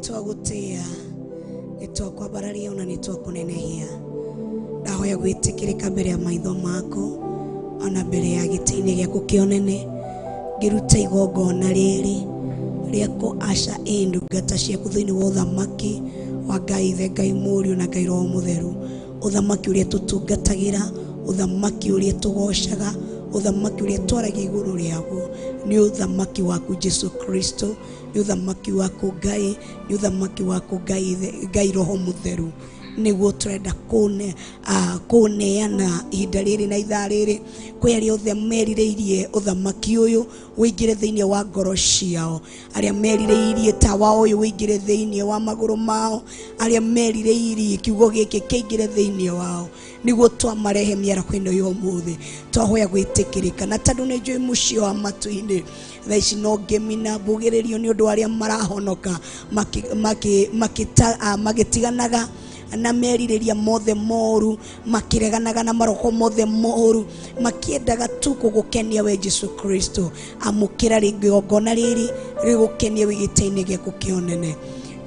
Nĩ twagũtĩĩa, nĩ twakwambararia, ona nĩ twakũnenehia. Ndahoya gwĩtĩkĩrĩka mbere ya maitho maku, ona mbere ya gĩtĩ-inĩ gĩaku kĩa ũnene, ngĩruta igongona rĩrĩ rĩa kũ-asha ĩ ndungata ciaku thĩinĩ wa ũthamaki wa Ngai Ithe, Ngai Mũriũ na Ngai Roho Mũtheru, ũthamaki ũrĩa tũtungatagĩra, ũthamaki ũrĩa tũgocaga, ũthamaki ũrĩa twaragia igũrũ rĩaguo. Nĩ ũthamaki waku Jesu Kristo, nĩ ũthamaki waku Ngai, nĩ ũthamaki waku Ngai Ithe, Ngai Roho Mũtheru, nĩguo tũrenda kũneana ihinda rĩrĩ na ithaa rĩrĩ kwĩ arĩa othe merirĩirie ũthamaki ũyũ ũingĩre thĩinĩ wa ngoro ciao, arĩa merirĩirie tawa ũyũ ũingĩre thĩinĩ wa magũrũ mao, arĩa merirĩirie kiugo gĩkĩ kĩingĩre thĩinĩ wao, nĩguo twamarehe mĩaraho ĩno ya ũmũthĩ. Twahoya gwĩtĩkĩrĩka, na tondũ nĩ njũĩ mũciĩ wa matu-inĩ thaa ici no ngĩmina mbugĩrĩrio nĩ ũndũ wa arĩa marahonoka magĩtiganaga na merirĩria mothe moru, makĩreganaga na maroho mothe moru, makĩendaga tu gũgũkenia we Jesu Kristo. Amũkĩra rĩngĩ igongona rĩrĩ rĩgũkenia wĩ gĩtĩ-inĩ gĩaku kĩa ũnene,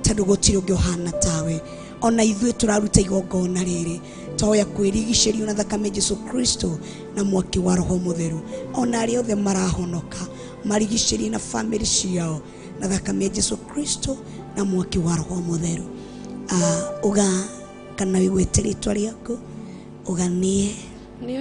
tondũ gũtirĩ ũngĩ ũhana tawe. Ona ithuĩ tũraruta igongona rĩrĩ, twahoya kwĩrigicĩrio na thakame Jesu Kristo na mwaki wa Roho Mũtheru. Ona arĩa othe marahonoka, marigicĩrie na bamĩrĩ ciao na thakame ya Jesu Kristo na mwaki wa Roho Mũtheru. Uga kana wĩgwĩte rĩtwa rĩaku, ũganie Niĩ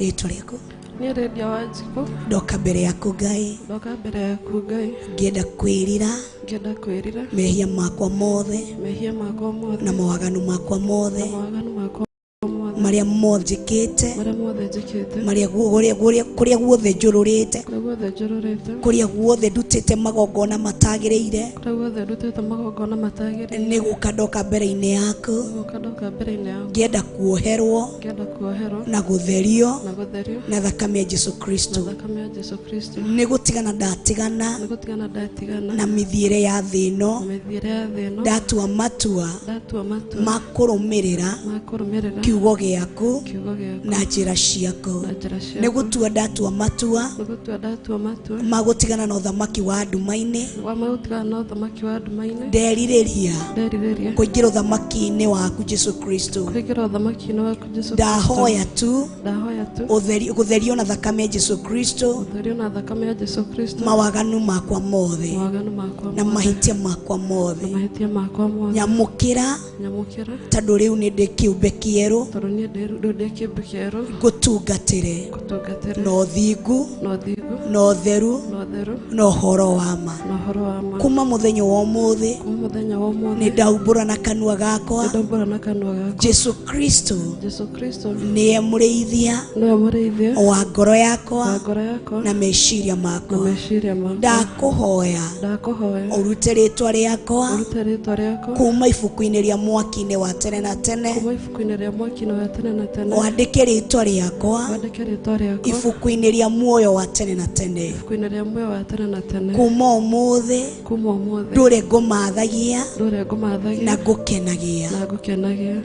rĩtwa rĩaku. Niĩ Lydia Wanjikũ. Ndoka mbere yaku Ngai. Ndoka mbere yaku Ngai. Ngĩenda kwĩrira ngĩenda kwĩrira mehia makwa mothe mehia makwa mothe na mawaganu makwa mothe na mawaganu makwa mothe marĩa mothe njĩkĩte marĩa mothe njĩkĩte marĩa kũrĩa guothe njũrũrĩte kũrĩa guothe njũrũrĩte kũrĩa guothe ndutĩte magongona matagĩrĩire. Kũrĩa guothe ndutĩte magongona matagĩrĩire. Nĩ gũka ndoka mbere-inĩ yaku gũka ndoka mbere-inĩ yaku ngĩenda kuoherwo ngĩenda kuoherwo na gũtherio na gũtherio na thakame ya Jesu Kristo. Na thakame ya Jesu Kristo. Nĩ gũtigana ndatigana nĩ gũtigana ndatigana na mĩthiĩre ya thĩ ĩno. Na mĩthiĩre ya thĩ ĩno. Ndatua matua ndatua matua ma kũrũmĩrĩra ma kũrũmĩrĩra kiugo gĩaku kiugo gĩaku na njĩra ciaku. Na njĩra ciaku. Nĩ gũtua ndatua matua nĩ gũtua ndatua matua ma gũtigana na ũthamaki wa nduma-inĩ. Wa ma gũtigana na ũthamaki wa nduma-inĩ. Nderirĩria nderirĩria kũingĩra ũthamaki-inĩ waku Jesu Kristo. Kũingĩra ũthamaki-inĩ waku Jesu Kristo. Ndahoya tu ndahoya tu gũtherio na thakame ya Jesu Kristo gũtherio na thakame ya Jesu Kristo mawaganu makwa mothe mawaganu makwa na mothe mahĩtia makwa mothe. Na mahĩtia makwa mothe. Nyamũkĩra nyamũkĩra tondũ rĩu nĩ ndĩ kĩũmbe kĩerũ. Tondũ niĩ rĩu ndĩ kĩũmbe kĩerũ. Ngũtungatĩre ngũtungatĩre na ũthingu na ũthingu na ũtheru na ũtheru na ũhoro wa ma. Na ũhoro wa ma. Kuma mũthenya wa ũmũthĩ kuma mũthenya wa ũmũthĩ nĩ ndaumbũra na kanua gakwa nĩ ndaumbũra na kanua gakwa Jesu Kristo Jesu Kristo nĩye mũrĩithia nĩwe mũrĩithia wa ngoro yakwa wa ngoro yakwa na meciria na makwa. Meciria makwa. Ndakũhoya ndakũhoya ũrute rĩtwa rĩakwa ũrute rĩtwa rĩakwa kuma ibuku-inĩ rĩa mwaki-inĩ wa tene na tene kuma ibuku-inĩ rĩa mwaki-inĩ wa tene na tene wandĩke rĩtwa rĩakwa wandĩke rĩtwa rĩakwa ibuku-inĩ rĩa muoyo wa tene na tene. Ibuku-inĩ rĩa muoyo wa tene na tene. Kuma ũmũthĩ kuma ũmũthĩ ndũre ngũmathagia ndũre ngũmathagia na ngũkenagia. Na ngũkenagia.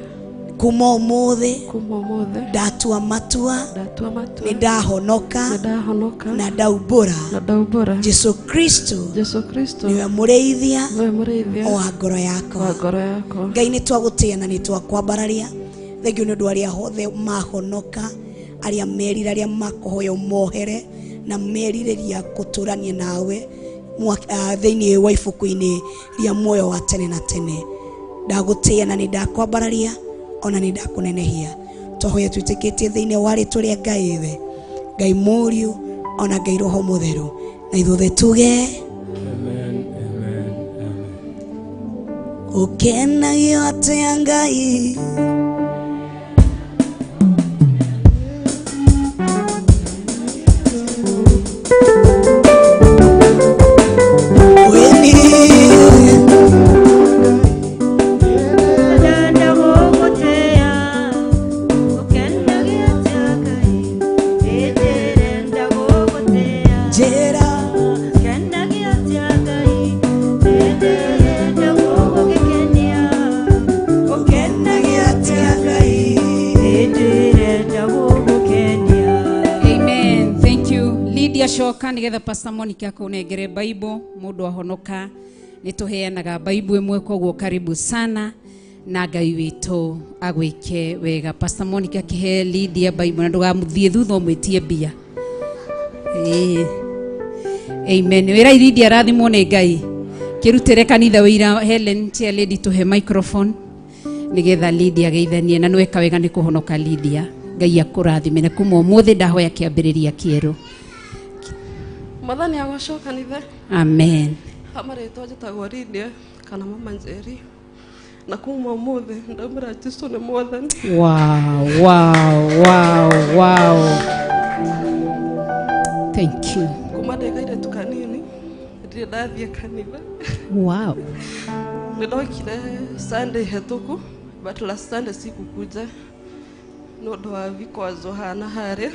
Kuma ũmũthĩ kuma ũmũthĩ ndatua matua ndatua matua nĩ ndahonoka nĩ ndahonoka na ndaumbũra na ndaumbũra Jesu Kristo Jesu Kristo nĩwe mũrĩithia nĩwe mũrĩithia wa ngoro yakwa. Wa ngoro yakwa. Ngai, nĩ twagũtĩĩa na nĩ twakwambararia. Thengiũ nĩ ũndũ arĩa othe mahonoka, arĩa merira, arĩa makũhoya ũmohere na merirĩria gũtũrania nawe thĩinĩ wa ibuku-inĩ rĩa muoyo wa tene na tene. Ndagũtĩĩa na nĩ ndakwambararia, ona nĩ ndakũnenehia. Twahoya twĩtĩkĩtie thĩinĩ wa rĩtwa rĩa Ngai Ithe, Ngai Mũriũ, ona Ngai Roho Mũtheru, na ithuothe tuge Amen, amen, amen. Ũkenagio atĩa Ngai? Weni. Ndenda gũgũtĩĩa, ũkenagia atĩa Ngai? Ndĩrenda gũgũtĩĩa, njĩra ũkenagia atĩa Ngai? Ndĩrenda gũgũgĩkenia, ũkenagia atĩa Ngai? Ndĩrenda gũgũkenia. Amen. Thank you. Lydia, coka nigetha Pastor Monica akũnengere Bible. Mũndũ ahonoka Nĩ tũheanaga Bible ĩmwe, koguo karibu sana na Ngai witũ agwĩke wega. Pastor Monica kĩhe Lydia Bible na ndũgamũthiĩ thutha ũmwĩtie mbia. Ĩĩ. Amen. Wĩra Lydia arathimwo nĩ Ngai. Kĩrutĩre kanitha wĩira. Helen Chair Lady, tũhe microphone nigetha Lydia ageithanie na nweka wega nĩ kũhonoka. Lydia, Ngai akũrathime na kuma ũmũthĩ ndahoya kĩambĩrĩria kĩerũ. Mwathani agocwo, kanitha. Amen. Amarĩtwa njĩtagwo Lydia kana Mama Njeri, na kuma ũmũthĩ ndaumĩra Jesu nĩ Mwathani. Wow. Thank you. Kuma ndĩ kairĩtu kanini ndirĩ ndathiĩ kanitha. Nĩ ndokire Sunday hetũku, but last Sunday sikukuja nĩ ũndũ wa vikwazo hana harĩa,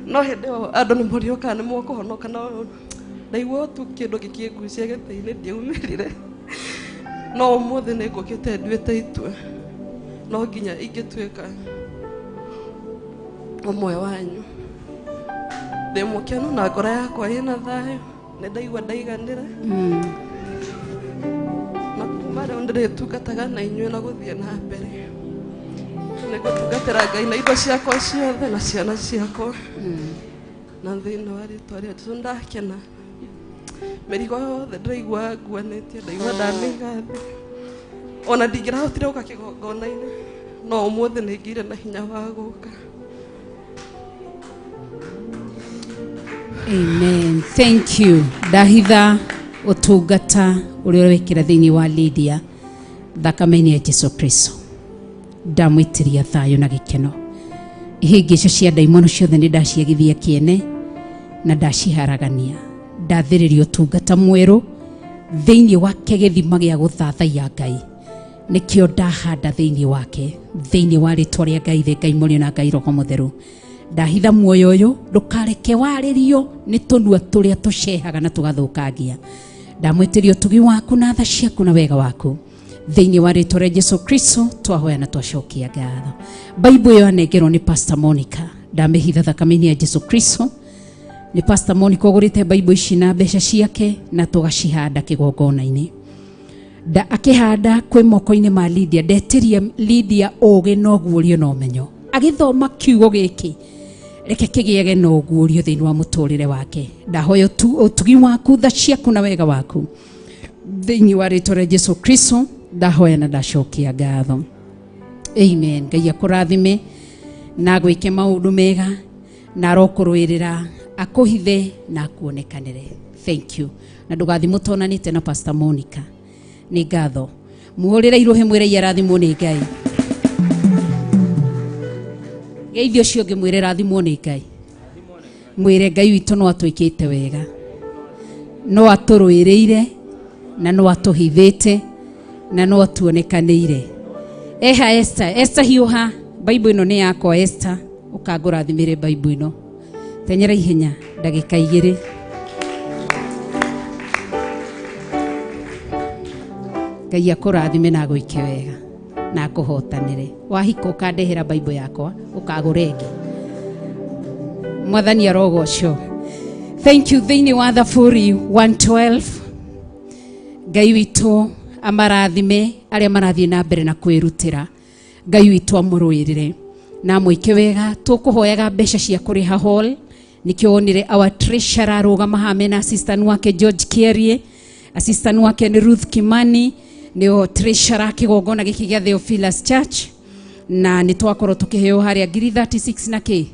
no hĩndĩ ĩyo andũ nĩ morio kana nĩ mokũhonoka, no ndaigua tu kĩndũ gĩkĩngucia gĩtĩ-inĩ, ndiaumĩrire. No ũmũthĩ nĩ ngũkĩte nduĩte itua no nginya ingĩtuĩka ũmwe wanyu. Ndĩ mũkenu na ngoro yakwa ĩna thayũ, nĩ ndaigua ndaiganĩra, na kuma rĩu ndĩrĩtungataga na inyuĩ na gũthiĩ na mbere nĩ ngũtungatĩra Ngai na indo ciakwa ciothe na ciana ciakwa, na thĩinĩ wa rĩtwa rĩa Jesũ ndakena. Mĩrigo yothe ndĩraigua nguanĩtie ndaigua ndamĩiga thĩ. Ona ndingĩrahotire gũka kĩgongona-inĩ, no ũmũthĩ nĩ ngĩire na hinya wa gũka. Amen. Thank you. Ndahitha ũtungata ũrĩa ũrekĩra thĩinĩ wa Lydia thakame-inĩ ya Jesu Kristo. Ndamwĩtĩria thayũ na gĩkeno. Ihĩngĩco cia ndaimono ciothe nĩ ndaciagithia kĩene na ndaciharagania. Ndathĩrĩria ũtungata mwerũ thĩinĩ wake, gĩthima gĩa gũthathaiya Ngai nĩkĩo ndahanda thĩinĩ wake, thĩinĩ wa rĩtwa rĩa Ngai the Ngai Mũriũ na Ngai Roho Mũtheru. Ndahitha muoyo ũyũ, ndũkareke warĩrio nĩ tũnua tũrĩa tũcehaga na tũgathũkangia. Ndamwĩtĩria ũtugi waku na tha ciaku na wega waku thĩinĩ wa rĩtwa rĩa Jesu Kristo twahoya na twacokia ngatho. Bible ĩyo anengerwo nĩ Pastor Monica, ndamĩhitha thakame-inĩ ya Jesu Kristo. Nĩ Pastor Monica ũgũrĩte Bible ici na mbeca ciake na tũgacihanda kĩgongona-inĩ. Nda akĩhanda kwĩ moko-inĩ ma Lydia, ndetĩria Lydia ũgĩ na ũguũrio na ũmenyo agĩthoma kiugo gĩkĩ, reke kĩgĩage na ũguũrio thĩinĩ wa mũtũrĩre wake. Ndahoya ũtugi waku, tha ciaku na wega waku thĩinĩ wa rĩtwa rĩa Jesu Kristo ndahoya na ndacokia ngatho. Amen. Ngai akũrathime na agwĩke maũndũ mega na arokũrũĩrĩra, akũhithe na akuonekanĩre. Thank you, na ndũgathi mũtonanĩte na Pastor Monica. Nĩ ngatho. Muhũrĩre irũhĩ, mwĩre arathimwo nĩ Ngai. Geithio ũcio ũngĩ, mwĩre rathimwo nĩ Ngai. Mwĩre Ngai witũ no atwĩkĩte wega, no atũrũĩrĩire na no atũhithĩte na no atuonekanĩire. Eha Esther, Esther, hiũha, Bible ĩno nĩ yakwa. Esther, ũkangũrathimĩre Bible ĩno. Tenyera ihenya, ndagĩka 2. Ngai akũrathime na agwĩke wega na akũhotanĩre. Wahika ũkandehera Bible yakwa, ũkagũra ĩngĩ. Mwathani arogocwo. Thank you. Thĩinĩ wa Thaburi 112, Ngai witũ amarathime arĩa marathiĩ na mbere na kwĩrutĩra. Ngai witũ amũrũĩrĩre na amwĩke wega. Tũkũhoyaga mbeca cia kũrĩha hall, nĩkĩo wonire our treasurer arũgama haha mena assistant wake George Kierie, assistant wake nĩ Ruth Kimani, nĩo treasurer kĩgongona gĩkĩ gĩa Theophilus Church. Na nĩ twakorwo tũkĩheo harĩa ngiri 36 na kĩ,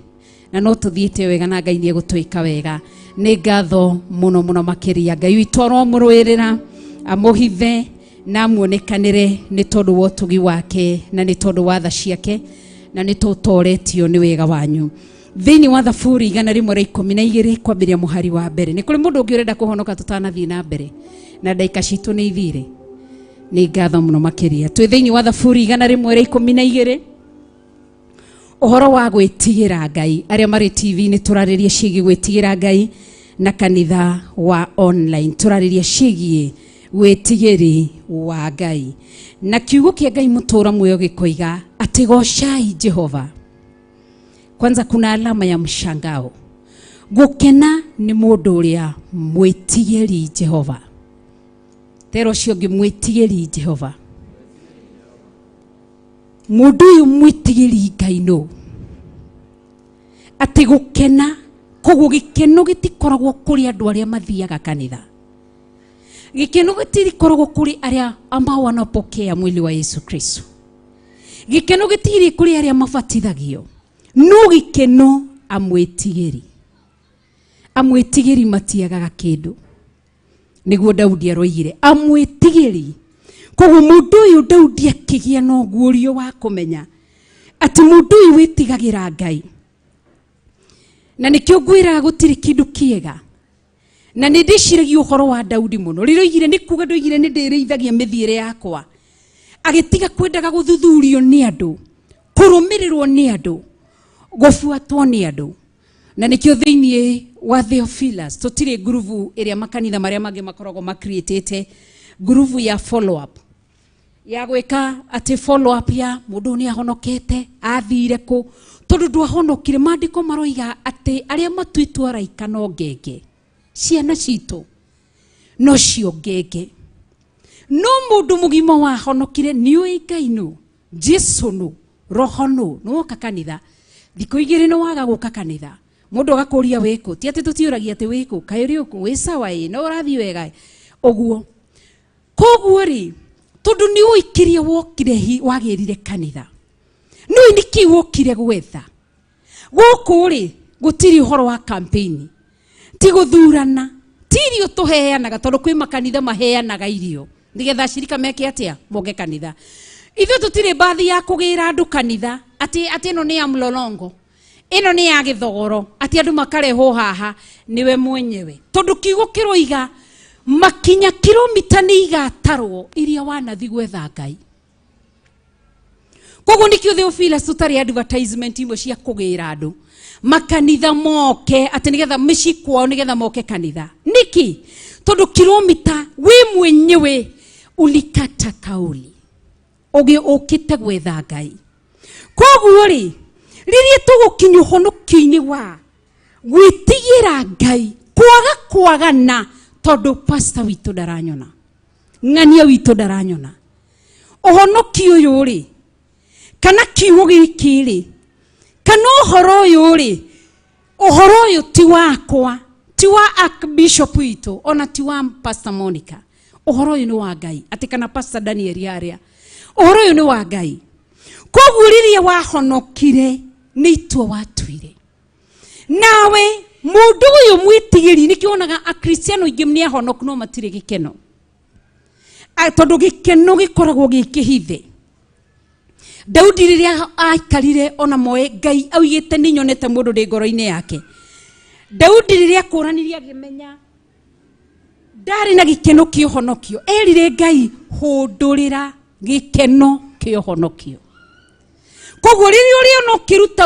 na no tũthiĩte wega na Ngai nĩ egũtwĩka wega. Nĩ ngatho mũno mũno makĩria. Ngai witũ aromũrũĩrĩra, amũhithe na amuonekanĩre nĩ tondũ wa ũtugi wake na nĩ tondũ wa tha ciake, na nĩ tũtoretio nĩ wega wanyu. Thĩinĩ wa Thaburi 112 kwambĩrĩria mũhari wa mbere. Nĩ kũrĩ mũndũ ũngĩ ũrenda kũhonoka tũtanathiĩ na mbere na ndagĩka citũ nĩ ithire? Nĩ ngatho mũno makĩria. Twĩ thĩinĩ wa Thaburi 112, ũhoro wa gwĩtigĩra Ngai. Arĩa marĩ TV nĩ tũrarĩria ciĩgiĩ gwĩtigĩra Ngai, na kanitha wa online tũrarĩria ciĩgiĩ wĩtigĩri wa Ngai. Na kiugo kĩa Ngai mũtũra muoyo gĩkoiga atĩ gocai Jehova. Kwanza kuna alama ya mshangao. Gũkena nĩ mũndũ ũrĩa mwĩtigĩri Jehova. Tero ũcio ũngĩ mwĩtigĩri Jehova. Mũndũ ũyũ mwĩtigĩri Ngai nũ? Atĩ gũkena, koguo gĩkeno gĩtikoragwo kũrĩ andũ arĩa mathiaga kanitha. Gĩkeno gĩtikoragwo kũrĩ arĩa ambao wanapokea mwili wa Yesu Kristo. Gĩkeno gĩtirĩ kũrĩ arĩa mabatithagio. No gĩkeno amwĩtigĩri. Amwĩtigĩri matiagaga kĩndũ. Nĩguo Daudi aroigire amwĩtigĩri. Koguo mũndũ ũyũ Daudi akĩgĩa na ũguũrio wa kũmenya atĩ mũndũ ũyũ wĩtigagĩra Ngai. Na nĩkĩo ngwĩraga gũtirĩ kĩndũ kĩega. Na nĩ ndĩciragia ũhoro wa Daudi mũno. Rĩrĩa oigire nĩ kuga ndoigire nĩ ndĩrĩithagia mĩthiĩre yakwa. Agĩtiga kwendaga gũthuthurio nĩ andũ, kũrũmĩrĩrwo nĩ andũ, gũbuatwo nĩ andũ. Na nĩkĩo thĩinĩ wa Theophilus tũtirĩ ngurubu ĩrĩa makanitha marĩa mangĩ makoragwo makreatĩte ngurubu ya follow up ya gwĩka atĩ follow up ya mũndũ nĩ ahonokete athire kũ, tondũ ndwahonokire. Maandĩko maroiga atĩ arĩa matuĩtwo araika no ngenge, ciana citũ no cio ngenge. No mũndũ mũgima wahonokire nĩ ũĩ Ngai nũ, Jesu nũ, Roho nũ, nĩ woka kanitha thikũ igĩrĩ nĩ waga gũka kanitha, mũndũ agakũria wĩkũ, ti atĩ tũtiũragia atĩ wĩkũ, kaĩ ũrĩ ũkũ, wĩ sawa ĩ, no ũrathiĩ wega ĩ, ũguo. Koguo rĩ, tondũ nĩ ũĩ kĩrĩa wokire wagĩrire kanitha, nĩ ũĩ nĩkĩ wokire gwetha gũkũ rĩ, gũtirĩ ũhoro wa campaign, ti gũthurana, ti irio tũheanaga, tondũ kwĩ makanitha maheanaga irio nĩgetha acirika meke atĩa, moke kanitha. Ithuĩ tũtirĩ mbathi ya kũgĩra andũ kanitha atĩ atĩ ĩno nĩ ya mlolongo, ĩno nĩ ya gĩthogoro, atĩ andũ makarehwo haha nĩwe mwenyewe, tondũ kiugo kĩroiga makinya kilomita nĩ igatarwo iria wanathi gwetha Ngai. Koguo nĩkĩo Theophilus tũtarĩ advertisement imwe cia kũgĩra andũ makanitha moke atĩ nĩgetha mĩciĩ kwao nĩgetha moke kanitha. Nĩkĩ? Tondũ kilomita wĩ mwenyewe ulikata kauli ũgĩ ũkĩte gwetha Ngai. Koguo rĩ, rĩrĩa tũgũkinya ũhonokio-inĩ wa gwĩtigĩra Ngai, kwaga kwagana, tondũ pastor witũ ndaranyona, ng'ania witũ ndaranyona, ũhonokio ũyũ rĩ, kana kiugo gĩkĩ rĩ, kana ũhoro ũyũ rĩ, ũhoro ũyũ ti wakwa, ti wa archbishop witũ, ona ti wa Pastor Monica. Ũhoro ũyũ nĩ wa Ngai, atĩ kana Pastor Daniel harĩa, ũhoro ũyũ nĩ wa Ngai. Koguo rĩrĩa wahonokire nĩ itua watuire. Nawe mũndũ ũyũ mwĩtigĩri, nĩkĩo wonaga akristiano aingĩ nĩ ahonoku no matirĩ gĩkeno, tondũ gĩkeno gĩkoragwo gĩ kĩhithe. Daudi rĩrĩa aikarire ona moe Ngai augĩte nĩ nyonete mũndũ ndĩ ngoro-inĩ yake. Daudi rĩrĩa akũranirie akĩmenya ndarĩ na gĩkeno kĩa ũhonokio, erire Ngai hũndũrĩra gĩkeno kĩa ũhonokio. Koguo rĩrĩa ũrĩona ũkĩruta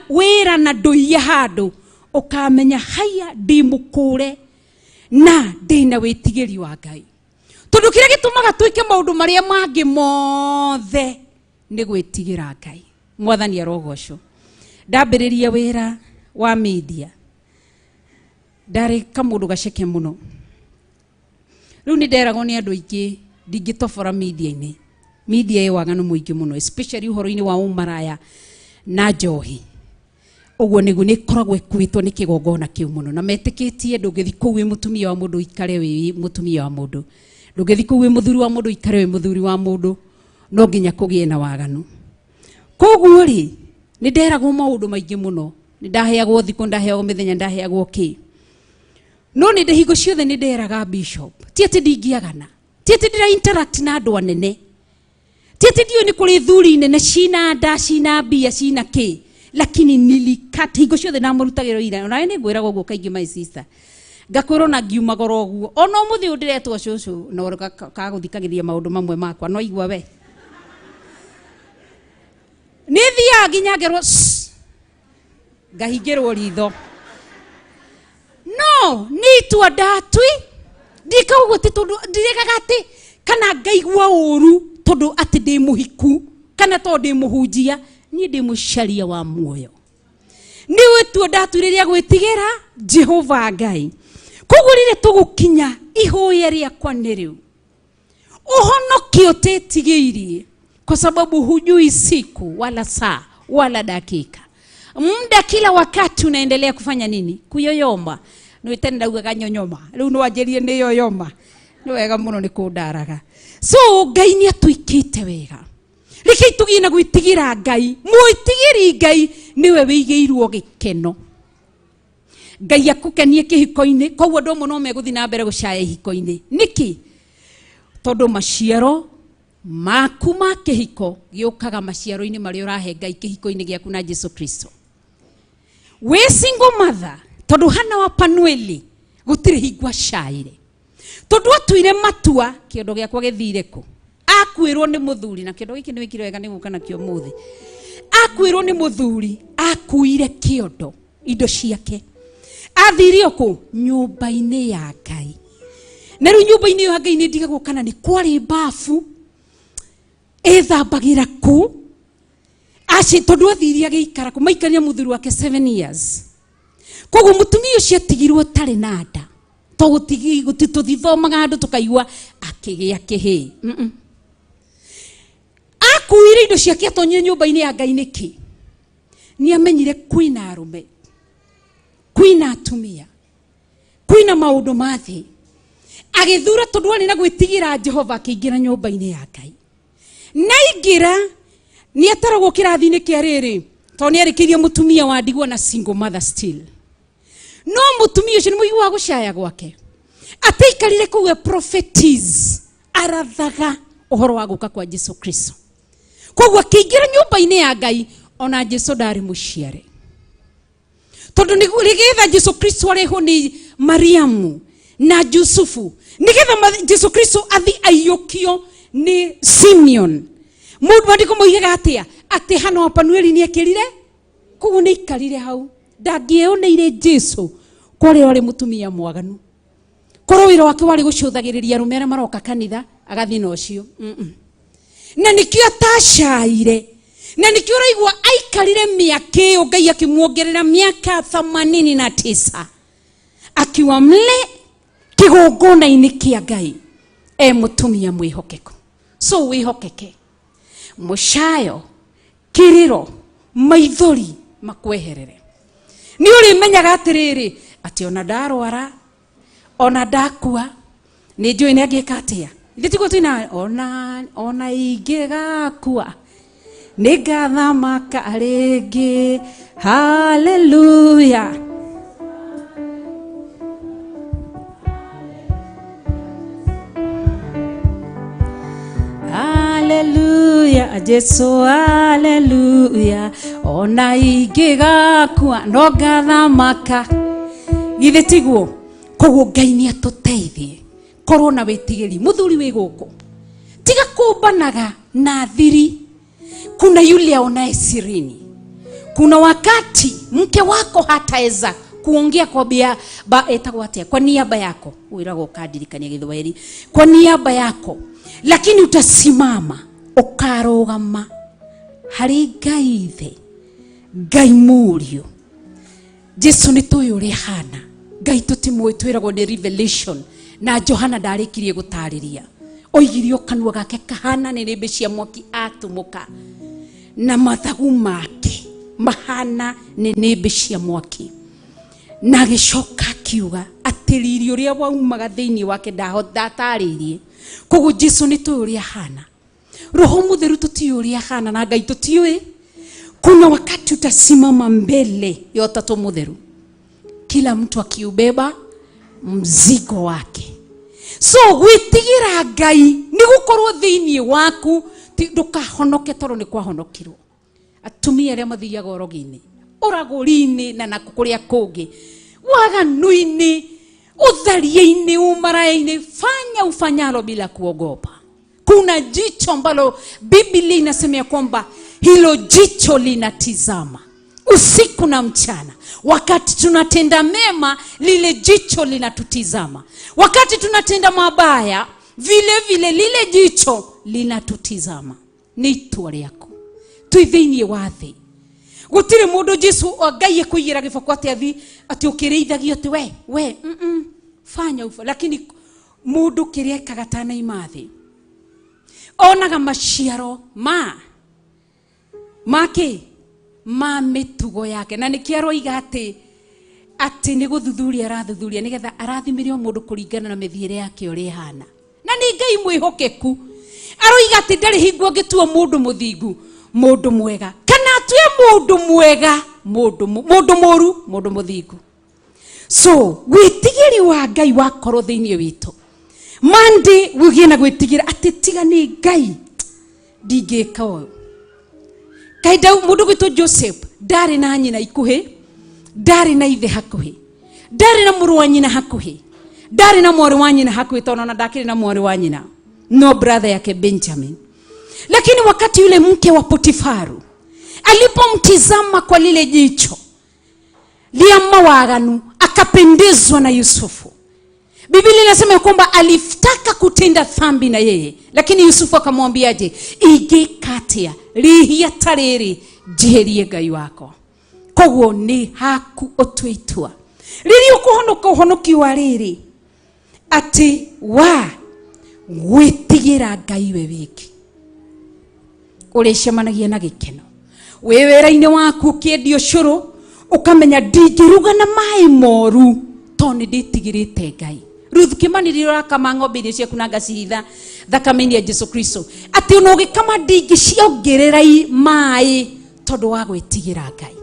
wĩra na ndũiye handũ, ũkamenya haya ndĩ mũkũre na ndĩna wĩtigĩri wa Ngai. Tondũ kĩrĩa gĩtũmaga twĩke maũndũ marĩa mangĩ mothe nĩ gwĩtigĩra Ngai. Mwathani arogocwo. Ndambĩrĩria wĩra wa media, ndarĩ kamũndũ gaceke mũno. Rĩu nĩ nderagwo nĩ andũ aingĩ ndingĩtobora media-inĩ. Media ĩ waganu mũingĩ mũno, especially ũhoro-inĩ wa ũmaraya na njohi. Ũguo nĩguo nĩ ĩkoragwo ĩkuĩtwo nĩ kĩgongona kĩu mũno, na metĩkĩtie ndũngĩthiĩ kũu wĩ mũtumia wa mũndũ ũikare wĩ mũtumia wa mũndũ, ndũngĩthiĩ kũu wĩ mũthuri wa mũndũ ũikare wĩ mũthuri wa mũndũ, no nginya kũgĩe na waganu. Koguo rĩ, nĩ nderagwo maũndũ maingĩ mũno, nĩ ndaheagwo thikũ, nĩ ndaheagwo mĩthenya, nĩ ndaheagwo kĩ. No nĩ hingo ciothe nĩ nderaga bishop, ti atĩ ndingĩagana, ti atĩ ndĩra interact na andũ anene, ti atĩ ndiũĩ nĩ kũrĩ thuri nene cina nda, cina mbia, cina kĩ, lakini nilikata hingo ciothe ndamũrutagĩra ũira. Onawe nĩ ngwĩraga ũguo kaingĩ my sister, ngakwĩrwo na ngiuma goro ũguo, ona ũmũthĩ ũyũ ndĩretwo cũcũ na kagũthikagĩrĩria maũndũ mamwe makwa, no igua we nĩ thiaga nginya ngerwo ngahingĩrwo ritho. No nĩ itua ndatui, ndika ũguo ti tondũ ndiregaga atĩ kana ngaigua ũru tondũ atĩ ndĩ mũhiku kana tondũ ndĩ mũhunjia, niĩ ndĩ mũcaria wa muoyo. Nĩ itua ndatuire rĩa gwĩtigĩra Jehova Ngai. Koguo rĩrĩa tũgũkinya ihoya rĩakwa nĩ rĩu, Uhonokie ũtĩtigĩirie, kwa sababu hujui siku wala saa wala dakika. Muda kila wakati unaendelea kufanya nini? Kuyoyoma. Nĩ ndaugaga nyonyoma, rĩu no wanjĩrie nĩ yoyoma. Nĩ wega mũno nĩ kũndaraga. So Ngai nĩ atwĩkĩte wega. Reke tũgĩe na gwĩtigĩra Ngai. Mwĩtigĩri Ngai nĩwe wĩigĩirwo gĩkeno. Ngai akũkenie kĩhiko-inĩ, koguo andũ amwe no megũthiĩ na mbere gũcaya ihiko-inĩ. Nĩkĩ? Tondũ maciaro maku ma kĩhiko gĩũkaga maciaro-inĩ marĩa ũrahe Ngai kĩhiko-inĩ gĩaku na Jesu Kristo. Wĩ single mother, tondũ Hana wa Panueli gũtirĩ hingo acaire. Tondũ atuire matua kĩondo gĩakwa gĩthire kũ. Akuĩrwo nĩ mũthuri, na kĩondo gĩkĩ nĩ wĩkire wega nĩ gũka nakĩo ũmũthĩ. Akuĩrwo nĩ mũthuri, akuire kĩondo indo ciake. Athire kũ? Nyũmba-inĩ ya Ngai. Na rĩu nyũmba-inĩ ya Ngai nĩ ndigagwo kana nĩ kwarĩ bafu ĩthambagĩra kũ. Aci tondũ athire agĩikara kũ, maikarire mũthuri wake 7 years. Koguo mũtumia ũcio atigirwo atarĩ na nda. To tũtithomaga andũ tũkaigua akĩgĩa kĩhĩĩ. Akuire indo ciake atonyire nyũmba-inĩ ya Ngai nĩkĩ? Nĩ amenyire kwĩna arũme, kwĩna atumia, kwĩna maũndũ ma thĩ. Agĩthura tondũ arĩ na gwĩtigĩra Jehova akĩingĩra nyũmba-inĩ ya Ngai. Na aingĩra nĩ ataragwo kĩrathi-inĩ kĩa rĩrĩ, tondũ nĩ arĩkĩirie mũtumia wa ndigwa na single mother still. No mũtumia ũcio nĩ mũiguaga gũcaya gwake. Ateikarire kũu e propheties, arathaga ũhoro wa gũka kwa Jesu Kristo. Koguo akĩingĩra nyũmba-inĩ ya Ngai ona Jesu ndarĩ mũciare. Tondũ nĩgetha Jesu Kristo arehwo nĩ Mariamu na Jusufu, nĩgetha Jesu Kristo athi aiyũkio nĩ Simeon. Mũndũ maandĩko moigaga atĩa? Atĩ Hana wa Panueli nĩ ekĩrire, koguo nĩ aikarire hau. Ndangĩeoneire Jesu kũrĩa arĩ mũtumia mwaganu. Korwo wĩra wake warĩ gũcũthagĩrĩria arũme arĩa maroka kanitha, agathiĩ na ũcio. Na nĩkĩo atacaire. Na nĩkĩo ũraigua aikarire mĩaka ĩyo Ngai akĩmuongerera mĩaka 89 akiwa mle kĩgongona-inĩ kĩa Ngai e mũtumia mwĩhokeku. So wĩhokeke, mũcayo, kĩrĩro, maithori makweherere. Nĩ ũrĩmenyaga atĩrĩrĩ, atĩ ona ndarwara, ona ndakua, nĩ njũĩ nĩ angĩka atĩa. Ithuĩ tiguo twina ona ingĩgakua nĩ ngathamaka rĩngĩ. Hallelujah. Hallelujah, Jesu hallelujah. Ona ingĩgakua no ngathamaka. Githĩ tiguo? Koguo Ngai nĩ atũteithie korwo na wĩtigĩri. Mũthuri wĩ gũkũ, tiga kũmbanaga na thiri. Kuna yule aonaye sirini. Kuna wakati mke wako hataweza kuongea kwa bia, ba, etagwo atĩa? Kwa niaba yako. Wĩragwo ũkandirikania Gĩthwaĩri. Kwa niaba yako. Lakini utasimama, ũkarũgama harĩ Ngai Ithe, Ngai Mũriũ. Jesu nĩ tũĩ ũrĩa ahana. Ngai tũtimũĩ, twĩragwo nĩ Revelation. Na Johana ndarĩkirie gũtarĩria. Oigire o kanua gake kahana nĩnĩmbĩ cia mwaki atumũka, na mathagu make mahana nĩnĩmbĩ cia mwaki. Na agĩcoka akiuga atĩ riri ũrĩa waumaga thĩinĩ wake ndatarĩirie. Koguo Jesu nĩ tũĩ ũrĩa ahana. Roho Mũtheru tũtiũĩ ũrĩa ahana, na Ngai tũtiũĩ. Kuna wakati utasimama mbele ya Utatu Mũtheru, kila mtu akiubeba mzigo wake. So gwĩtigĩra Ngai nĩ gũkorwo thĩinĩ waku, ndũkahonoke tondũ nĩ kwahonokirwo. Atumia arĩa mathiaga ũrogi-inĩ, ũragũri-inĩ na nakuo kũrĩa kũngĩ, waganu-inĩ, ũtharia-inĩ, ũmaraya-inĩ, fanya ufanyalo bila kuogopa. Kuna jicho ambalo Biblia inasema ya kwamba hilo jicho linatizama usiku na mchana. Wakati tunatenda mema, lile jicho linatutizama. Wakati tunatenda mabaya, vile vile lile jicho linatutizama. Nĩ itua rĩaku. Twĩ thĩinĩ wa thĩ. Gũtirĩ mũndũ Jesu Ngai ekũigĩra gĩboko atĩ athi atĩ ũkĩrĩithagio atĩ we, fanya ufa. Lakini mũndũ kĩrĩa ekaga tanaima thĩ. Onaga maciaro ma make ma mĩtugo yake. Na nĩkĩo aroiga atĩ atĩ nĩ gũthuthuria arathuthuria nĩgetha arathimĩre o mũndũ kũringana na mĩthiĩre yake ũrĩa ĩhana. Na nĩ Ngai mwĩhokeku. Aroiga atĩ ndarĩ hingo angĩtua mũndũ mũthingu mũndũ mwega, kana atue mũndũ mwega mũndũ mũru mũndũ mũthingu. So wĩtigĩri wa Ngai wakorwo thĩinĩ witũ, Monday wĩgĩe na gwĩtigĩra atĩ tiga nĩ Ngai ndingĩka ũyũ. Kahinda mũndũ gwĩtwo Joseph ndarĩ na nyina ikuhĩ, ndarĩ na ithe hakuhĩ, ndarĩ na mũrũ wa nyina hakuhĩ, ndarĩ na mwarĩ wa nyina hakuhĩ, tondũ ona ndakĩrĩ na mwarĩ wa nyina, no brother yake Benjamin. Lakini wakati yule mke wa Potifaru alipomtizama kwa lile jicho lia mawaganu, akapendezwa na Yusufu. Biblia inasema ya kwamba alitaka kutenda dhambi na yeye, lakini Yusufu akamwambiaje? Ingĩkatia rĩhia ta rĩrĩ njĩhĩrie Ngai wakwa. Koguo nĩ haku ũtue itua rĩrĩa ũkũhonoka ũhonokio wa rĩrĩ atĩ wa gwĩtigĩra Ngai we wiki, ũrĩcemanagia na gĩkeno wĩ wĩra-inĩ waku ũkĩendia ũcũrũ, ũkamenya ndingĩruga na maĩ moru tondũ nĩ ndĩtigĩrĩte Ngai. Ruth Kimani rĩrĩa ũrakama ng'ombe iria ciaku na ngacihitha thakame-inĩ ya Jesu Kristo, atĩ ona ũgĩkama ndingĩciongerera maĩ tondũ wa gwĩtigĩra Ngai.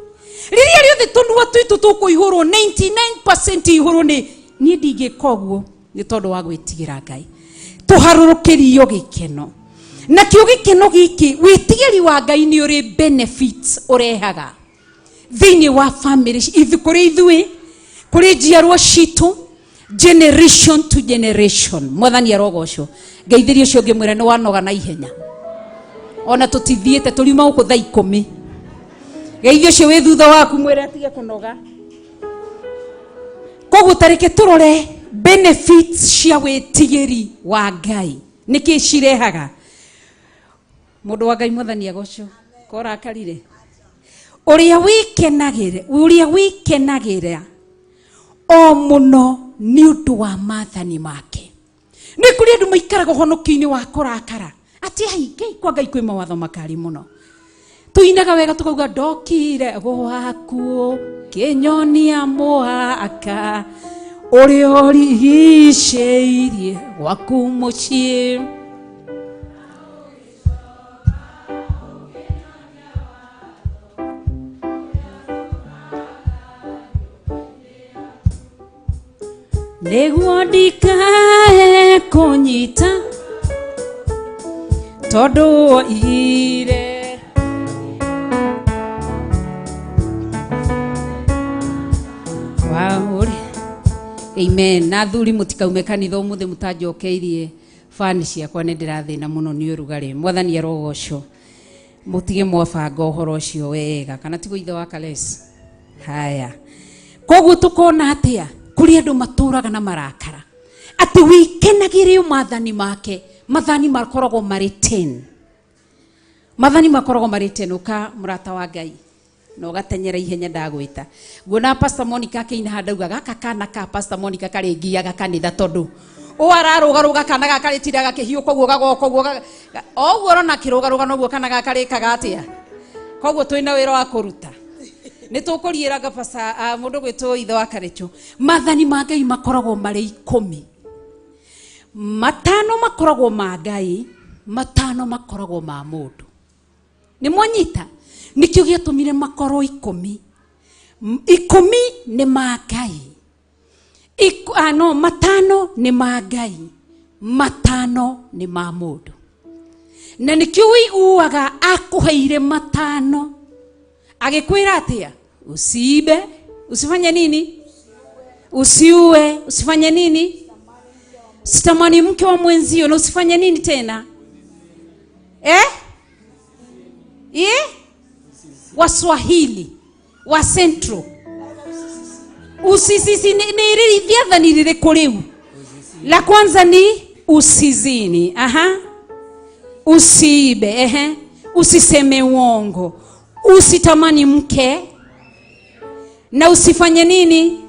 Rĩrĩa rĩothe tũnua twitũ tũkũihũrwo 99% ihũrwo nĩ niĩ ndingĩka ũguo nĩ tondũ wa gwĩtigĩra Ngai, tũharũrũkĩrio gĩkeno. Nakĩo gĩkeno gĩkĩ, wĩtigĩri wa Ngai nĩ ũrĩ benefits ũrehaga thĩinĩ wa family kũrĩ ithuĩ, kũrĩ njiarwa citũ, generation to generation. Mwathani arogocwo. Ngeithĩrie ũcio ũngĩ mwĩre nĩ wanoga na ihenya, ona tũtithiĩte tũriuma gũkũ thaa 10. Geithie ũcio wĩ thutha waku mwĩre atige kũnoga. Koguo tareke tũrore benefits cia wĩtigĩri wa Ngai nĩkĩ cirehaga. Mũndũ wa Ngai mwathani agocwo. Korakarire ũrĩa wĩkenagĩra, ũrĩa wĩkenagĩra o mũno nĩ ũndũ wa maathani make. Nĩ kũrĩ andũ maikaraga ũhonokio-inĩ wa kũrakara atĩ ai Ngai, kwa Ngai kwĩ mawatho makari mũno. Tuinaga wega tukauga ndokire gwaku kĩnyonia mwaka ũrĩa ũrigicĩirie gwaku mũciĩ. Nĩguo ndikae kũnyita tondũ woigire waũrĩ. Amen. Na athuri mũtikaume kanitha ũmũthĩ mũtanjokeirie bani ciakwa, nĩ ndĩrathĩna mũno nĩ ũrugarĩ. Mwathani arogocwo. Mũtige mwabanga ũhoro ũcio wega, kana tiguo ithe wa Kales? Haya, koguo tũkona atĩa kũrĩ andũ matũraga na marakara atĩ wĩkenagĩre maathani make. Maathani makoragwo marĩ 10, maathani makoragwo marĩ 10. Ũka mũrata wa Ngai na ũgatenyera ihenya ndagwĩta. Nguona Pastor Monica akĩina handauga gaka kana ka Pastor Monica karĩngiaga kanitha tondũ ũ ararũgarũga kana gaka rĩtindaga gakĩhiũka ũguo gagoka ũguo o ũguo ũrona akĩrũgarũga noguo kana gaka rĩkaga atĩa. Koguo twĩna wĩra wa kũruta, nĩ tũkũriĩranga pasa mũndũ gwĩtwo ithe wa Karĩchũ. Maathani ma Ngai makoragwo marĩ 10, 5 makoragwo ma Ngai, 5 makoragwo ma mũndũ. Nĩ mwanyita? Nĩkĩo gĩatũmire makorwo 10. 10 nĩ ma Ngai, no 5 nĩ ma Ngai, 5 nĩ ma mũndũ. Na nĩkĩo ũiguaga akũheire 5 agĩkwĩra atĩa? Usiibe, usifanye nini? Usiue, usifanye nini? Usitamani mke wa mwenzio, na usifanye nini tena? Waswahili wa Central, usisisi ni rĩathani rĩrĩkũ rĩu? La kwanza ni usizini, aha, usiibe, ehe, usiseme uongo, usitamani mke, na usifanye nini?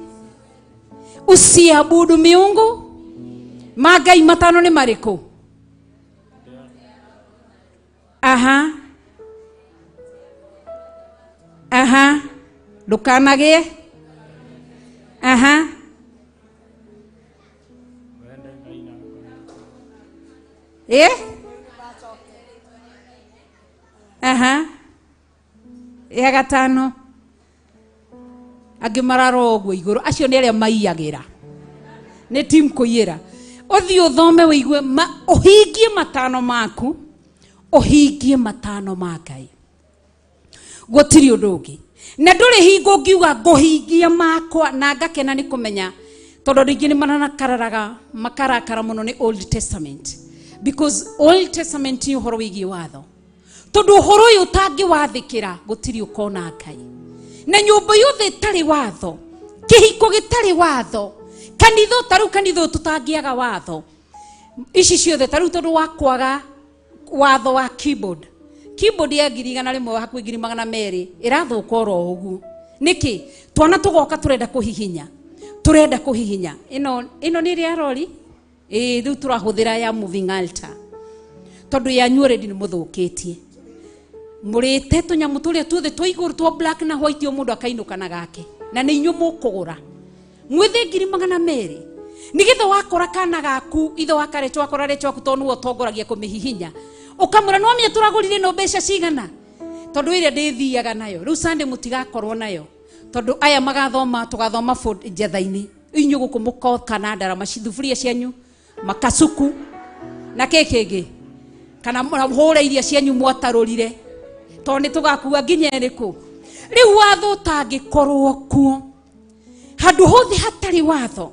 Usiabudu miungu. Magai 5 nĩ marĩkũ? Aha. Aha. Ndũkanagĩe. Aha. Eh? Aha. Ya gatano. Angĩ mararora ũguo igũrũ. Acio nĩ arĩa maiyagĩra. Nĩ team kũiyĩra. Ũthiĩ ũthome wĩigue ũhingie matano maku. Ũhingie matano ma Ngai. Gũtirĩ ũndũ ũngĩ. Na ndũrĩ hingo ũngiuga ngũhingia makwa na ngakena nĩ kũmenya tondũ andũ aingĩ nĩ marakararaga makarakara mũno nĩ Old Testament. Because Old Testament nĩ ũhoro wĩgiĩ watho. Tondũ ũhoro ũyũ ũtangĩwathĩkĩra gũtirĩ ũkona Ngai. Na nyũmba yothe ĩtarĩ watho, kĩhiko gĩtarĩ watho, kanitha ta rĩu kanitha ũyũ tũtangĩaga watho. Ici ciothe ta rĩu tondũ wa kwaga watho wa keyboard. Keyboard ya 100,000 hakuhĩ 200,000 ĩrathũka oro ũguo. Nĩkĩ? Twana tũgoka tũrenda kũhihinya. Tũrenda kũhihinya. Ĩno nĩ ĩrĩa ya rori? Ĩĩ, rĩu tũrahũthĩra ya moving altar. Tondũ yanyu already nĩ mũthũkĩtie. Mũrĩte tũnyamũ tũrĩa tuothe twa igũrũ twa black na white o mũndũ akainũka na gake. Na nĩ inyuĩ mũkũgũra. Mwĩthĩ 200,000. Nĩgetha wakora kana gaku, ithe wa karecho wakora recho waku tondũ nĩwe ũtongoragia kũmĩhihinya. Ũkamwĩra no mĩa tũragũrire no mbeca cigana. Tondũ ĩrĩa ndĩthiaga nayo. Rĩu Sunday mũtigakorwo nayo. Tondũ aya magathoma tũgathoma njetha-inĩ. Inyuĩ gũkũ mũkoka na ndarama thuburia cianyu, makasuku na kĩ kĩngĩ. Kana mũhũre iria cianyu mwatarũrire. Tondũ nĩ tũgakua nginya ĩrĩkũ. Rĩu watho ũtangĩkorwo kuo. Handũ hothe hatarĩ watho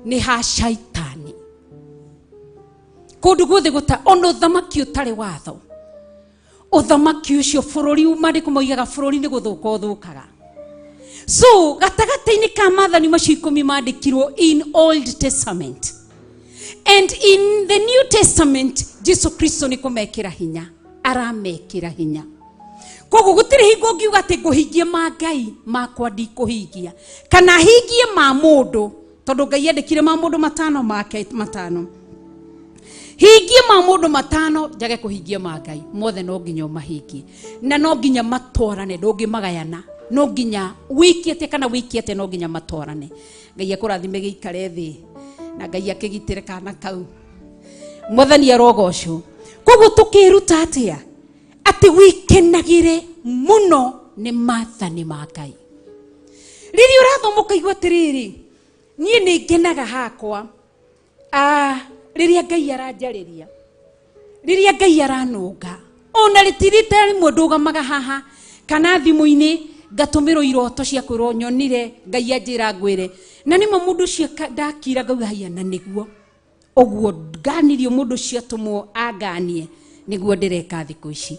nĩ ha shaitani. Kũndũ guothe gũta ona ũthamaki ũtarĩ watho. Ũthamaki ũcio bũrũri maandĩko moigaga bũrũri nĩ gũthũka ũthũkaga. So gatagatĩ-inĩ ka maathani macio 10 maandĩkirwo in Old Testament. And in the New Testament Jesu Kristo nĩ kũmekĩra hinya. Aramekĩra hinya. Koguo gũtirĩ hingo ũngiuga atĩ ngũhingie ma Ngai makwa ndikũhingia. Kana hingie ma mũndũ tondũ Ngai andĩkire ma mũndũ matano make matano. Hingie ma mũndũ matano njage kũhingia ma Ngai. Mothe no nginya ũmahingie. Na no nginya matwarane, ndũngĩmagayana. No nginya wĩke atĩa kana wĩke atĩa no nginya matwarane. Ngai akũrathime gĩikare thĩ na Ngai akĩgitĩre kana kau. Mwathani arogocwo. Koguo tũkĩruta atĩa? Atĩ wĩkenagĩre mũno nĩ maathani ma Ngai. Rĩrĩa ũrathoma ũkaigua atĩrĩrĩ, niĩ nĩ ngenaga hakwa. Rĩrĩa Ngai aranjarĩria, rĩrĩa Ngai aranũnga, ona rĩtirĩte rĩmwe ndũgamaga haha kana thimũ-inĩ ngatũmĩrwo iroto cia kwĩrwo nyonire Ngai anjĩra ngwĩre. Na nĩma mũndũ ũcio ndakira ngauga haiya na nĩguo. Ũguo nganirio mũndũ ũcio atũmwo anganie nĩguo ndĩreka thikũ ici.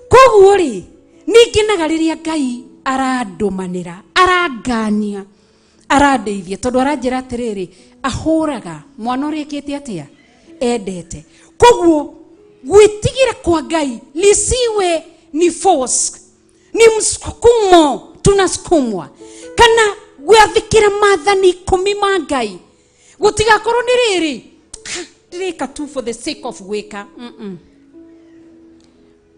Koguo rĩ, nĩ ngenaga rĩrĩa Ngai arandũmanĩra, arangania, arandeithia tondũ aranjĩra atĩrĩrĩ, ahũraga mwana ũrĩa ekĩte atĩa endete. Koguo gwĩtigĩra kwa Ngai lisiwe ni force, ni msukumo, tunasukumwa. Kana gwathĩkĩra maathani 10 ma Ngai gũtigakorwo nĩ rĩrĩ ndĩrĩka tu for the sake of gwĩka.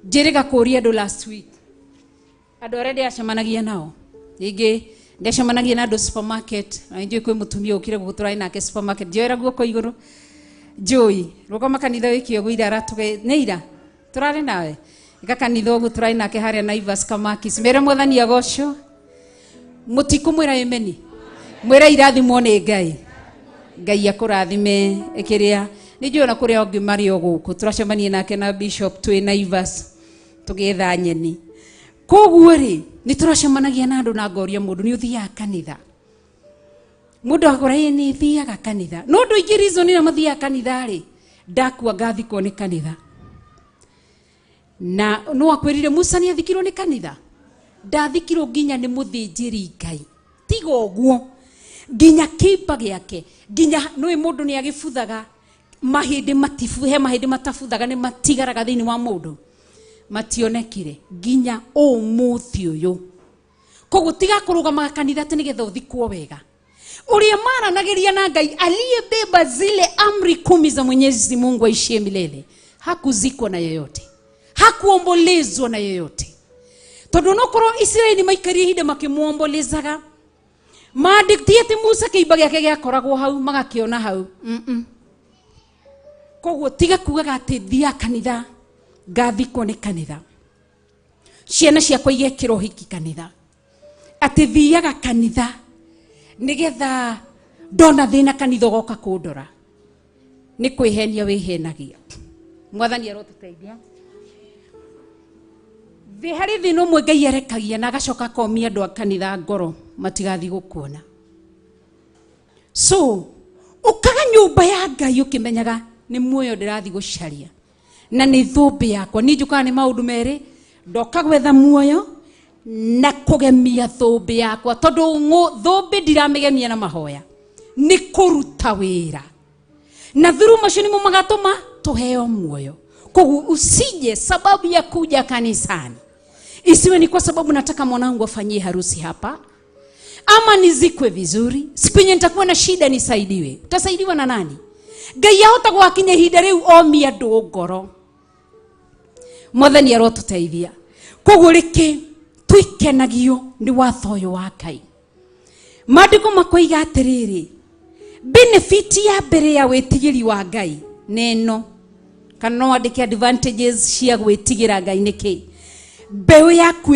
Njĩrĩga kũria andũ last week, andũ arĩa ndĩacemanagia nao, rĩngĩ ndĩacemanagia na andũ supermarket, na nĩnjũĩ kwĩ mũtumia ũkire gũkũ tũrarĩ nake supermarket, njoera guoko igũrũ, njũĩ rũgama kanitha wĩke ũguo ira aratũge nĩ ira tũrarĩ nawe ĩka kanitha ũguo tũrarĩ nake harĩa Naivas Kamakis, mere Mwathani agocwo. Mũtikũmwĩra ameni, mwĩre irathimwo nĩ Ngai. Ngai akũrathime ĩkĩrĩa nĩ njũĩ ona kũrĩa ũngĩ marĩ o gũkũ tũracemania nake na Bishop twĩ Naivas tũgĩetha nyeni. Koguo rĩ nĩ tũracemanagia na andũ na ngoria mũndũ nĩ ũthiaga kanitha, mũndũ akora ĩ nĩ thiaga kanitha, no andũ aingĩ reason ĩrĩa mathiaga kanitha rĩ, ndakua ngathikwo nĩ kanitha. Na no akwĩrire Musa nĩ athikirwo nĩ kanitha, ndathikirwo nginya nĩ mũthĩnjĩri Ngai. Tiga ũguo nginya kĩimba gĩake, nginya nĩũĩ mũndũ nĩ agĩbuthaga mahĩndĩ matibu, he mahĩndĩ matabuthaga nĩ matigaraga thĩinĩ wa mũndũ, mationekire nginya ũmũthĩ ũyũ. Koguo tiga kũrũgamaga kanitha atĩ nĩgetha ũthikwo wega. Ũrĩa maranagĩria na Ngai aliyebeba zile amri 10 za Mwenyezi Mungu aishie milele hakuzikwa na yeyote. Hakuombolezwa na yeyote. Tondu nokorwo Isiraeli maikarie ihinda makimuombolezaga, maandĩko ti atĩ Musa kĩimba gĩake gĩakoragwo hau magakĩona hau. Koguo tiga kugaga atĩ thiaga kanitha ngathikwo nĩ kanitha, ciana ciakwa igekĩrwo hiki kanitha, atĩ thiaga kanitha nĩgetha ndona thĩna kanitha ũgoka kũndora. Nĩ kwĩhenia wĩhenagia. Mwathani arotũteithia. Thĩ harĩ thĩna ũmwe Ngai arekagia na agacoka akomia andũ a kanitha ngoro matigathiĩ gũkuona. So ũkaga nyũmba ya Ngai ũkĩmenyaga nĩ muoyo ndĩrathiĩ gũcaria na nĩ thũmbĩ yakwa. Niĩ njũkaga nĩ maũndũ merĩ, ndoka gwetha muoyo na kũgemia thũmbĩ yakwa, tondũ thũmbĩ ndiramĩgemia na mahoya, nĩ kũruta wĩra na thuru macio nĩmo magatũma tũheo muoyo. Koguo usije sababu ya kuja kanisani isiwe ni kwa sababu nataka mwanangu afanyie harusi hapa ama nizikwe vizuri, siku yenye nitakuwa na shida nisaidiwe. Utasaidiwa na nani? Ngai ahota gwakinya ihinda riu omia andũ ngoro. Mwathani arotũteithia. Koguo rĩkĩ twikenagio nĩ watho ũyũ wa Ngai. Maandĩko makoiga atĩrĩrĩ, benefit ya mbere ya wĩtigĩri wa Ngai nĩ ĩno, kana no wandĩke advantages cia gwĩtigĩra Ngai nĩ kĩ? Mbeũ yaku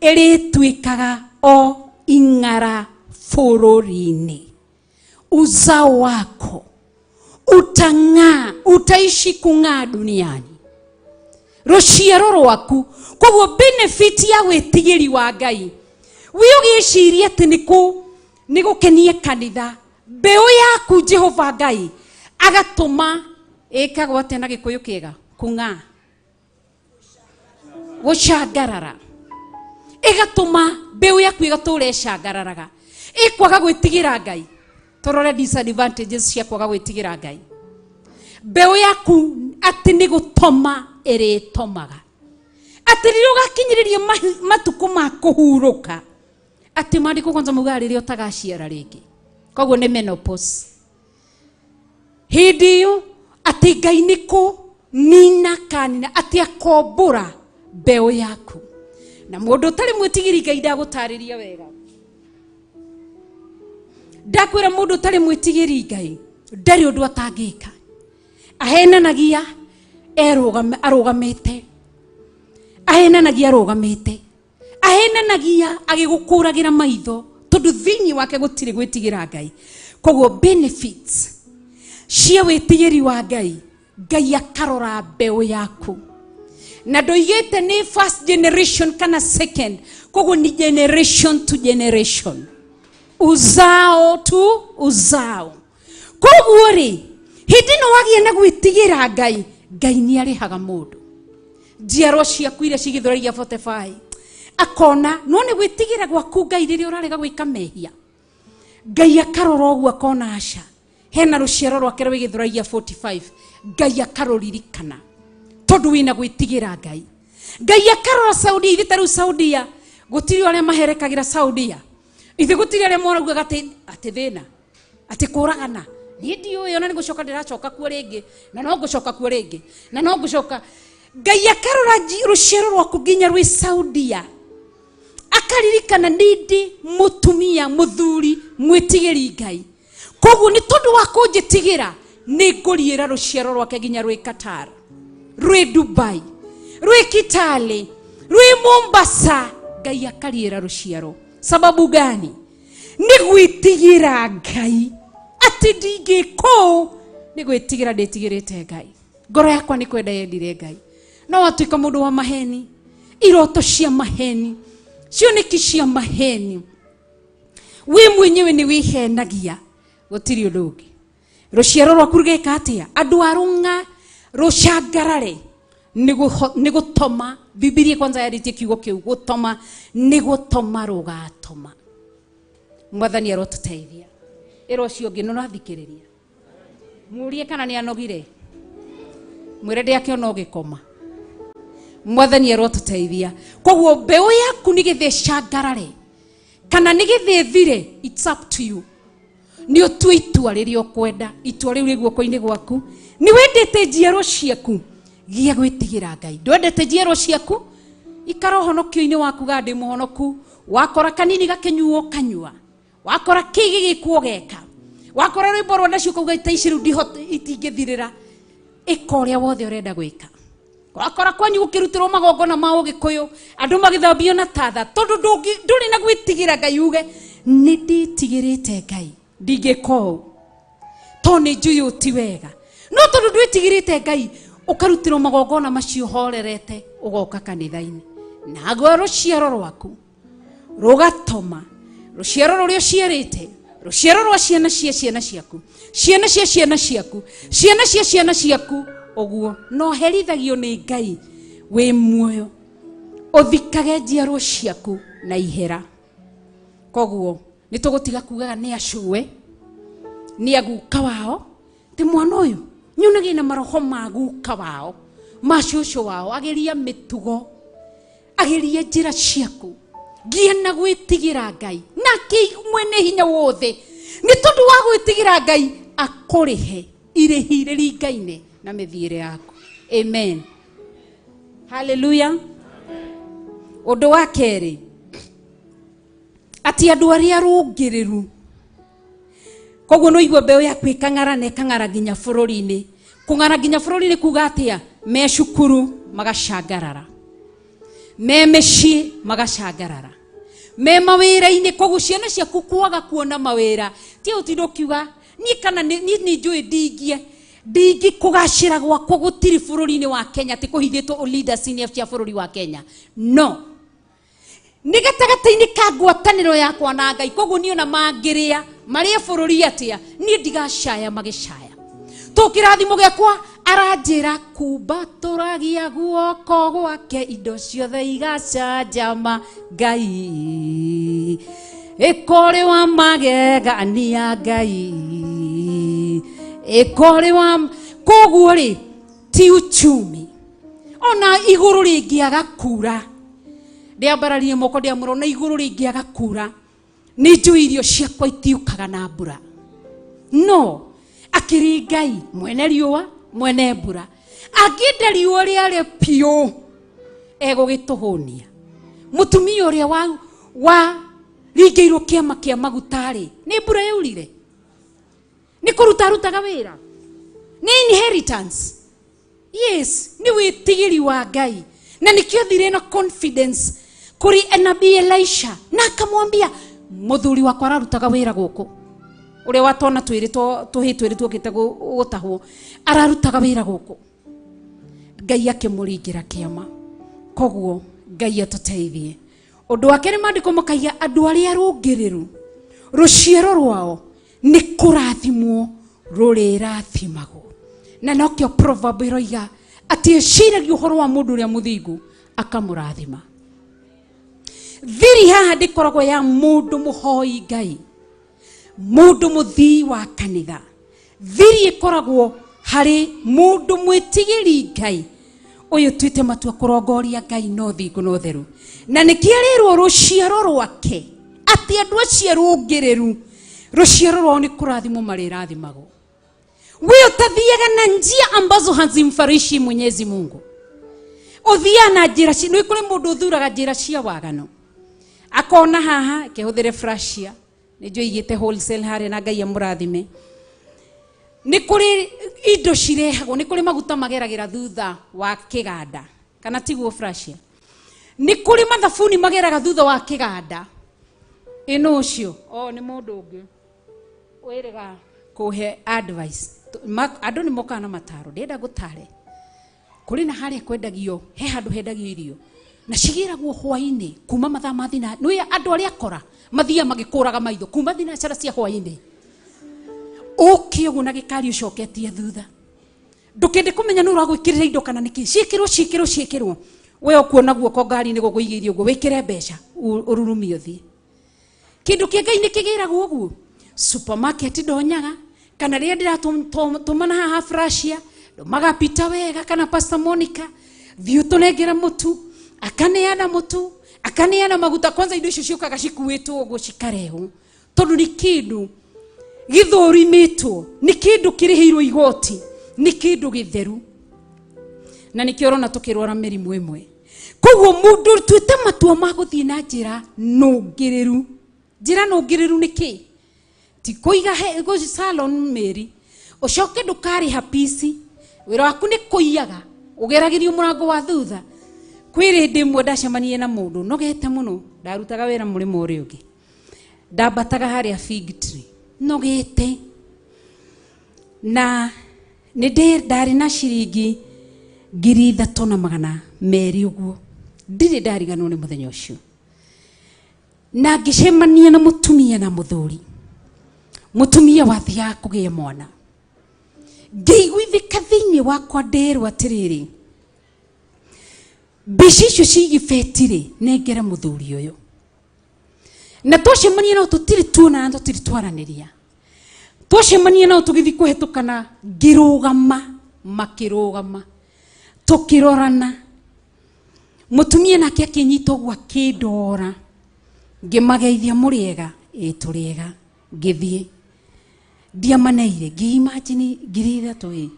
ĩrĩtuĩkaga o ing'ara bũrũri-inĩ. Uzao wako utang'aa, utaishi kung'aa duniani, rũciaro rwaku. Koguo benefit ya wĩtigĩri wa Ngai, wĩ ũgĩciria atĩ nĩ gũkenia kanitha, mbeũ yaku Jehova Ngai agatũma ĩkagwo atĩa na Gĩkũyũ kĩega? Kung'aa, gũcangarara, ĩgatũma mbeũ yaku ĩgatũra ĩcangararaga. Ĩkwaga gwĩtigĩra Ngai. Tũrore disadvantages cia kwaga gwĩtigĩra Ngai. Mbeũ yaku atĩ nĩ gũtoma ĩrĩtomaga, atĩ rĩrĩa ũgakinyĩrĩria matukũ ma kũhurũka, atĩ maandĩko kwanza maugaga rĩrĩa ũtagaciara rĩngĩ, koguo nĩ menopause. Hĩndĩ ĩyo atĩ Ngai nĩ kũnina kanina, atĩ akombũra mbeũ yaku. Na mũndũ ũtarĩ mwĩtigĩri Ngai ndagũtarĩria wega. Ndakwĩra mũndũ ũtarĩ mwĩtigĩri Ngai ndarĩ ũndũ atangĩka. Ahenanagia arũgamĩte, ahenanagia arũgamĩte, ahenanagia agĩgũkũragĩra maitho, tondũ thĩinĩ wake gũtirĩ gwĩtigĩra Ngai. Koguo benefits cia wĩtigĩri wa Ngai, Ngai akarora mbeũ yaku. Na ndoigĩte nĩ first generation kana second, koguo ni generation to generation, uzao to uzao. Koguo rĩ, hĩndĩ ĩno wagĩa na gwĩtigĩra Ngai, Ngai nĩ arĩhaga mũndũ. Njiarwa ciaku iria cigĩthũragia 45 akona no nĩ gwĩtigĩra gwaku Ngai rĩrĩa ũrarega gwĩka mehia, Ngai akarora ũguo akona aca, hena rũciaro rwake rwĩgĩthũragia 45, Ngai akarũririkana tondũ wĩna gwĩtigĩra Ngai. Ngai akarora Saudia, ithe ta rĩu Saudia gũtirĩ arĩa maherekagĩra Saudia, ithe gũtirĩ arĩa moraugaga atĩ thĩna, atĩ kũragana, niĩ ndiũĩ ona nĩ gũcoka ndĩracoka kuo rĩngĩ, na no ngũcoka kuo rĩngĩ, na no ngũcoka. Ngai akarora rũciaro rwaku nginya rwĩ Saudia, akaririkana nindi mũtumia mũthuri mwĩtigĩri Ngai. Koguo nĩ tondũ wa kũnjĩtigĩra nĩ ngũriĩra rũciaro rwake nginya rwĩ Qatar, rwĩ Dubai, rwĩ Kitale, rwĩ Mombasa. Ngai akariĩra rũciaro. Sababu gani? Nĩ gwĩtigĩra Ngai. Atĩ ndingĩka ũũ nĩ gwĩtigĩra ndĩtigĩrĩte Ngai. Ngoro yakwa nĩ kwenda yendire Ngai. No watuĩka mũndũ wa maheni, iroto cia maheni, cioneki cia maheni, wĩ mwenyewe nĩ wĩhenagia, gũtirĩ ũndũ ũngĩ. Rũciaro rwaku rũgeka atĩa? Andũ a rũng'a rũcangarare nĩ gũtoma. Bibilia kwanza yarĩtie kiugo kĩu, gũtoma, nĩ gũtoma rũgatoma. Mwathani arotũteithia. Ĩra ũcio ũngĩ nĩ ũrathikĩrĩria, mũrie kana nĩ anogire, mwĩre ndĩakĩona ũgĩkoma. Mwathani arotũteithia. Koguo mbeũ yaku nĩ gĩthĩ ĩcangarare kana nĩ gĩthĩ ĩthire, it's up to you. Nĩ ũtue itua rĩrĩa ũkwenda, itua rĩu rĩ guoko-inĩ gwaku. Nĩ wendete njiaro ciaku, Gĩa gwĩtigĩra Ngai. Ndwendete njiarwa ciaku, ikara ũhonokio-inĩ waku ga ndĩ mũhonoku. Wakora kanini gakĩnyuo kanyua, wakora kĩ gĩgĩkwo geka, wakora rwĩmbo rwa nacio kauga ita ici rĩu itingĩthirĩra, ĩka ũrĩa wothe ũrenda gwĩka. Wakora kwanyu gũkĩrutĩrwo magongona ma ũgĩkũyũ, andũ magĩthambio na tatha, tondũ ndũrĩ na gwĩtigĩra Ngai, uge nĩ ndĩtigĩrĩte Ngai, ndingĩka ũũ tondũ nĩ njũĩ ũũ ti wega. No tondũ ndwĩtigĩrĩte Ngai, ũkarutĩrwo magongona macio horerete, ũgoka kanitha-inĩ, naguo rũciaro rwaku rũgatoma, rũciaro rũrĩa ũciarĩte, rũciaro rwa ciana cia ciana ciaku, ciana cia ciana ciaku, ciana cia ciana ciaku, ũguo no herithagio nĩ Ngai wĩ muoyo, ũthikage njiarwo ciaku na ihera. Koguo nĩ tũgũtiga kugaga nĩ acũe, nĩ aguka wao, ti mwana ũyũ nyonagie na maroho ma guka wao, ma cũcũ wao, ageria mĩtugo, ageria njĩra ciaku, ngia na gwĩtigĩra Ngai, nake mwene hinya wothe nĩ tondũ wa gwĩtigĩra Ngai akũrĩhe irĩhi rĩringaine na mĩthiĩre yaku. Amen, haleluya. Ũndũ wa kerĩ, atĩ andũ arĩa rũngĩrĩru, koguo no igua mbeũ yaku ĩkang'ara na ĩkang'ara nginya bũrũri-inĩ. Kũng'ara nginya bũrũri-inĩ kuga atĩa? Me cukuru magacangarara, me mĩciĩ magacangarara, me mawĩra-inĩ. Koguo ciana ciaku kwaga kuona mawĩra ti ũtinda ũkiuga niĩ kana niĩ nĩ njũĩ ndingie ndingi kũgacĩra gwakwa gũtirĩ bũrũri-inĩ wa Kenya, atĩ kũhithĩtwo leaders-inĩ cia bũrũri wa Kenya, no nĩ gatagatĩ-inĩ ka ngwatanĩro yakwa na Ngai. Koguo niĩ ona mangĩrĩa marĩe bũrũri atĩa, niĩ ndigacaya magĩcaya. Tũkĩrathimo gĩakwa aranjĩra kumbatũragia guoko gwake, indo ciothe igacanjama. Ngai ĩkũrĩ wa magegania, Ngai ĩkũrĩ wa. Koguo rĩ, ti uchumi ona igũrũ rĩngĩaga kura, ndĩambararie moko ndĩamũra, ona igũrũ rĩngĩaga kura, nĩ njũĩ irio ciakwa itiũkaga na mbura. No akĩrĩ Ngai mwene riũa, mwene mbura, angĩenda riũa rĩare piũ egũgĩtũhũnia. Mũtumia ũrĩa wa ringĩirwo kĩama kĩa maguta rĩ, nĩ mbura yaurire, nĩ kũruta arutaga wĩra, nĩ inheritance. Yes, nĩ wĩtigĩri wa Ngai, na nĩkĩo thire na confidence kũrĩ nabii Elisha na akamwambia mũthuri wakwa ararutaga wĩra gũkũ, ũrĩa watona twĩrĩ tũhĩ twĩrĩ tuokĩte gũtahwo, ararutaga wĩra gũkũ. Ngai akĩmũringĩra kĩama. Koguo Ngai atũteithie. Ũndũ wa kerĩ, maandĩko makaiga andũ arĩa rũngĩrĩru rũciaro rwao nĩ kũrathimwo rũrĩrathimagwo, na nokĩo proverb ĩroiga atĩ eciragia ũhoro wa mũndũ ũrĩa mũthingu akamũrathima. Thiri haha ndĩkoragwo ya mũndũ mũhoi Ngai, mũndũ mũthii wa kanitha. Thiri ĩkoragwo harĩ mũndũ mwĩtigĩri Ngai, ũyũ tuĩte matua kũrongoria Ngai na ũthingu na ũtheru, na nĩkĩo arĩrwo rũciaro rwake atĩ andũ acio rũngĩrĩru rũciaro rwao nĩ kũrathimwo marĩrathimagwo. We ũtathiaga na njia ambazo hazimfarishi Mwenyezi Mungu, ũthiaga na njĩra nĩ kũrĩ mũndũ ũthuraga njĩra cia waganu, akona haha kĩhũthĩre frashia nĩ njũĩ igĩte wholesale harĩa, na Ngai amũrathime. Nĩ kũrĩ indo cirehagwo, nĩ kũrĩ maguta mageragĩra thutha wa kĩganda, kana tiguo frashia? Nĩ kũrĩ mathabuni mageraga thutha wa kĩganda. Ĩno ũcio o nĩ mũndũ ũngĩ wĩrĩga kũhe advice. Andũ nĩ mokaga na mataro, ndĩrenda gũtare kũrĩ na harĩa kwendagio, he handũ hendagio irio na cigĩragwo hwaĩ-inĩ kuma mathaa ma thina. Nĩ andũ arĩa akora mathiaga magĩkũraga maitho kuma thinacara cia hwaĩ-inĩ, ũke ũguo na gĩkari ũcoketie thutha, ndũkende kũmenya nũ ũragwĩkĩrĩra indo kana nĩkĩ, ciĩkĩrwo ciĩkĩrwo ciĩkĩrwo, we ũkuona guoko ngari-inĩ gũkũigĩire ũguo, wĩkĩre mbeca ũrurumie ũthiĩ. Kĩndũ kĩa Ngai nĩ kĩgĩragwo ũguo supermarket ndonyaga, kana rĩrĩa ndĩratũmana haha Frashia, ndũmaga Peter wega kana Pastor Monica, thiĩ ũtũnengere mũtu, akaneana mũtu, akaneana maguta. Kwanza indo icio ciũkaga cikuĩtwo ũguo cikarehwo, tondũ nĩ kĩndũ gĩthũrimĩtwo, nĩ kĩndũ kĩrĩhĩirwo igoti, nĩ kĩndũ gĩtheru. Na nĩkĩo ũrona tũkĩrwara mĩrimũ ĩmwe. Koguo mũndũ tuĩte matua ma gũthiĩ na njĩra nũngĩrĩru. Njĩra nũngĩrĩru nĩ kĩ? Ti kũiga salon mĩri ũcoke ndũkarĩha pici, wĩra waku nĩ kũiyaga, ũgeragĩrio mũrango wa thutha. Kwĩ rĩndĩ ĩmwe ndacemanirie na mũndũ nogete mũno, ndarutaga wĩra mũrĩmo ũrĩa ũngĩ, ndambataga harĩa fig tree nogete, na nĩ ndarĩ na ciringi 3200 ũguo, ndirĩ ndariganwo nĩ mũthenya ũcio. Na ngĩcemania na mũtumia na mũthuri, mũtumia wathiaga kũgĩa mwana, ngĩiguithĩka thĩinĩ wakwa nderwo atĩrĩrĩ, mbeca icio cigibeti rĩ nengere mũthuri ũyũ. Na twacemania nao tũtirĩ tuonana, tũtirĩ twaranĩria, twacemania nao tũgĩthiĩ kũhetũkana, ngĩrũgama, makĩrũgama, tũkĩrorana, mũtumia nake akĩnyita ũguo akĩndora, ngĩmageithia mũrĩega, ĩ tũrĩega, ngĩthiĩ ndiamaneire, ngĩimagine 3000 ĩ,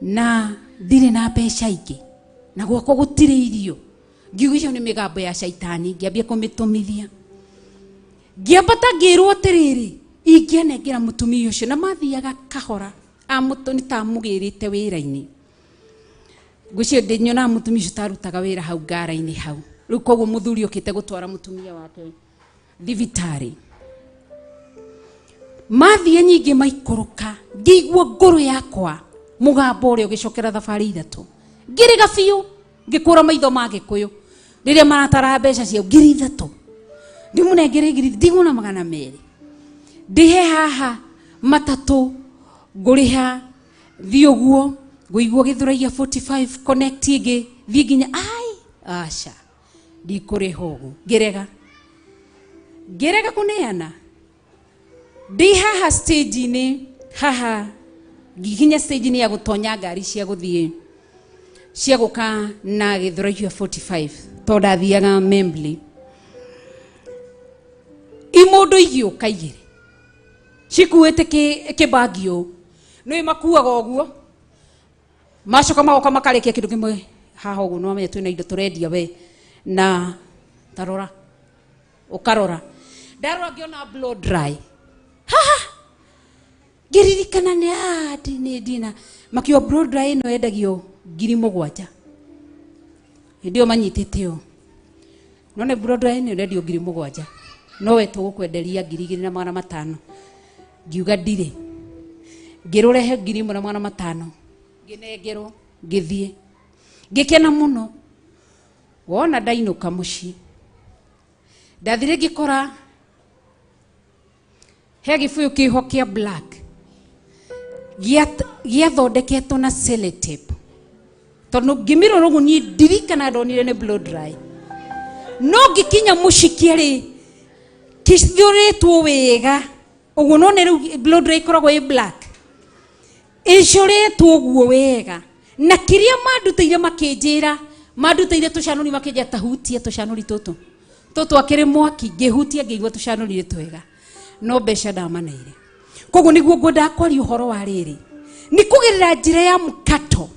na ndirĩ na mbeca ingĩ, na gwakwa gũtirĩ irio. Ngiuga icio nĩ mĩgambo ya caitani, ngĩambia kũmĩtũmithia. Ngĩambata ngĩrwo atĩrĩrĩ, ingĩanengera mũtumia ũcio, na mathiaga kahora, nĩ ta amũgĩrĩte wĩra-inĩ. Ngwĩciria ndĩnyonaga mũtumia ũcio tarutaga wĩra hau ngara-inĩ hau. Rĩu koguo mũthuri okĩte gũtwara mũtumia wake thibitarĩ. Mathiĩ nyingĩ maikũrũka, ngĩigua ngoro yakwa mũgambo ũrĩa ũgĩcokera thabarĩ ithatũ. Ngĩrĩga biũ, ngĩkũra maitho ma Gĩkũyũ rĩrĩa maratara mbeca ciao 3000. Ndimũnengere ngiri, ndiguna 200. Ndĩhe haha matatũ ngũrĩha thiĩ ũguo, ngũigua Gĩthũraiya 45 connect ĩngĩ thiĩ nginya ai aca ndikũrĩha ũguo. Ngĩrega, ngĩrega kũneana. Ndĩ haha stage-inĩ, haha nginya stage-inĩ ya gũtonya ngari cia gũthiĩ cia gũka na Gĩthũraiya 45 tondũ ndathiaga Membley. Imũndũ igĩũka igĩrĩ cikuĩte kĩbagi ũũ, nĩ makuaga ũguo, macoka magoka makarĩkia kĩndũ kĩmwe haha ũguo, nĩwamenya twĩna indo tũrendia we, na tarora ũkarora, ndarora ngĩona blow dry haha, ngĩririkana nĩ nĩ ndina makiuga blow dry ĩno yendagio 7,000 hĩndĩ ĩyo manyitĩte ũũ, no nĩ blow dry ĩno ĩrendio 7,000 no we tũgũkwenderia 2500. Ngiuga ndirĩ, ngĩrũrehe 1500, ngĩnengerwo, ngĩthiĩ ngĩkena mũno. Wona ndainũka mũciĩ, ndathire ngĩkora he gĩbũyũ kĩho kĩa black gĩathondeketwo na sellotape, tondũ ngĩmĩrora ũguo niĩ ndirikana ndonire nĩ blow dry, no ngĩkinya mũciĩ kĩarĩ kĩthũrĩtwo wega ũguo, no nĩ rĩu blow dry ĩkoragwo ĩ black ĩcũrĩtwo ũguo wega, na kĩrĩa mandutĩire makĩnjĩra, mandutĩire tũcanũri, makĩnjĩra tahutia tũcanũri tũtũ tũtũ akĩrĩ mwaki, ngĩhutia ngĩigua tũcanũri nĩ twega, no mbeca ndamaneire. Koguo nĩguo ngwendaga kwaria ũhoro wa rĩrĩ, nĩ kũgerera njĩra ya mũkato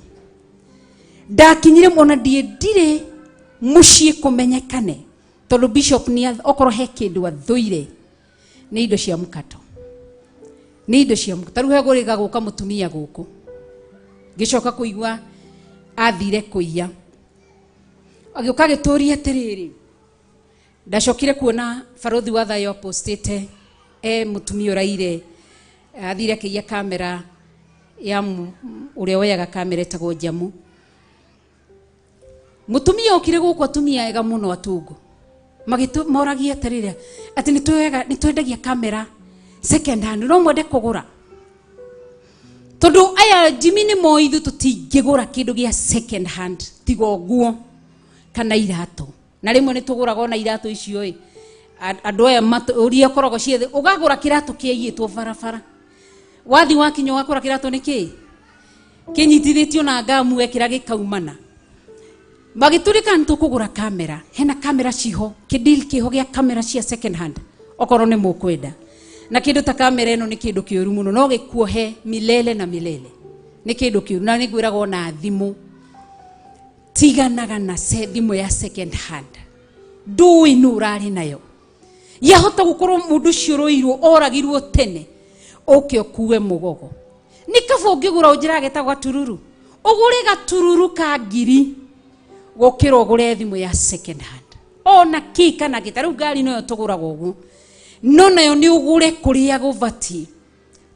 ndakinyire ona ndiendire mũciĩ kũmenyekane, tondũ bishop nĩ okorwo he kĩndũ athũire nĩ indo cia mũkato, nĩ indo cia mũkato. Tarĩu hegũrĩga gũka mũtumia gũkũ, ngĩcoka kũigua athire kũiya, agĩũka agĩtũria atĩrĩrĩ, ndacokire kuona barothi wa thayũ apostĩte e mũtumia ũraire, athire akĩiya kamera ya ũrĩa woyaga kamera ĩtagwo Njamu. Mũtumia okire gũkũ, atumia ega mũno atungu, moragia atĩrĩrĩ atĩ nĩ twendagia kamera second hand, no mwende kũgũra, tondũ aya Jimmy nĩ moĩ ithuĩ tũtingĩgũra kĩndũ gĩa second hand tiga ũguo kana iratũ, na rĩmwe nĩ tũgũraga ona iratũ icio ĩ andũ aya ũria ũkoragwo ciethe, ũgagũra kĩratũ kĩaiyĩtwo barabara, wathi wakinya ũgakora kĩratũ nĩ kĩĩ kĩnyitithĩtio na ngamu wekĩra gĩkaumana. Magĩtũrĩka nĩ tũkũgũra kamera, hena kamera ciho, kĩdeal kĩho gĩa kamera cia second hand okorwo nĩ mũkwenda. Na kĩndũ ta kamera ĩno nĩ kĩndũ kĩũru mũno, no gĩkuohe milele na milele, nĩ kĩndũ kĩũru, na nĩ ngwĩraga ona thimũ Tiganaga na thimũ ya second hand. Ndũĩ nũ ũrarĩ nayo. Yahota gũkorwo mũndũ ũcio ũroirwo oragirwo tene, ũke ũkue mũgogo. Nĩ kaba ũngĩgũra ũnjĩra getagwo gatururu, ũgũre gatururu ka ngiri gũkĩra ũgũre thimũ ya second hand. Ona kĩ kana kĩ, ta rĩu ngari noyo tũgũraga ũguo, no nayo nĩ ũgũre kũrĩa gũbatiĩ,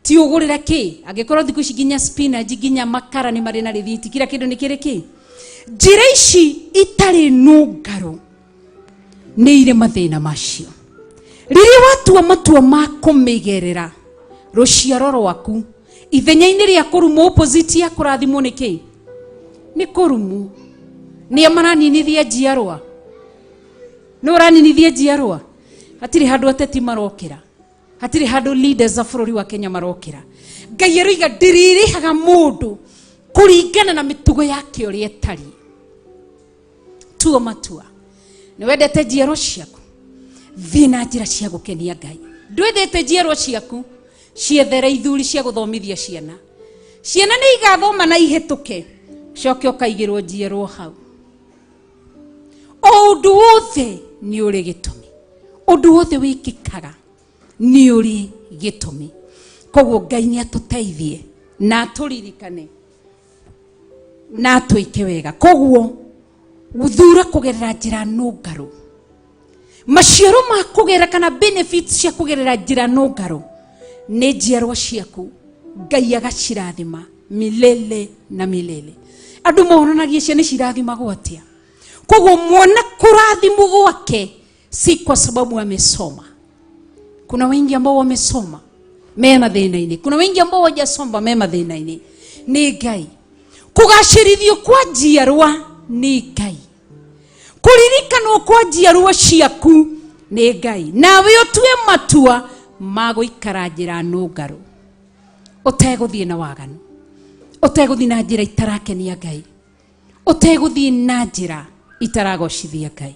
ti ũgũrĩre kĩ. Angĩkorwo thikũ ici nginya spinach nginya makara nĩ marĩ na rĩthiti, kila kĩndũ nĩ kĩrĩ kĩ. Njĩra ici itarĩ nũngarũ nĩ irĩ mathĩna macio. Rĩrĩa watua matua ma kũmĩgerera rũciaro rwaku, ithenya-inĩ rĩa kũrumwo, opposite ya kũrathimwo nĩ kĩ? Nĩ kũrumwo. Nĩa maraninithia njiarwa? Nĩ ũraninithia njiarwa? Hatirĩ handũ ateti marokĩra, hatirĩ handũ leaders a bũrũri wa Kenya marokĩra. Ngai aroiga ndĩrĩrĩhaga mũndũ kũringana na mĩtugo yake ũrĩa ĩtariĩ. Tua matua. Nĩ wendete njiarwa ciaku, thiĩ na njĩra cia gũkenia Ngai. Ndwendete njiarwa ciaku, ciethere ithuri cia gũthomithia ciana. Ciana nĩ igathoma na ihĩtũke, coke ũkaigĩrwo njiarwa hau. O ũndũ wothe nĩ ũrĩ gĩtũmi, ũndũ wothe wĩkĩkaga nĩ ũrĩ gĩtũmi. Koguo Ngai nĩ atũteithie na atũririkane na atwĩke wega. Koguo gũthura kũgerera njĩra nũngarũ, maciaro ma kũgerera kana benefits cia kũgerera njĩra nũngarũ nĩ njiarwa ciaku, Ngai agacirathima milele na milele. Andũ monanagia ciana cirathimagwo atĩa. Koguo mwana kũrathimwo gwake si kwa sababu amesoma. Kuna wengi ambao wamesoma me mathĩna-inĩ, kuna wengi ambao hawajasoma me mathĩna-inĩ. Nĩ Ngai kũgacĩrithio kwa njiarwa, nĩ Ngai kũririkanwo kwa njiarwa ciaku, nĩ Ngai. Nawe ũtue matua ma gũikara njĩra nũngarũ, ũtegũthiĩ na waganu, ũtegũthiĩ na njĩra itarakenia Ngai, ũtegũthiĩ na njĩra itaragocithia Ngai.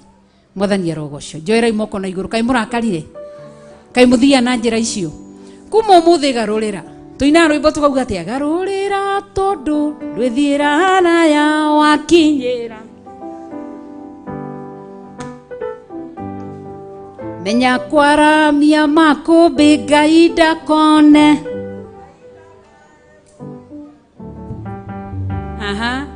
Mwathani arogocwo. Njoerai moko na igũrũ. Kaĩ mũrakarire? Kaĩ mũthiaga na njĩra icio? Kuma ũmũthĩ garũrĩra. Tũinaga rwĩmbo tũkauga atĩa? Garũrĩra tondũ ndwĩthiĩra haraya wakinyĩra. Menya kwaramia makũmbĩ Ngai ndakone. Aha.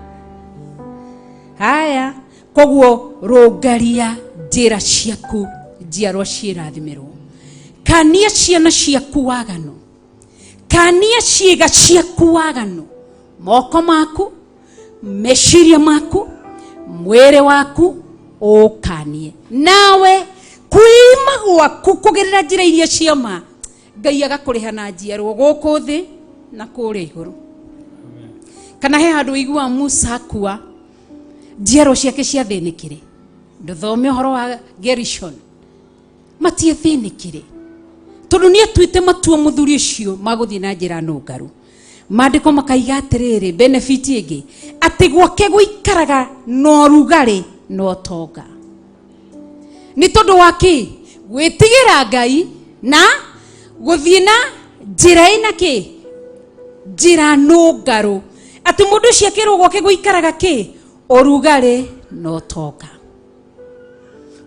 Haya, koguo rũngaria njĩra ciaku, njiarwa ciĩrathimĩrwo. Kania ciana ciaku waganu, kania ciĩga ciaku waganu, moko maku, meciria maku, mwĩrĩ waku ũkanie. Nawe kwĩima gwaku kũgerera njĩra iria cia ma, Ngai agakũrĩha na njiarwo gũkũ thĩ na kũrĩa igũrũ. Kana he handũ ũiguaga Musa akua, njiarwo ciake ciathĩnĩkire. Ndũthome ũhoro wa Gerishon, matiathĩnĩkire tondũ nĩ atuĩte matua mũthuri ũcio ma gũthiĩ na njĩra nũngaru. Maandĩko makaiga atĩrĩrĩ, benefit ĩngĩ atĩ gwake gũikaraga na ũrugarĩ na ũtonga. Nĩ tondũ wa kĩ? Gwĩtigĩra Ngai na gũthiĩ na njĩra ĩna kĩ? Njĩra nũngarũ. Atĩ mũndũ ũcio akĩrwo gwake gũikaraga kĩ? Ũrugarĩ na ũtonga.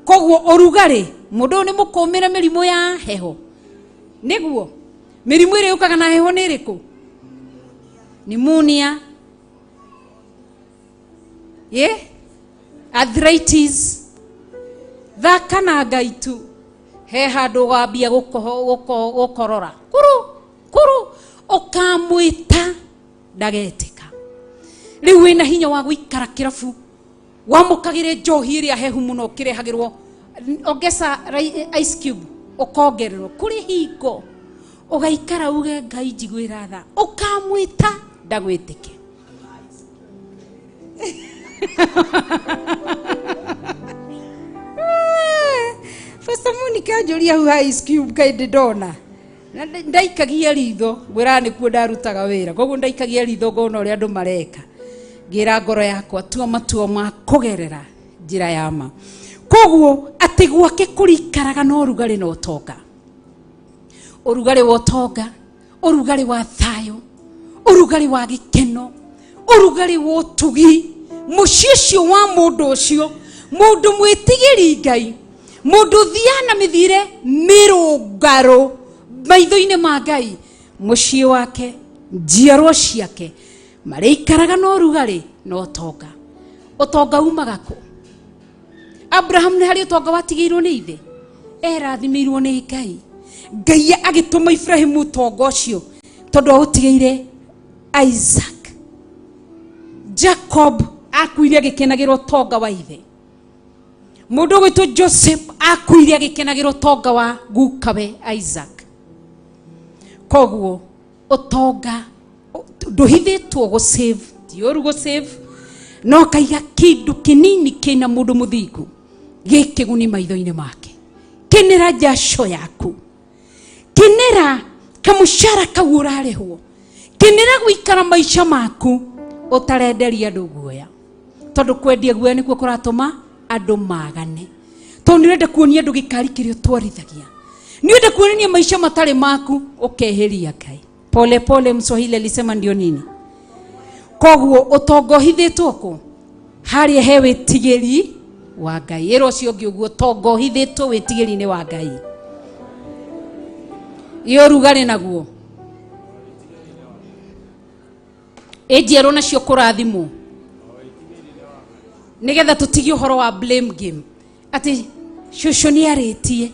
Koguo ũrugarĩ, mũndũ ũyũ nĩ mũkũmĩre mĩrimũ ya heho. Nĩguo mĩrimũ ĩrĩa yũkaga na heho nĩ ĩrĩkũ? Pneumonia, ye arthritis. Thaka na Ngai tu, he handũ wambia gũkorora kuru kuru, ũkamwĩta ndagetĩka. Rĩu wĩna hinya wa gũikara kĩrabu, wamũkagĩre njohi ĩrĩa hehu mũno, ũkĩrehagĩrwo ongeza ice cube, ũkongererwo kũrĩ hingo ũgaikara uge Ngai njiguĩra tha, ũkamwĩta ndagwĩtĩke. Pastor Monica anjũria hau ha ice cube kaĩ ndĩ ndona. Na ndaikagia ritho, ngwĩraga nĩkuo ndarutaga wĩra, koguo ndaikagia ritho ngona ũrĩa andũ mareka. Ngĩra ngoro yakwa tua matua ma kũgerera njĩra ya ma. Koguo atĩ gwake kũrikaraga na ũrugarĩ na ũtonga, ũrugarĩ wa ũtonga, ũrugarĩ wa thayũ, ũrugarĩ wa gĩkeno, ũrugarĩ wa ũtugi. Mũciĩ ũcio wa mũndũ ũcio, mũndũ mwĩtigĩri Ngai, mũndũ ũthiaga na mĩthiĩre mĩrũngarũ maitho-inĩ ma Ngai, mũciĩ wake, njiarwa ciake marĩikaraga na ũrugarĩ na ũtonga. Ũtonga umaga kũ? Abraham nĩ harĩ ũtonga watigĩirwo nĩ ithe, erathimĩirwo nĩ Ngai. Ngai agĩtũma Ibrahimu ũtonga ũcio tondũ aũtigĩire Isaac. Jacob akuire agĩkenagĩra ũtonga wa ithe. Mũndũ ũgwĩtwo Joseph akuire agĩkenagĩra ũtonga wa gukawe Isaac. Koguo ũtonga ndũhithĩtwo gũ save, ti ũru gũ save, no kaiga kĩndũ kĩnini kĩna mũndũ mũthingu gĩkĩguni maitho-inĩ make. Kenera jasho yaku, kenera kamũcara kau ũrarĩhwo, kenera gũikara maica maku ũtarenderia andũ guoya, tondũ kwendia guoya nĩkuo kũratũma andũ magane. Tondũ nĩ ũrenda kuonia andũ gĩkari kĩrĩa ũtwarithagia, nĩ ũrenda kuonania maica matarĩ maku, ũkehĩria Ngai. Pole pole Mswahili alisema ndio nini? Koguo ũtonga ũhithĩtwo kũ? Harĩa he wĩtigĩri wa Ngai. Ĩra ũcio ũngĩ ũguo, ũtonga ũhithĩtwo wĩtigĩri-inĩ wa Ngai. Ĩ ũrugarĩ naguo? Ĩ njiarwo nacio kũrathimwo? Nĩgetha tũtigie ũhoro wa blame game, atĩ cũcũ nĩ arĩtie,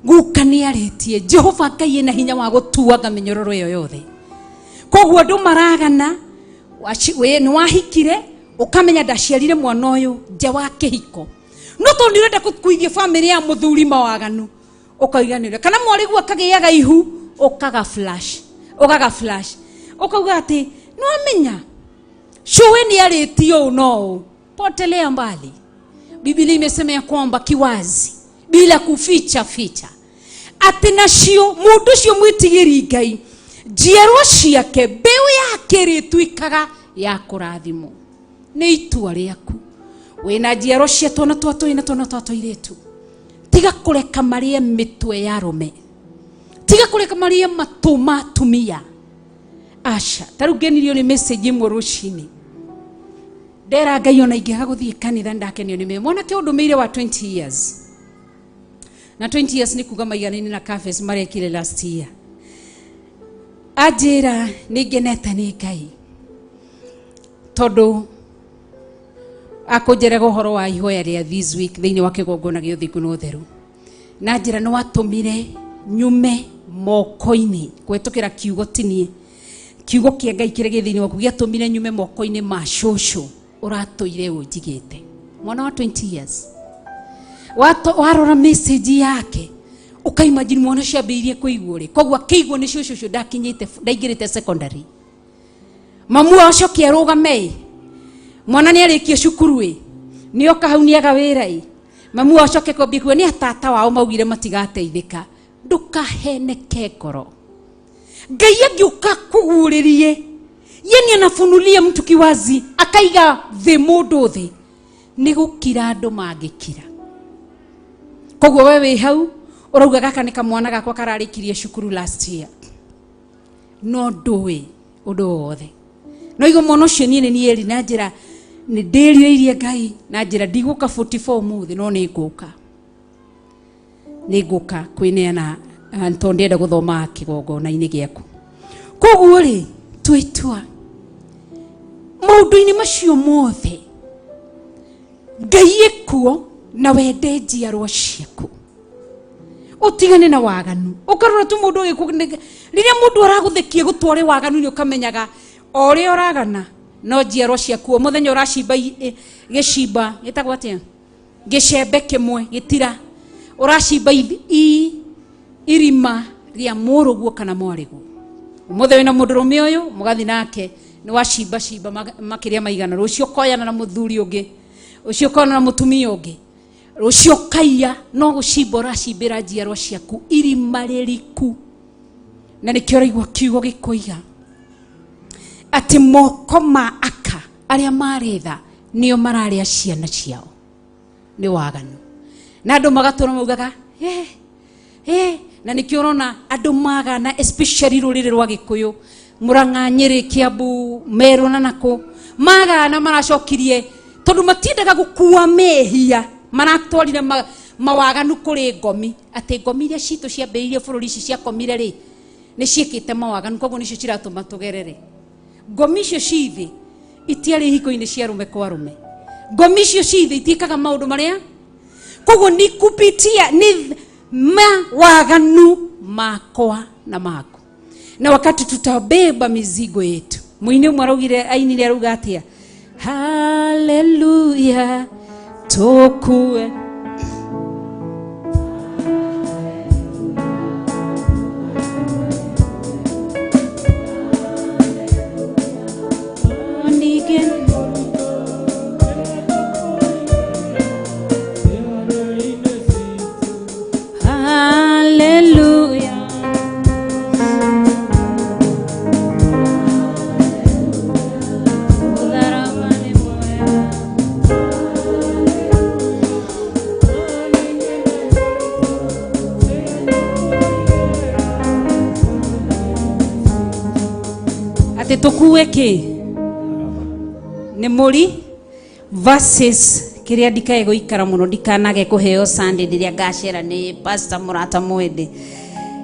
guka nĩ arĩtie. Jehova Ngai ena hinya wa gũtuanga mĩnyororo ĩyo yothe. Koguo andũ maragana, nĩ wahikire ũkamenya ndaciarire mwana ũyũ nja wa kĩhiko, no tondũ nĩ ũrenda gũkuithia bamĩrĩ ya mũthuri mawaganu, ũkaiganĩra. Kana mwarĩguo akagĩaga ihu, ũkaga flash, ũkaga flash, ũkauga atĩ nĩ wamenya cũĩ nĩ arĩtie ũũ no ũũ. Potelea mbali. Biblia imesema ya kwamba kiwazi bila kuficha ficha atĩ nacio mũndũ ũcio mwĩtigĩri Ngai, njiarwa ciake, mbeũ yake ĩrĩtuĩkaga ya kũrathimwo. Nĩ itua rĩaku. Wĩna njiarwa cia twana twa tũhĩĩ na twana twa tũirĩtu, tiga kũreka marĩe mĩtwe ya arũme, tiga kũreka marĩe matũ ma atumia. Aca, ta rĩu ngenirio nĩ message ĩmwe rũcinĩ, ndera Ngai ona ingĩaga gũthiĩ kanitha ndakenio nĩ mwe. Mwanake ũndũmĩire wa 20 years, na 20 years nĩ kuga maiganaine na cafes marekire last year, anjĩra nĩ ngenete nĩ Ngai tondũ akũnjĩraga ũhoro wa ihoya rĩa this week thĩinĩ wa kĩgongona gĩa ũthingu na ũtheru, na njĩra nĩ watũmire nyume moko-inĩ kũhetũkĩra kiugo tinie, kiugo kĩa Ngai kĩrĩa gĩ thĩinĩ waku gĩatũmire nyume moko-inĩ ma cũcũ ũratũire ũnjigĩte. Mwana wa 20 years warora message yake ũkaimagine mwana ũcio ambĩrĩirie kũigua rĩ, koguo akĩigua nĩ cũcũ ũcio ndakinyĩte, ndaingĩrĩte secondary. Mamu wao acoke arũgame ĩ, mwana nĩ arĩkia cukuru ĩ, nĩ oka hau nĩ aga wĩra ĩ, mamu wao acoke kwambia kuga nĩ atata wao maugire matigateithĩka. Ndũkaheneke ngoro. Ngai angĩũka kũguũrĩrie, ye nĩ anafunulia mtu kiwazi, akaiga thĩ mũndũ thĩ, nĩ gũkira andũ mangĩkira. Koguo we wĩ hau ũrauga gaka nĩ kamwana gakwa kararĩkirie cukuru last year, no ndũĩ ũndũ wothe. No igua mwana ũcio niĩ nĩ niĩ eri na njĩra nĩ ndĩrirĩirie Ngai na njĩra ndigũka 44 ũmũthĩ, no nĩ ngũka, nĩ ngũka kwĩneana, tondũ ndĩrenda gũthoma kĩgongona-inĩ gĩaku. Koguo rĩ, tua itua maũndũ-inĩ macio mothe, Ngai ĩkuo na wende njiarwa ciaku, ũtigane na waganu. Ũkarora tu mũndũ ũgĩkũ, rĩrĩa mũndũ aragũthekia gũtware waganu nĩ ũkamenyaga o ũrĩa ũragana no njiarwa ciaku. O mũthenya ũracimba gĩcimba gĩtagwo atĩa, gĩcembe kĩmwe gĩtira, ũracimba irima rĩa mũrũguo kana mwarĩguo. Ũmũthĩ wĩna mũndũrũme ũyũ mũgathi nake nĩ wacimba cimba makĩria maigana, rũciũ ũkoyana na mũthuri ũngĩ, rũciũ ũkoyana na mũtumia ũngĩ, rũciũ ũkaiya, no gũcimba ũracimbĩra njiarwa ciaku irima rĩriku. Na nĩkĩo ũraigua kiugo gĩkoiga atĩ moko ma aka arĩa marĩ tha nĩo mararĩa ciana ciao nĩ waganu. Na andũ magatũra maugaga na nĩkĩo ũrona andũ magana, especially rũrĩrĩ rwa Gĩkũyũ, Murang'a, Nyĩrĩ, Kiambu, Meru na nakũ, magana maracokirie Tondu matiendaga gukua mehia maratwarire mawaganu kuri ngomi ati ngomi iria citu ciambĩrĩirie bũrũri ici ciakomire rĩ nĩ ciĩkĩte mawaganu koguo nĩcio ciratũma tũgerere. Ngomi icio cithi itiarĩ hiko-inĩ cia arũme kwa arũme. Ngomi icio cithi itiĩkaga maũndũ marĩa koguo ni kupitia ni mawaganu makwa na maku. Na wakati tutabeba mizigo yetu, muini ũmwe araugire ainire arauga atia, haleluya tokue haleluya. Ati tukue ki ni muri verses kiria ndikae guikara muno ndikanage kuheo Sunday ndiria ngacera ni Pastor Murata Mwende.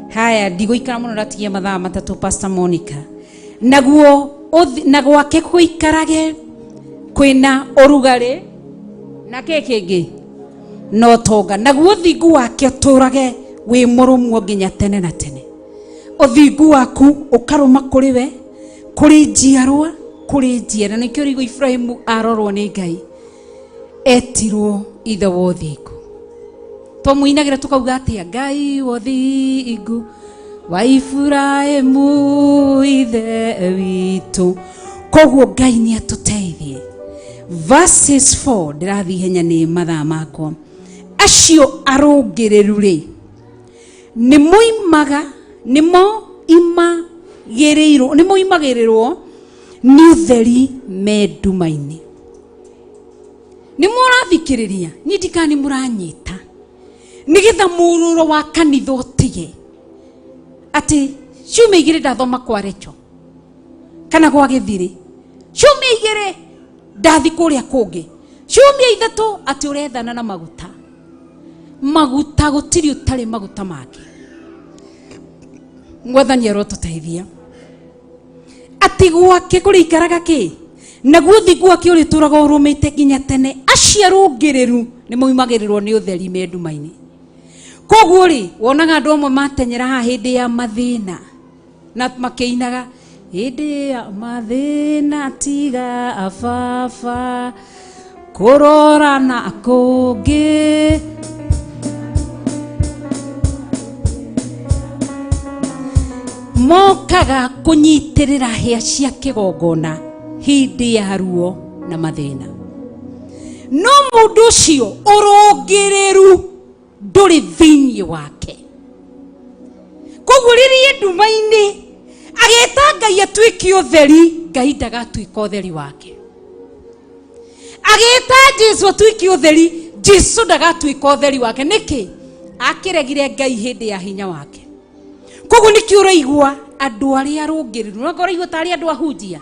Haya ndigũikara muno ndatigia mathaa matatu Pastor Monica. Naguo na gwake kuikarage kwina urugari na kĩ kĩngĩ no tonga, naguo thingu wake ũtũrage wĩ mũrũmu nginya tene na tene. Ũthingu waku ũkarũma kũrĩ we kũrĩ njiarwa kũrĩ njiarwa. Nĩkĩo ũraigua Ibrahimu arorwo nĩ Ngai etirwo ithe wa ũthingu. Twamũinagĩra tukauga atĩa, Ngai wa ũthingu wa Ibrahimu ithe witũ. Koguo Ngai nĩ atũteithie. Verses 4 ndĩrathiĩ ihenya nĩ mathaa makwa. Acio arũngĩrĩru rĩ nĩ moimagĩrĩrwo nĩ ũtheri me nduma-inĩ. Nĩ mũrathikĩrĩria niĩ ndikana nĩ mũranyita nĩgetha mũrũro wa kanitha ũtige atĩ ciumia igĩrĩ ndathoma kwa Recho kana gwa Gĩthirĩ, ciumia igĩrĩ ndathi kũrĩa kũngĩ, ciumia ithatũ atĩ ũrethana na maguta. Maguta gũtirĩ ũtarĩ maguta make. Mwathani arotũteithia. Atĩ gwake kũrĩikaraga kĩ naguo thingu wake ũrĩtũraga ũrũmĩte nginya tene. Acio arũngĩrĩru nĩ moimagĩrĩrwo nĩ ũtheri me nduma-inĩ. Koguo rĩ wonaga andũ amwe matenyera haha hĩndĩ ya mathĩna na makĩinaga hĩndĩ ya mathĩna tiga ababa kũrora na kũngĩ. Mokaga kũnyitĩrĩra hĩa cia kĩgongona hĩndĩ ya ruo na mathĩna. No mũndũ ũcio ũrũngĩrĩru ndũrĩ thĩinĩ wake. Koguo rĩrĩa nduma-inĩ agĩta Ngai atuĩke ũtheri, Ngai ndagatuĩka ũtheri wake. Agĩta Jesu atuĩke ũtheri, Jesu ndagatuĩka ũtheri wake. Nĩkĩ? Akĩregire Ngai hĩndĩ ya hinya wake. Koguo nĩkĩo ũraigua andũ arĩa arũngĩrĩru, no ũraigua tarĩ andũ ahunjia.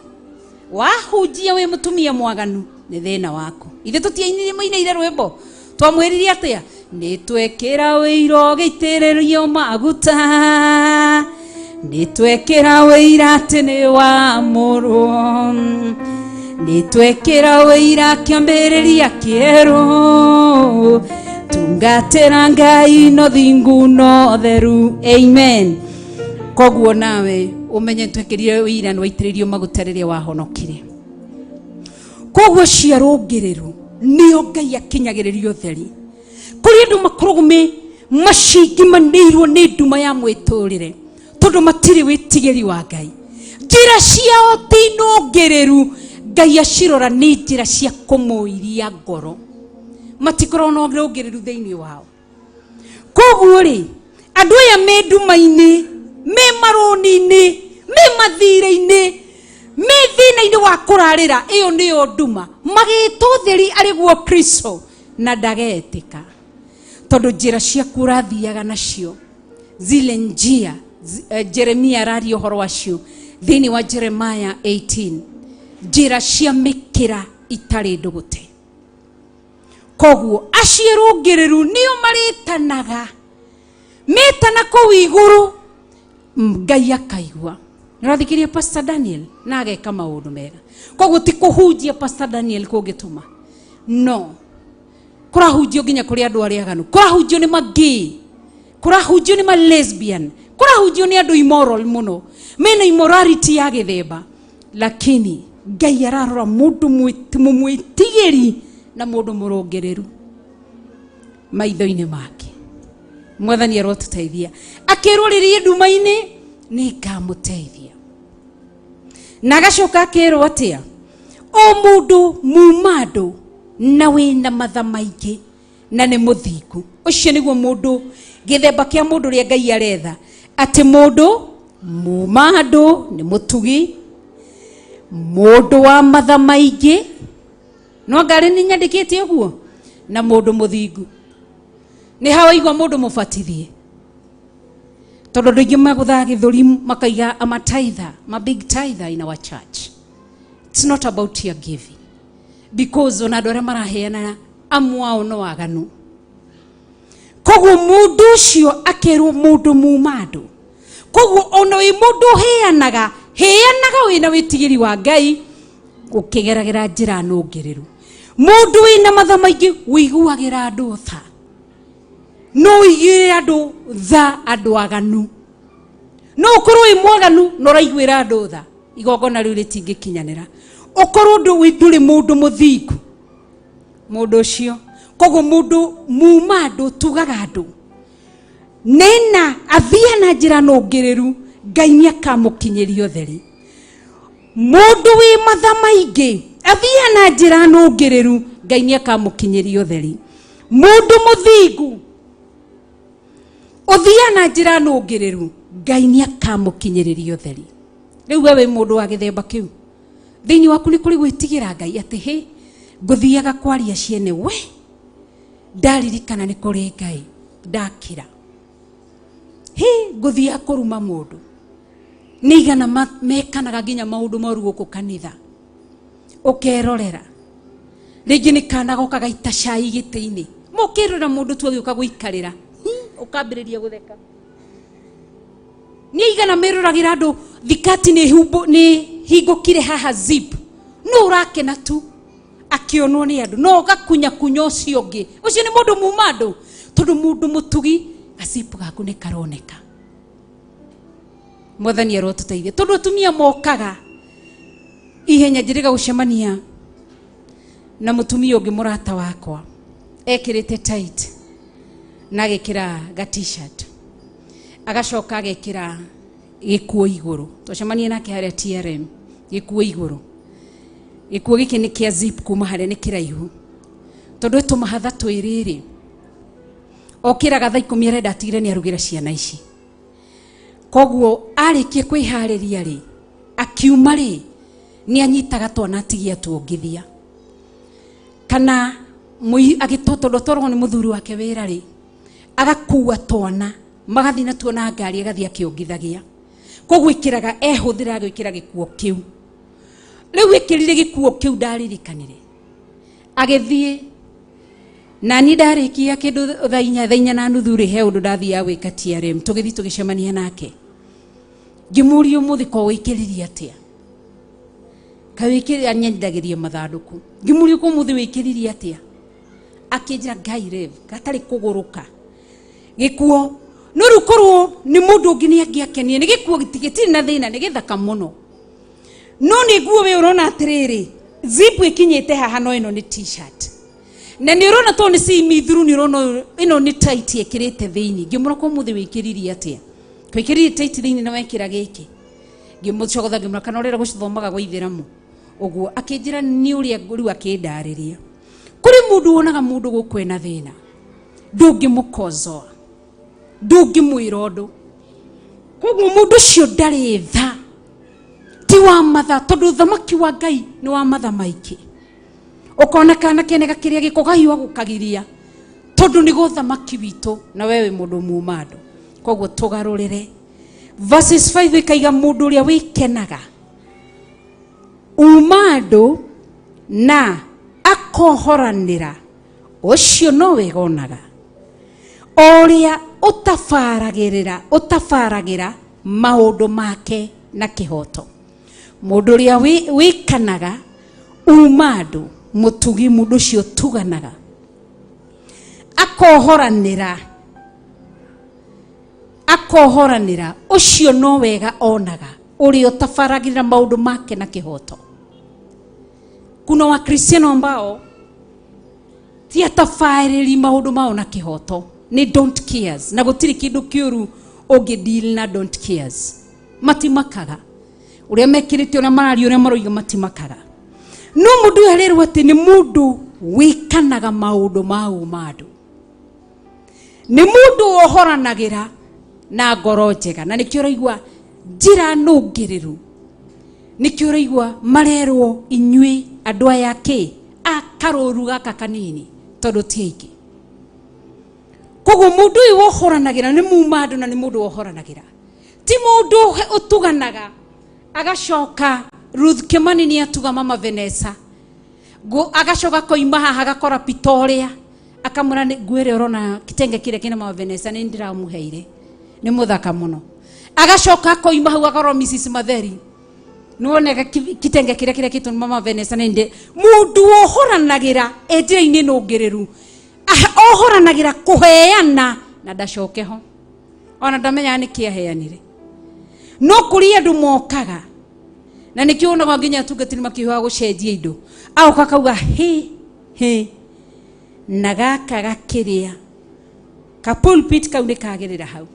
Wahunjia wĩ mũtumia mwaganu nĩ thĩna waku. Ithe tũtiainire rwĩmbo twamwĩrire atĩa, nĩ twekĩra wĩira ũgĩitĩrĩrio maguta, nĩ twekĩra wĩira atĩ nĩ wamũrwo, nĩ twekĩra wĩira kĩambĩrĩria kĩerũ, tungatĩra Ngai no thingu no theru. Amen. Koguo nawe ũmenye twekĩrire wĩira nĩ waitĩrĩrio maguta rĩrĩa wahonokire. Koguo ciarũngĩrĩru nĩo Ngai akinyagĩrĩria ũtheri. Kũrĩ andũ makoragwo me macingimanĩirwo nĩ nduma ya mwĩtũrĩre tondũ matirĩ wĩtigĩri wa Ngai. Njĩra ciao ti nũngĩrĩru, Ngai acirora nĩ njĩra cia kũmũiria ngoro. Matikoragwo na ũrũngĩrĩru thĩinĩ wao. Koguo rĩ andũ aya me nduma-inĩ, me marũni-inĩ, me mathirĩ-inĩ, me thĩna-inĩ wa kũrarĩra, ĩyo nĩyo nduma. Magĩtwo ũtheri arĩ guo Kristo na ndagetĩka. Tondũ njĩra ciaku ũrathiaga nacio zile njia Jeremia araria ũhoro wacio thĩinĩ wa Jeremiah 18, njĩra cia mĩkĩra itarĩ ndũgũte. Koguo acio rũngĩrĩru nĩo marĩtanaga metana kũu igũrũ, Ngai akaigua. Nĩũrathikiria Pastor Daniel na ageka maũndũ mega. Koguo ti kũhunjia Pastor Daniel kũngĩtũma, no kũrahunjio nginya kũrĩ andũ arĩa aganu, kũrahunjio nĩ magay, kũrahunjio nĩ ma lesbian, kũrahunjio nĩ andũ immoral mũno, mena immorality ya gĩthemba, lakini Ngai ararora mũndũ mũmwĩtigĩri na mũndũ mũrũngĩrĩru maitho-inĩ make. Mwathani arotũteithia. Akĩrwo rĩrĩa nduma-inĩ nĩ ngamũteithia. Na agacoka akĩrwo atĩa? O mũndũ muma andũ na wĩna matha maingĩ na nĩ mũthingu. Ũcio nĩguo mũndũ, gĩthemba kĩa mũndũ ũrĩa Ngai aretha, atĩ mũndũ muma andũ nĩ mũtugi, mũndũ wa matha maingĩ, no ngarĩ nĩ nyandĩkĩte ũguo, na mũndũ mũthingu. Nĩ ha waigua mũndũ mũbatithie? Tondũ andũ aingĩ magũthaga gĩthũri makaiga I'm a tither, I'm a big tither in our church. It's not about your giving. Because ona andũ arĩa maraheana amwe ao no aganu. Koguo mũndũ ũcio akerwo mũndũ muma andũ. Koguo ona wĩ mũndũ ũheanaga, heanaga wĩna wĩtigĩri wa Ngai, ũkĩgeragĩra njĩra nũngĩrĩru. Mũndũ wĩna matha maingĩ ũiguagĩra andũ tha. No ũiguĩre andũ tha andũ aganu. No ũkorwo wĩ mwaganu na ũraiguĩra andũ tha, igongona rĩu rĩtingĩkinyanĩra. Ũkorwo ndũrĩ mũndũ mũthingu, mũndũ ũcio. Koguo mũndũ muma andũ, tugaga andũ nena athia na njĩra nũngĩrĩru, Ngai nĩ akamũkinyĩria ũtheri. Mũndũ wĩ matha maingĩ athia na njĩra nũngĩrĩru, Ngai nĩ akamũkinyĩria ũtheri. Mũndũ mũthingu ũthia na njĩra nũngĩrĩru, Ngai nĩ akamũkinyĩrĩria ũtheri. Rĩu we wĩ mũndũ wa gĩthemba kĩu, thĩinĩ waku nĩ kũrĩ gwĩtigĩra Ngai atĩ hĩ, ngũthiaga kwaria ciene, we ndaririkana nĩ kũrĩ Ngai ndakira, hĩ ngũthiaga kũruma mũndũ. Nĩ igana mekanaga nginya maũndũ moru gũkũ kanitha, ũkerorera rĩngĩ nĩ kana goka gaita cai gĩtĩ-inĩ, mũkĩrora mũndũ tu agĩũka gũikarĩra, ũkambĩrĩria gũtheka. Nĩ igana meroragĩra andũ thikati nĩ hingũkire haha zip, no ũrakena tu akĩonwo nĩ andũ, no ũgakunyakunya ũcio ũngĩ. Ũcio nĩ mũndũ muma andũ, tondũ mũndũ mũtugi gacipu gaku nĩ karoneka. Mwathani arotũteithia, tondũ atumia mokaga ihenya. Njĩrĩga gũcemania na mũtumia ũngĩ mũrata wakwa, ekĩrĩte tight na agekĩra ga t-shirt, agacoka agekĩra gĩkuo igũrũ. Twacemania nake harĩa TRM, gĩkuo igũrũ. Gĩkuo gĩkĩ nĩ kĩa zip kuma harĩa nĩ kĩraihu, tondũ ĩtũmahatha twĩrĩrĩ okĩraga thaa 10 arenda atigire nĩ arugĩra ciana ici. Koguo arĩkia kwĩharĩria rĩ, akiuma rĩ, nĩ anyitaga twana atigia tuongithia, kana agĩtwo, tondũ atwaragwo nĩ mũthuri wake wĩra rĩ, agakua twana magathiĩ natuo na ngari, agathiĩ akĩongithagia. Koguo ĩkĩraga ehũthĩra gwĩkĩra gĩkuo kĩu. Rĩu ĩkĩrire gĩkuo kĩu, ndaririkanire agĩthiĩ na niĩ ndarĩkia kĩndũ thaa inya, thaa inya na nuthu rĩ, he ũndũ ndathiaga gwĩka TRM. Tũgĩthiĩ tũgĩcemania nake, ngĩmũria ũmũthĩ ko wĩkĩririe atĩa, kawĩkĩrĩ anyendagĩria mathandũkũ. Ngĩmũria ko ũmũthĩ wĩkĩririe atĩa, akĩnjĩra Ngai rev gatarĩ kũgũrũka gĩkuo. No rĩu korwo nĩ mũndũ ũngĩ nĩ angĩakenie nĩ gĩkuo, gĩtirĩ na thĩna, nĩ gĩthaka mũno, no nĩ nguo we ũrona atĩrĩrĩ, zip ĩkinyĩte haha, no ĩno nĩ t-shirt, na nĩ ũrona tondũ nĩ cimithuru, nĩ ũrona ĩno nĩ tight ĩkĩrĩte thĩinĩ. Ngĩmũra ko ũmũthĩ wĩkĩririe atĩa, kwĩkĩrire tight thĩinĩ na wekĩra gĩkĩ. Ngĩmũcogotha, ngĩmũra kana ũrenda gũcithomaga gwa ithĩramu ũguo. Akĩnjĩra nĩ ũrĩa rĩu akĩndarĩria. Kũrĩ mũndũ wonaga mũndũ gũkũ ena thĩna, ndũngĩmũkozoa, ndũngĩmwĩra ũndũ, koguo mũndũ ũcio ndarĩ tha, ti wa matha, tondũ ũthamaki wa Ngai nĩ wa matha maingĩ. Ũkona kana kene gakĩrĩa gĩko gahiũha gũkagiria, tondũ nĩguo ũthamaki witũ, na we wĩ mũndũ muma andũ. Koguo tũgarũrĩre verses 5 ĩkaiga mũndũ ũrĩa wĩkenaga uma andũ na akohoranĩra. Ũcio no wega onaga. O ũrĩa ũtabaragĩrĩra ũtabaragĩra maũndũ make na kĩhoto. Mũndũ ũrĩa wĩkanaga uma andũ mũtugi, mũndũ ũcio ũtuganaga akohoranĩra akohoranĩra, ũcio no wega onaga, ũrĩa ũtabaragĩrĩra maũndũ make na kĩhoto. Kuna Wakristiano ambao ti atabarĩri maũndũ mao na kĩhoto, nĩ don't cares, na gũtirĩ kĩndũ kĩũru ũngĩ deal na don't cares. Matimakaga ũrĩa mekĩrĩte, ũrĩa mararia, ũrĩa maroiga, matimakaga. No mũndũ ũyũ arerwo atĩ nĩ mũndũ wĩkanaga maũndũ ma ũma andũ, nĩ mũndũ wohoranagĩra na ngoro njega, na nĩkĩo ũraigua njĩra nũngĩrĩru, nĩkĩo ũraigua marerwo inyuĩ andũ aya kĩ a karũru gaka kanini, tondũ ti aingĩ. Koguo mũndũ ũyũ wohoranagĩra nĩ muma andũ, na nĩ mũndũ wohoranagĩra, ti mũndũ ũtuganaga agacoka. Ruth Kimani nĩ atuga Mama Vanessa, agacoka koima haha agakora Pitoria, akamwĩra nĩ nguo ĩrĩa ũrona, kitenge kĩrĩa kĩna Mama Vanessa, nĩ ndĩramũheire, nĩ mũthaka mũno. Agacoka akoima hau akorwo Mrs Matheri, nĩwoneka kitenge kĩrĩa kĩrĩa kĩtwo nĩ Mama Vanessa, nĩ ndĩ mũndũ wohoranagĩra ĩ njĩra-inĩ nũngĩrĩru. Ohoranagĩra kũheana na ndacoke ho, ona ndamenyaga nĩ kĩ aheanire. No kũrĩ andũ mokaga, na nĩkĩo wonaga nginya atungatĩri makĩhoya gũcenjia indo, agoka akauga hĩ hĩ, na gaka gakĩrĩa ka pulpit kau nĩ kagĩrĩra hau,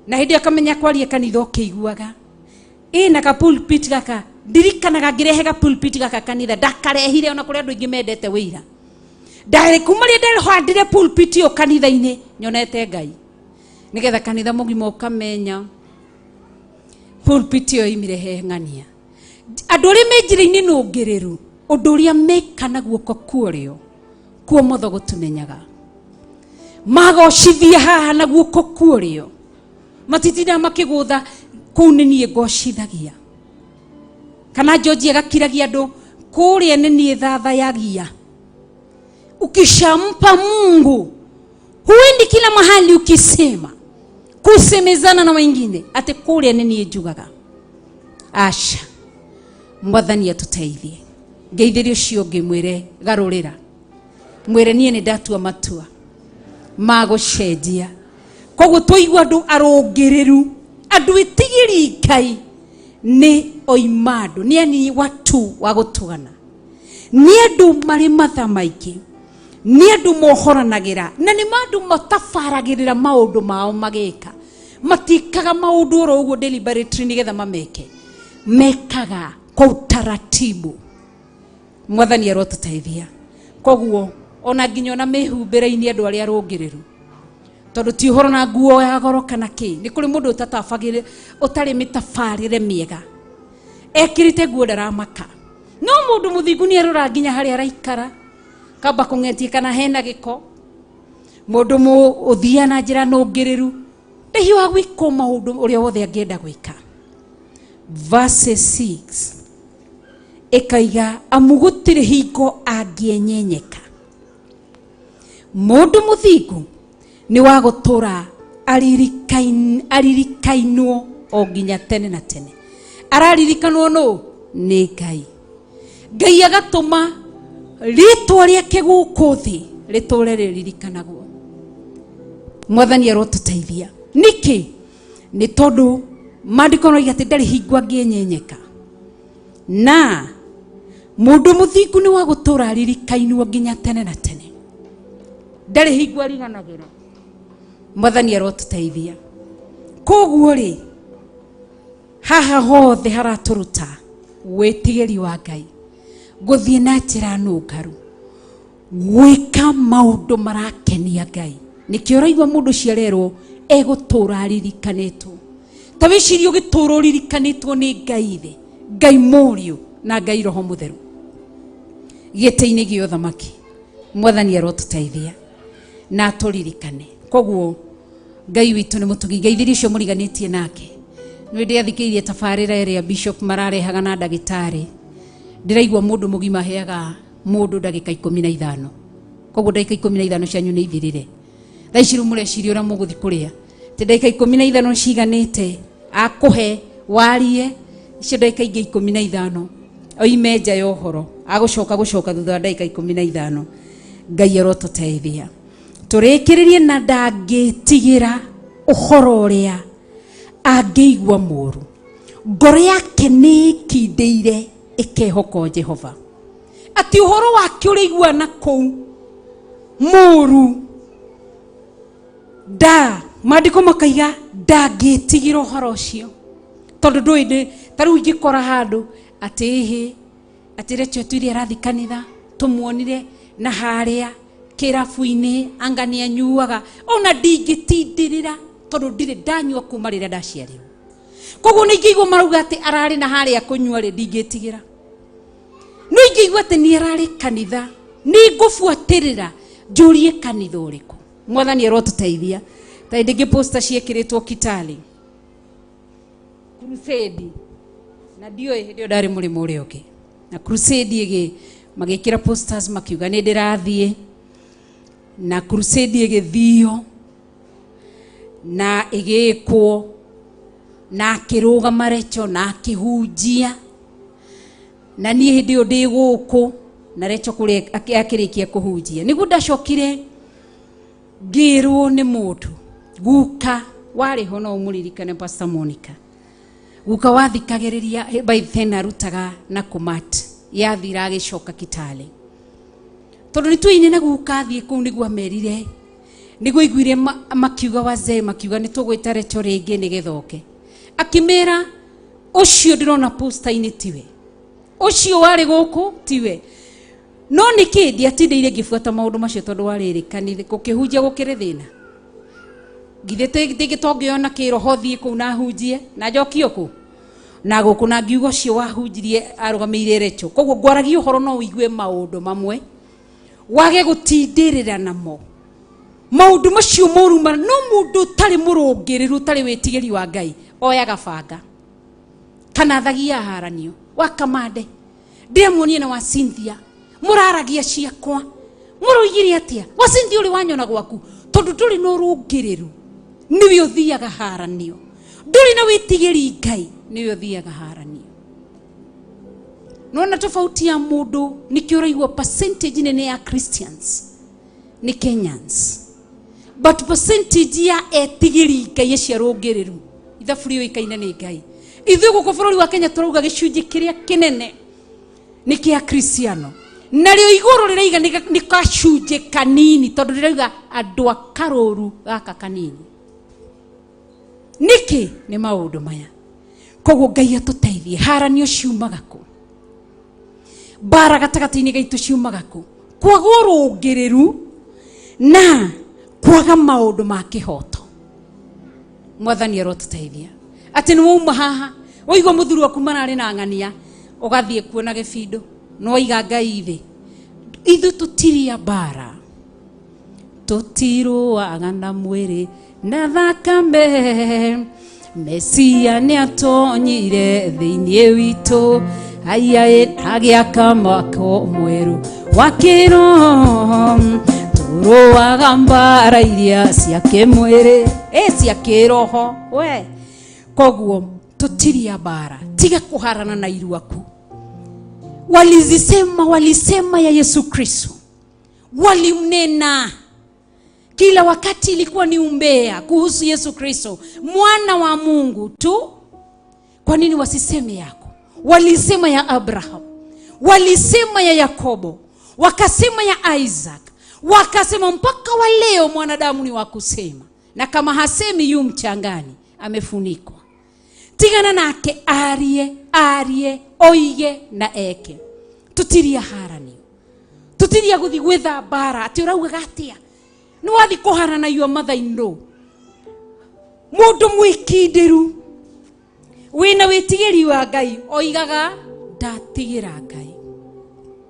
na hĩndĩ ĩyo akamenya kwaria kanitha ũkĩiguaga ĩ na ka pulpit gaka. Ndirikanaga ngĩrehe ga pulpit gaka kanitha, ndakarehire ona kũrĩ andũ aingĩ mendete wĩira. Ndarĩ kuma rĩrĩa ndahandire pulpit ĩyo kanitha-inĩ, nyonete Ngai, nĩgetha kanitha mũgima ũkamenya pulpit ĩyo imire he ng'ania. Andũ arĩa me njĩra-inĩ nũngĩrĩru, ũndũ ũrĩa meka na guoko kuorĩo kuomotho gũtumenyaga, magocithia haha na guoko kuorĩo, matitindaga makĩgũtha kũu nĩ niĩ ngocithagia, kana George agakiragia andũ kũrĩa nĩ niĩ thathayagia. Ukishampa Mungu, huendi kila mahali ukisema kusemezana na wengine atĩ kũrĩa nĩ niĩ njugaga. Aca, Mwathani atũteithie. Ngeithĩrie ũcio ũngĩ, mwĩre garũrĩra, mwĩre niĩ nĩ ndatua matua ma gũcenjia. Koguo twaigua andũ arũngĩrĩru, andũ ĩtigĩri Ngai, nĩ oima andũ, nĩ ani watu wa gũtugana, nĩ andũ marĩ matha maingĩ, nĩ andũ mohoranagĩra, na nĩ andũ matabaragĩrĩra maũndũ mao magĩka. Matikaga maũndũ oro ũguo deliberately nĩgetha mameke, mekaga kwa utaratibu. Mwathani arotũteithia. Koguo ona nginya ona mĩhumbĩre-inĩ, andũ arĩa arũngĩrĩru, tondũ ti ũhoro na nguo ya goro kana kĩ, nĩ kũrĩ mũndũ ũtatabagĩrĩ, ũtarĩ mĩtabarĩre mĩega, ekĩrĩte nguo ndaramaka. No mũndũ mũthingu nĩ arora nginya harĩa araikara, kamba kũng'etie kana hena gĩko. Mũndũ ũthiaga na njĩra nũngĩrĩru ndahiũha gwĩkwo maũndũ ũrĩa wothe angĩenda gwĩka. Verse 6 ĩkaiga, amu gũtirĩ hingo angĩenyenyeka, mũndũ mũthingu nĩ wa gũtũra aririkainwo o nginya tene na tene. Araririkanwo nũ? Nĩ Ngai. Ngai agatũma rĩtwa rĩake gũkũ thĩ rĩtũre rĩririkanagwo. Mwathani arotũteithia. Nĩkĩ? Nĩ tondũ maandĩko noiga atĩ ndarĩ hingo angĩenyenyeka, na mũndũ mũthingu nĩ wa gũtũra aririkainwo nginya tene na tene, ndarĩ hingo ariganagĩra. Mwathani arotũteithia. Koguo rĩ, haha hothe haratũruta wĩtigĩri wa Ngai, gũthiĩ na njĩra nũngaru, gwĩka maũndũ marakenia Ngai. Nĩkĩo ũraigua mũndũ ũcio arerwo egũtũra aririkanĩtwo. Ta wĩcirie ũgĩtũra ũririkanĩtwo nĩ Ngai Ithe, Ngai Mũriũ na Ngai Roho Mũtheru gĩtĩ-inĩ gĩa ũthamaki. Mwathani arotũteithia na atũririkane. Koguo Ngai witũ nĩ mũtugi. Ngeithĩrie ũcio mũriganĩtie nake. Nĩ ndĩathikĩirie tabarĩra ĩrĩa bishop mararehaga na ndagĩtarĩ, ndĩraigua mũndũ mũgima aheaga mũndũ ndagĩka 15. Koguo ndagĩka 15 cianyu nĩ ithirire. Thaa ici rĩu mũreciria ũrĩa mũgũthiĩ kũrĩa. Ti ndagĩka 15 ciganĩte akũhe warie icio ndagĩka ingĩ 15 oime nja ya ũhoro agũcoka gũcoka thutha wa ndagĩka 15. Ngai arotũteithia tũrĩkĩrĩrie na ndangĩtigĩra ũhoro ũrĩa angĩigua mũru. Ngoro yake nĩ ĩkindĩire ĩkehoka Jehova atĩ ũhoro wake ũrĩigua na kũu mũru nda maandĩko makaiga ndangĩtigĩra ũhoro ũcio tondũ ndũĩ ndĩ ta rĩu ingĩkora handũ atĩ ĩhĩ atĩ Rachel tuire arathiĩ kanitha tũmuonire na harĩa kĩrabu-inĩ anga nĩ anyuaga ona ndingĩtindĩrĩra tondũ ndirĩ ndanyua kuma rĩrĩa ndaciarirwo. Koguo nĩ ingĩigua marauga atĩ ararĩ na harĩa kũnyua rĩ ndingĩtigĩra. No ingĩigua atĩ nĩ ararĩ kanitha nĩ ngũbuatĩrĩra njũrie kanitha ũrĩkũ. Mwathani arotũteithia. Ta hĩndĩ ĩngĩ poster ciĩkĩrĩtwo Kitale crusade na ndiũĩ hĩndĩ ĩyo ndarĩ mũrĩmo ũrĩa ũngĩ na crusade ĩgĩ magĩkĩra posters makiuga nĩ ndĩrathiĩ na crusade ĩgĩthio na ĩgĩkwo na akĩrũgama Rachel na akĩhunjia na niĩ hĩndĩ ĩyo ndĩ gũkũ na Rachel kũrĩa akĩrĩkia kũhunjia nĩguo ndacokire ngĩrwo nĩ mũndũ guka warĩ ho no ũmũririkane Pastor Monica guka wathikagĩrĩria by then arutaga na Kumat yathira agĩcoka Kitale tondũ nĩ tuoine na guka athiĩ kũu nĩguo amerire nĩguo aiguire makiuga wazee makiuga nĩ tũgwĩta Rachel rĩngĩ nĩgetha oke akĩmera ũcio ndĩrona poster-inĩ tiwe ũcio warĩ gũkũ tiwe no nĩkĩ ndiatindĩire ngĩbuata maũndũ macio tondũ warĩrĩ kanitha gũkĩhunjia gũkĩrĩ thĩna githĩ ndĩngĩtongĩona kĩroho thiĩ kũu na hunjie na njokio kũ na gũkũ na ngiuga ũcio wahunjirie arũgamĩire Rachel. Koguo ngwaragia ũhoro no ũigue maũndũ mamwe wage gũtindĩrĩra namo maũndũ macio moru no mũndũ ũtarĩ mũrũngĩrĩru ũtarĩ wĩtigĩri wa Ngai oyaga banga kana thagia haranio wa kamande ndĩramuonie na wa Cynthia mũraragia ciakwa mũroigire atĩa wa Cynthia ũrĩ wanyona gwaku tondũ ndũrĩ na ũrũngĩrĩru nĩwe ũthiaga haranio ndũrĩ na wĩtigĩri Ngai nĩwe ũthiaga haranio. Nona tofauti ya mũndũ nĩkĩo ũraigua percentage nene ya Christians nĩ Kenyans but percentage ya etigĩri Ngai acio arũngĩrĩru ithabu rĩũĩkaine nĩ Ngai. Ithuĩ gũkũ bũrũri wa Kenya tũrauga gĩcunjĩ kĩrĩa kĩnene nĩ kĩa Kristiano narĩo igũrũ rĩraiga nĩ gacunjĩ kanini tondũ rĩrauga andũ a karũru gaka kanini. Nĩkĩ nĩ maũndũ maya? Koguo Ngai atũteithie. Haranio ciumaga kũ? Mbara gatagatĩ-inĩ gaitũ ciumaga kũ? Kwaga ũrũngĩrĩru na kwaga maũndũ ma kĩhoto. Mwathani arotũteithia atĩ nĩ wauma haha waigua mũthuri waku mararĩ na ng'ania ũgathiĩ kuona gĩbindo nĩ waiga Ngai thĩ. Ithuĩ tũtiria mbara tũtirũaga na mwĩrĩ na thakame Mesia nĩ atonyire thĩinĩ witũ aiaĩ agĩaka mwako mwerũ wa kĩroho tũrũaga mbara iria cia kĩmwĩrĩ cia kĩroho we. Koguo tũtiria mbara tiga kũharana na iruaku. Walizisema walisema ya Yesu Kristo walimnena kila wakati ilikuwa ni umbea kuhusu Yesu Kristo mwana wa Mungu tu. Kwa nini wasiseme yako? Walisema ya Abraham, walisema ya Yakobo, wakasema ya Isaac, wakasema mpaka wa leo mwanadamu ni wa kusema, na kama hasemi yu mchangani amefunikwa. Tigana nake arie arie oige na eke. Tutiria haranio tutiria guthi gwetha mbara ati uraugaga atia nĩ wathi kũharana your mother in law mũndũ mwĩkindĩru wĩna wĩtigĩri wa Ngai oigaga ndatigĩra Ngai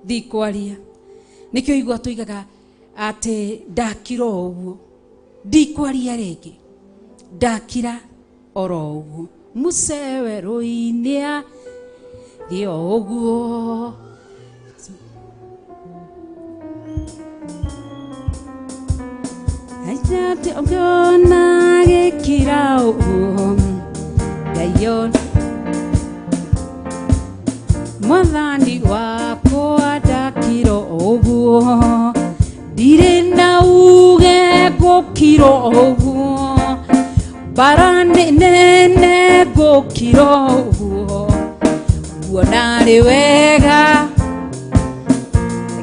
ndikwaria. Nĩkĩo igua tũigaga atĩ ndakira o ũguo ndikwaria rĩngĩ ndakira oro ũguo Musa werũ-inĩ thiĩ o ũguo. Ũngĩona gĩkira ũguo Ngai mwathani wakwa ndakiro ũguo ndirĩ na uge ngũkiro ũguo bara nĩ nene ngũkiro ũguo nguona rĩ wega.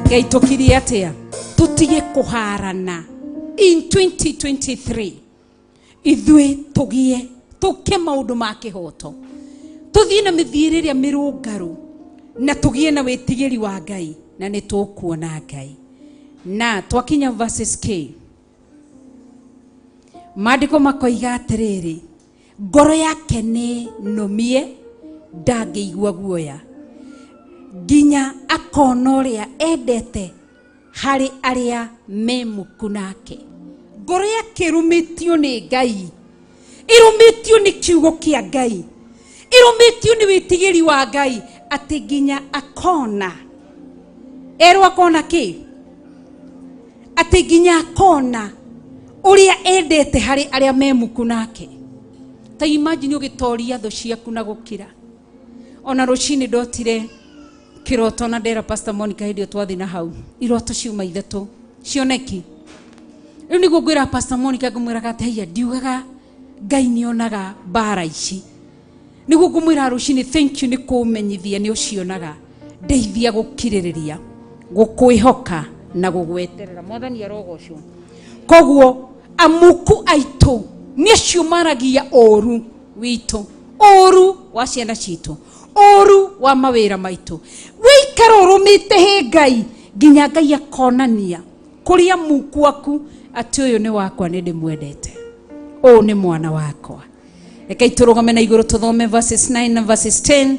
Ngai tũkirie atĩa tũtige kũharana in 2023 ithuĩ tũgie tũke maũndũ ma kĩhoto tũthiĩ na mĩthiĩre ĩrĩa mĩrũngarũ na tũgĩe na wĩtigĩri wa Ngai na nĩ tũkuona Ngai. Na twakinya verses K maandĩko makoiga atĩrĩrĩ ngoro yake nĩ nũmie ndangĩigua guoya nginya akona ũrĩa endete harĩ arĩa me muku nake. Ngoro yake ĩrũmĩtio nĩ Ngai, ĩrũmĩtio nĩ kiugo kĩa Ngai, ĩrũmĩtio nĩ wĩtigĩri wa Ngai atĩ nginya akona erwo akona kĩ atĩ nginya akona ũrĩa endete harĩ arĩa me muku nake. Ta imagine ũgĩtoria thũ ciaku na gũkira. Ona rũcinĩ ndotire kĩroto na ndera Pastor Monica hĩndĩ ĩyo twathiĩ na hau iroto ciuma ithatũ cioneki. Rĩu nĩguo ngwĩra Pastor Monica ngũmwĩraga atĩ haiya ndiugaga Ngai nĩonaga mbara ici. Nĩguo ngũmwĩra rũcinĩ thank you nĩ kũmenyithia nĩ ũcionaga ndeithia gũkirĩrĩria gũkwĩhoka na gũgweterera. Mwathani arogocwo. Koguo amuku aitũ nĩ acio maragia ũru witũ, ũru wa ciana citũ, ũru wa mawĩra maitũ. Wĩikara ũrũmĩte he Ngai nginya Ngai akonania kũrĩa muku waku atĩ ũyũ nĩ wakwa nĩ ndĩmwendete, ũyũ nĩ mwana wakwa. Rekei tũrũgame na igũrũ tũthome verses 9 na verses 10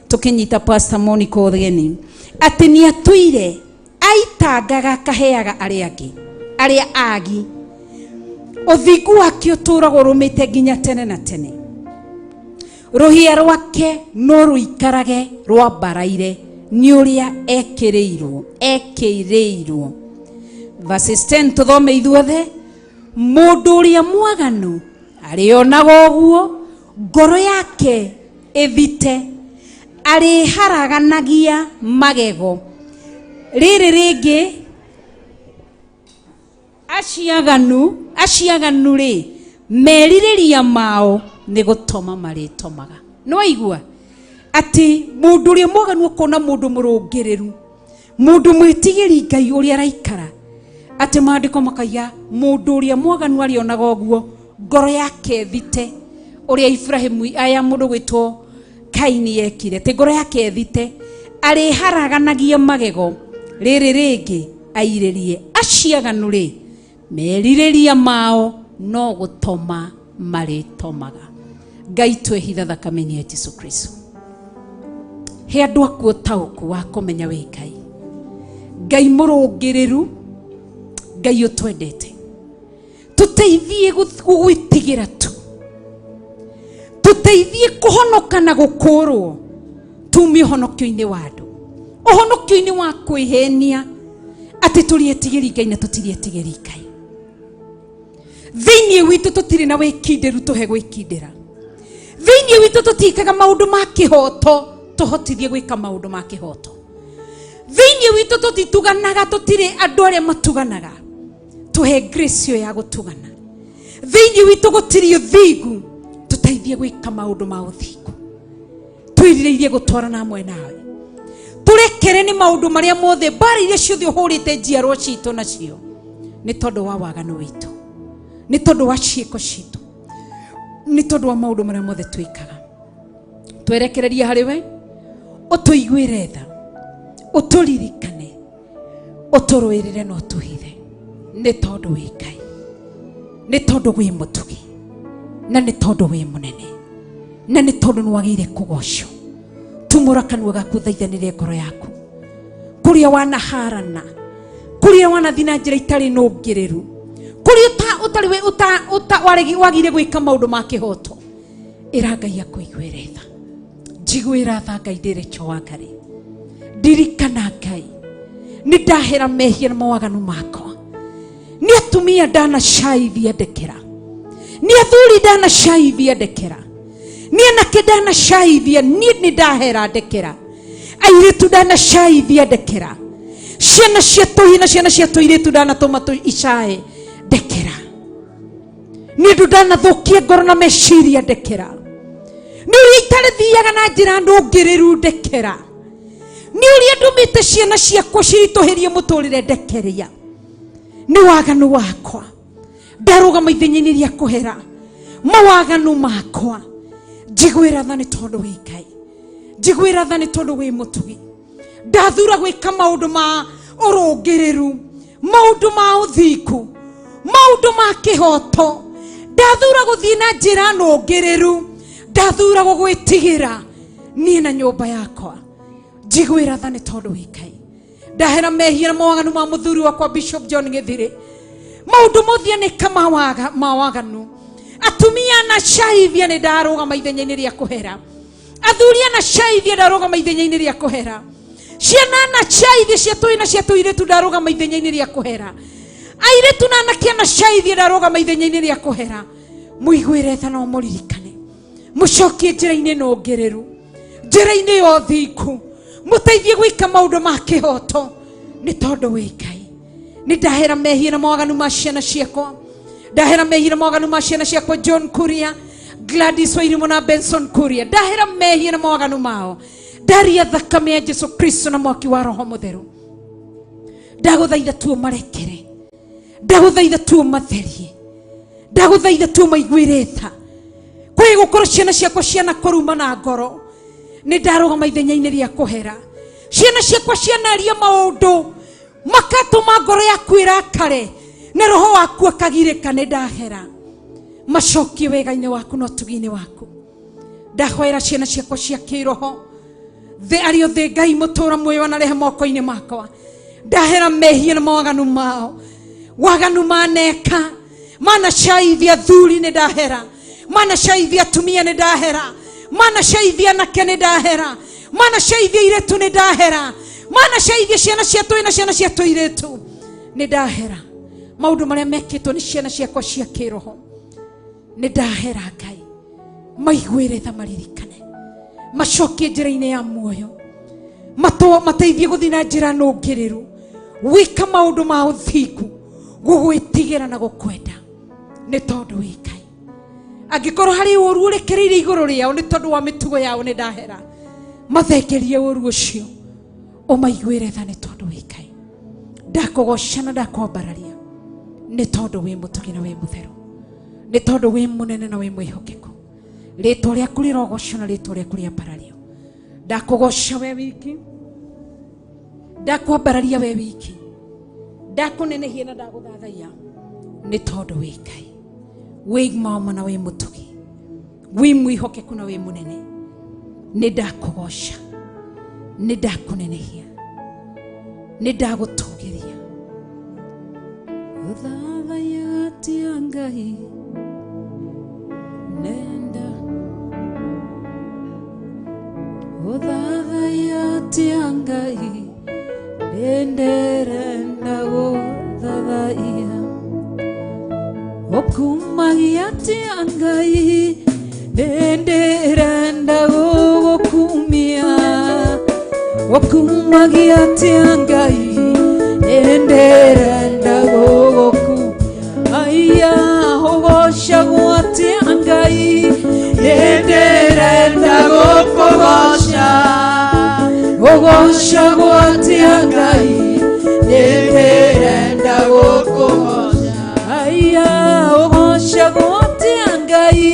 tũkĩnyita Pastor Monica ũgeni atĩ nĩ atũire aitangaga akaheaga arĩa angĩ arĩa agi. Ũthingu wake ũtũũraga ũrũmĩte nginya tene na tene. Rũhĩa rwake no rũikarage rwambaraire nĩ ũrĩa ekĩrĩirwo ekĩrĩirwo. Verses 10 tũthome ithuothe. Mũndũ ũrĩa mwaganu arĩonaga ũguo ngoro yake ĩthite arĩharaganagia magego. Rĩrĩ rĩngĩ aciaganu rĩ merirĩria mao nĩ gũtoma marĩtomaga. Nĩ waigua atĩ mũndũ ũrĩa mwaganu akona mũndũ mũrũngĩrĩru mũndũ mwĩtigĩri Ngai ũrĩa araikara atĩ maandĩko makaiga mũndũ ũrĩa mwaganu arĩonaga ũguo ngoro yake ĩthite ũrĩa Ibrahimu aya mũndũ gwĩtwo Kaini yekire atĩ ngoro yake ĩthite arĩharaganagia magego. Rĩrĩ rĩngĩ airĩrie aciaganu rĩ merirĩria mao no gũtoma marĩtomaga. Ngai twĩhitha thakame-inĩ ya Jesu Kristo. He andũ aku ũtaũku wa kũmenya wĩ Ngai, Ngai mũrũngĩrĩru, Ngai ũtwendete. Tũteithie gũgwĩtigĩra tu, tũteithie kũhonoka na gũkũrwo tume ũhonokio-inĩ wa andũ, ũhonokio-inĩ wa kwĩhenia atĩ tũrĩ etigĩri Ngai na tũtirĩ etigĩri Ngai. Thĩinĩ witũ tũtirĩ na wĩkindĩru tũhe gwĩkindĩra. Thĩinĩ witũ tũtiĩkaga maũndũ ma kĩhoto tũhotithie gwĩka maũndũ ma kĩhoto. Thĩinĩ witũ tũtituganaga tũtirĩ andũ arĩa matuganaga tũhe grace ĩyo ya gũtugana. Thĩinĩ witũ gũtirĩ ũthingu tũteithie gwĩka maũndũ ma ũthingu. Twĩrirĩirie gũtwarana hamwe nawe. Tũrekere nĩ maũndũ marĩa mothe mbara iria ciothe ũhũrĩte njiarwa citũ nacio nĩ tondũ wa waganu witũ, nĩ tondũ wa ciĩko citũ, nĩ tondũ wa maũndũ marĩa mothe twĩkaga. Twerekererie harĩ we, ũtũiguĩre tha, ũtũririkane, ũtũrũĩrĩre na ũtũhithe, nĩ tondũ wĩ Ngai, nĩ tondũ wĩ mũtugi, na nĩ tondũ wĩ mũnene, na nĩ tondũ nĩ wagĩrĩire kũgocwo. Tumũra kanua gaku ũthaithanĩre ngoro yaku kũrĩa wanaharana, kũrĩa wanathiĩ na njĩra itarĩ nũngĩrĩru, kũrĩa ũtarĩ wagire gwĩka maũndũ ma kĩhoto. Ĩra Ngai akũiguĩre tha. Njiguĩra tha Ngai ndĩrĩ Wangari. Ndirikana Ngai nĩ ndahera mehia na mawaganu makwa. Nĩ atumia ndanacaithia ndekera. Nĩ athuri ndanacaithia ndekera. Nĩ anake ndanacaithia, niĩ nĩ ndahera ndekera. Airĩtu ndanacaithia ndekera. Ciana cia tũhĩ na ciana cia tũirĩtu ndanatũma icae ndekera. Nĩ ũndũ ndanathũkia ngoro na meciria ndekera. Nĩ ũrĩa itarĩthiaga na njĩra nũngĩrĩru ndekera. Nĩ ũrĩa ndũmĩte ciana ciakwa ciritũhĩrie mũtũrĩre ndekeria. Nĩ waganu wakwa ndarũgama ithenya-inĩ rĩa kũhera mawaganu makwa. Njiguĩra tha nĩ tondũ wĩ Ngai, njiguĩra tha nĩ tondũ wĩ mũtugi. Ndathura gwĩka maũndũ ma ũrũngĩrĩru, maũndũ ma ũthingu, maũndũ ma kĩhoto. Ndathura gũthiĩ na njĩra nũngĩrĩru, ndathura gũgwĩtigĩra niĩ na nyũmba yakwa. Njiguĩra tha nĩ tondũ wĩ Ngai. Ndahera mehia na mawaganu ma mũthuri wakwa Bishop John Gĩthirĩ, maũndũ mothe anĩka mawaganu. Atumia na caithia nĩ ndarũgama ithenya-inĩ rĩa kũhera. Athuri na caithia ndarũgama ithenya-inĩ rĩa kũhera. Ciana na caithia cia tũhĩ na cia tũirĩtu ndarũgama ithenya-inĩ rĩa kũhera. Airĩtu na anake na caithia ndarũgama ithenya-inĩ rĩa kũhera. Mũiguĩre tha na ũmũririkane, mũcokie njĩra-inĩ nũngĩrĩru, njĩra-inĩ ya ũthingu, mũteithie gwĩka maũndũ ma kĩhoto nĩ tondũ wĩ Ngai. Nĩ ndahera mehia na mawaganu ma ciana ciakwa. Ndahera mehia na mawaganu ma ciana ciakwa John Kuria, Gladys Wairimu na Benson Kuria. Ndahera mehia na mawaganu mao. Ndaria thakame ya Jesu Kristo na mwaki wa Roho Mũtheru. Ndagũthaitha tu ũmarekere, ndagũthaitha tu ũmatherie, ndagũthaitha tu ũmaiguĩre tha. Kwĩ gũkorwo ciana ciakwa ciana kũruma na ngoro, nĩ ndarũgama ithenya-inĩ rĩa kũhera. Ciana ciakwa cianaria maũndũ makatũma ngoro yaku ĩrakare na roho waku akagirĩka, nĩ ndahera. Macokie wega-inĩ waku na ũtugi-inĩ waku. Ndahoera ciana ciakwa cia kĩroho, thĩ arĩ othe Ngai mũtũra muoyo anarehe moko-inĩ makwa. Ndahera mehia na mawaganu mao, waganu maneka manacaithia athuri nĩ ndahera, manacaithia atumia nĩ ndahera, manacaithia anake nĩ ndahera, manacaithia airĩtu nĩ ndahera, manacaithia ciana cia tũhĩ na ciana cia tũirĩtu nĩ ndahera. Maũndũ marĩa mekĩtwo nĩ ciana ciakwa cia kĩroho nĩ ndahera. Ngai maiguĩre tha, maririkane, macokie njĩra-inĩ ya muoyo, mateithie gũthiĩ na njĩra nũngĩrĩru, gwĩka maũndũ ma ũthingu, gũgwĩtigĩra na gũkwenda nĩ tondũ wĩ Ngai. Angĩkorwo harĩ ũru ũrekereirie igũrũ rĩao nĩ tondũ wa mĩtugo yao, nĩ ndahera. Mathengerie ũru ũcio, ũmaiguĩre tha nĩ tondũ wĩ Ngai. Ndakũgoca na ndakwambararia nĩ tondũ wĩ mũtugi na wĩ mũtheru, nĩ tondũ wĩ mũnene na wĩ mwĩhokeku. Rĩtwa rĩaku rĩrogocwo na rĩtwa rĩaku rĩambarario. Ndakũgoca we wiki, ndakwambararia we wiki, ndakũnenehia na ndagũthathaiya nĩ tondũ wĩ Ngai, wĩ mama na wĩ mũtugi, wĩ mwĩhokeku na wĩ mũnene. Nĩ ndakũgoca, nĩ ndakũnenehia, nĩ ndagũtũgĩria. Ũthathaiya atĩa Ngai nenda, ũthathaiya atĩa Ngai ndenderenda gũthathaiya. Ũkumagia atĩa Ngai ndenderenda gũgũkumia. Ũkumagia atĩa Ngai ndenderenda gũgũkumia. Aya ũgocagwo atĩa Ngai ndenderenda gũkũgoca. Ũgocagwo atĩa Ngai ndenderenda gũkũgoca. Aya ũgocagwo atĩa Ngai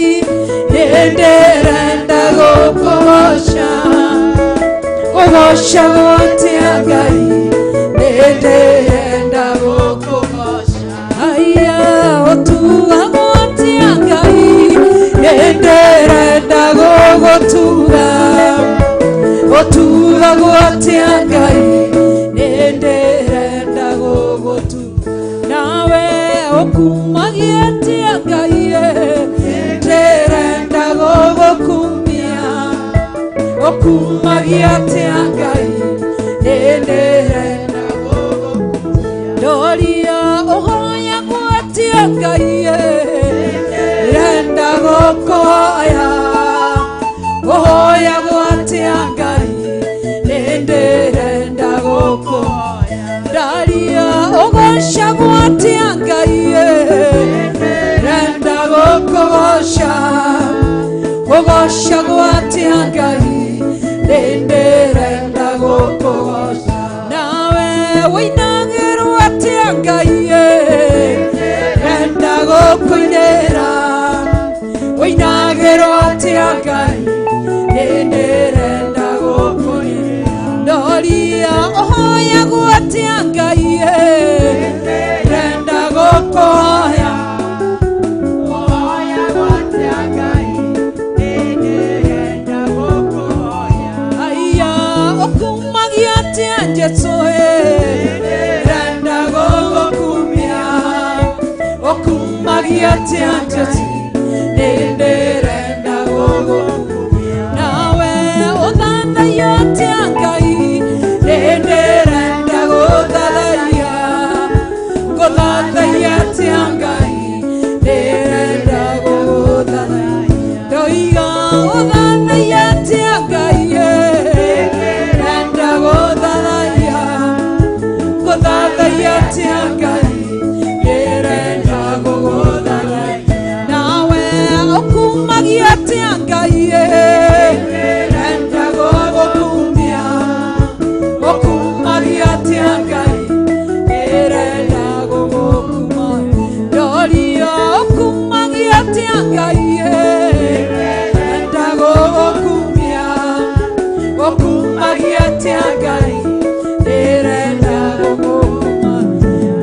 ndenderenda gũkũgoca. Ũgocagwo atĩa Ngai ndenderenda gũkũgoca. Aya ũtugagwo atĩa Ngai ndenderenda gũgũtuga. Ũtugagwo atĩa Ngai ndenderenda gũgũtuga. Nawe ũkumagia atĩa Ngai ndenderenda gũgũkumia. Ũkumagia atĩa Ngai ndenderenda gũgũkumia. Ndoria ũhoyagwo atĩa Ngai ndĩrenda gũkũgoca gũgocagwo atĩa Ngai ndĩrenda gũkũgoca nawe wĩinagĩrwo atĩa Ngai ndĩrenda gũkũinĩra wĩinagĩrwo atĩa Ngai ndĩrenda gũkũinĩra ndoria ũhoyagwo atĩa Ngai ndĩrenda gũkũhoya aya ũkumagia atĩa Jesũ ndĩrenda gũgũkumia ũkumagia atĩa Jesũ ndĩrenda gũgũkumia nawe ũthathaiya atĩa Ngai ndĩrenda gũthathaiya gũthathaiya atĩa Ngai ndĩrenda gũgũthathaiya ndoiga ũthathaiya atĩa Ngai ndĩrenda gũthathaiya gũthathaiya atĩa Ngai ndĩrenda gũgũthathaiya nawe ũkumagia atĩa Ngai ndĩrenda gũgũkumia ũkumagia atĩa Ngai ndĩrenda gũgũkumia ndoria ũkumagia atĩa Ngai ndĩrenda gũgũkumia ũkumagia atĩa Ngai ndĩrenda gũgũkumia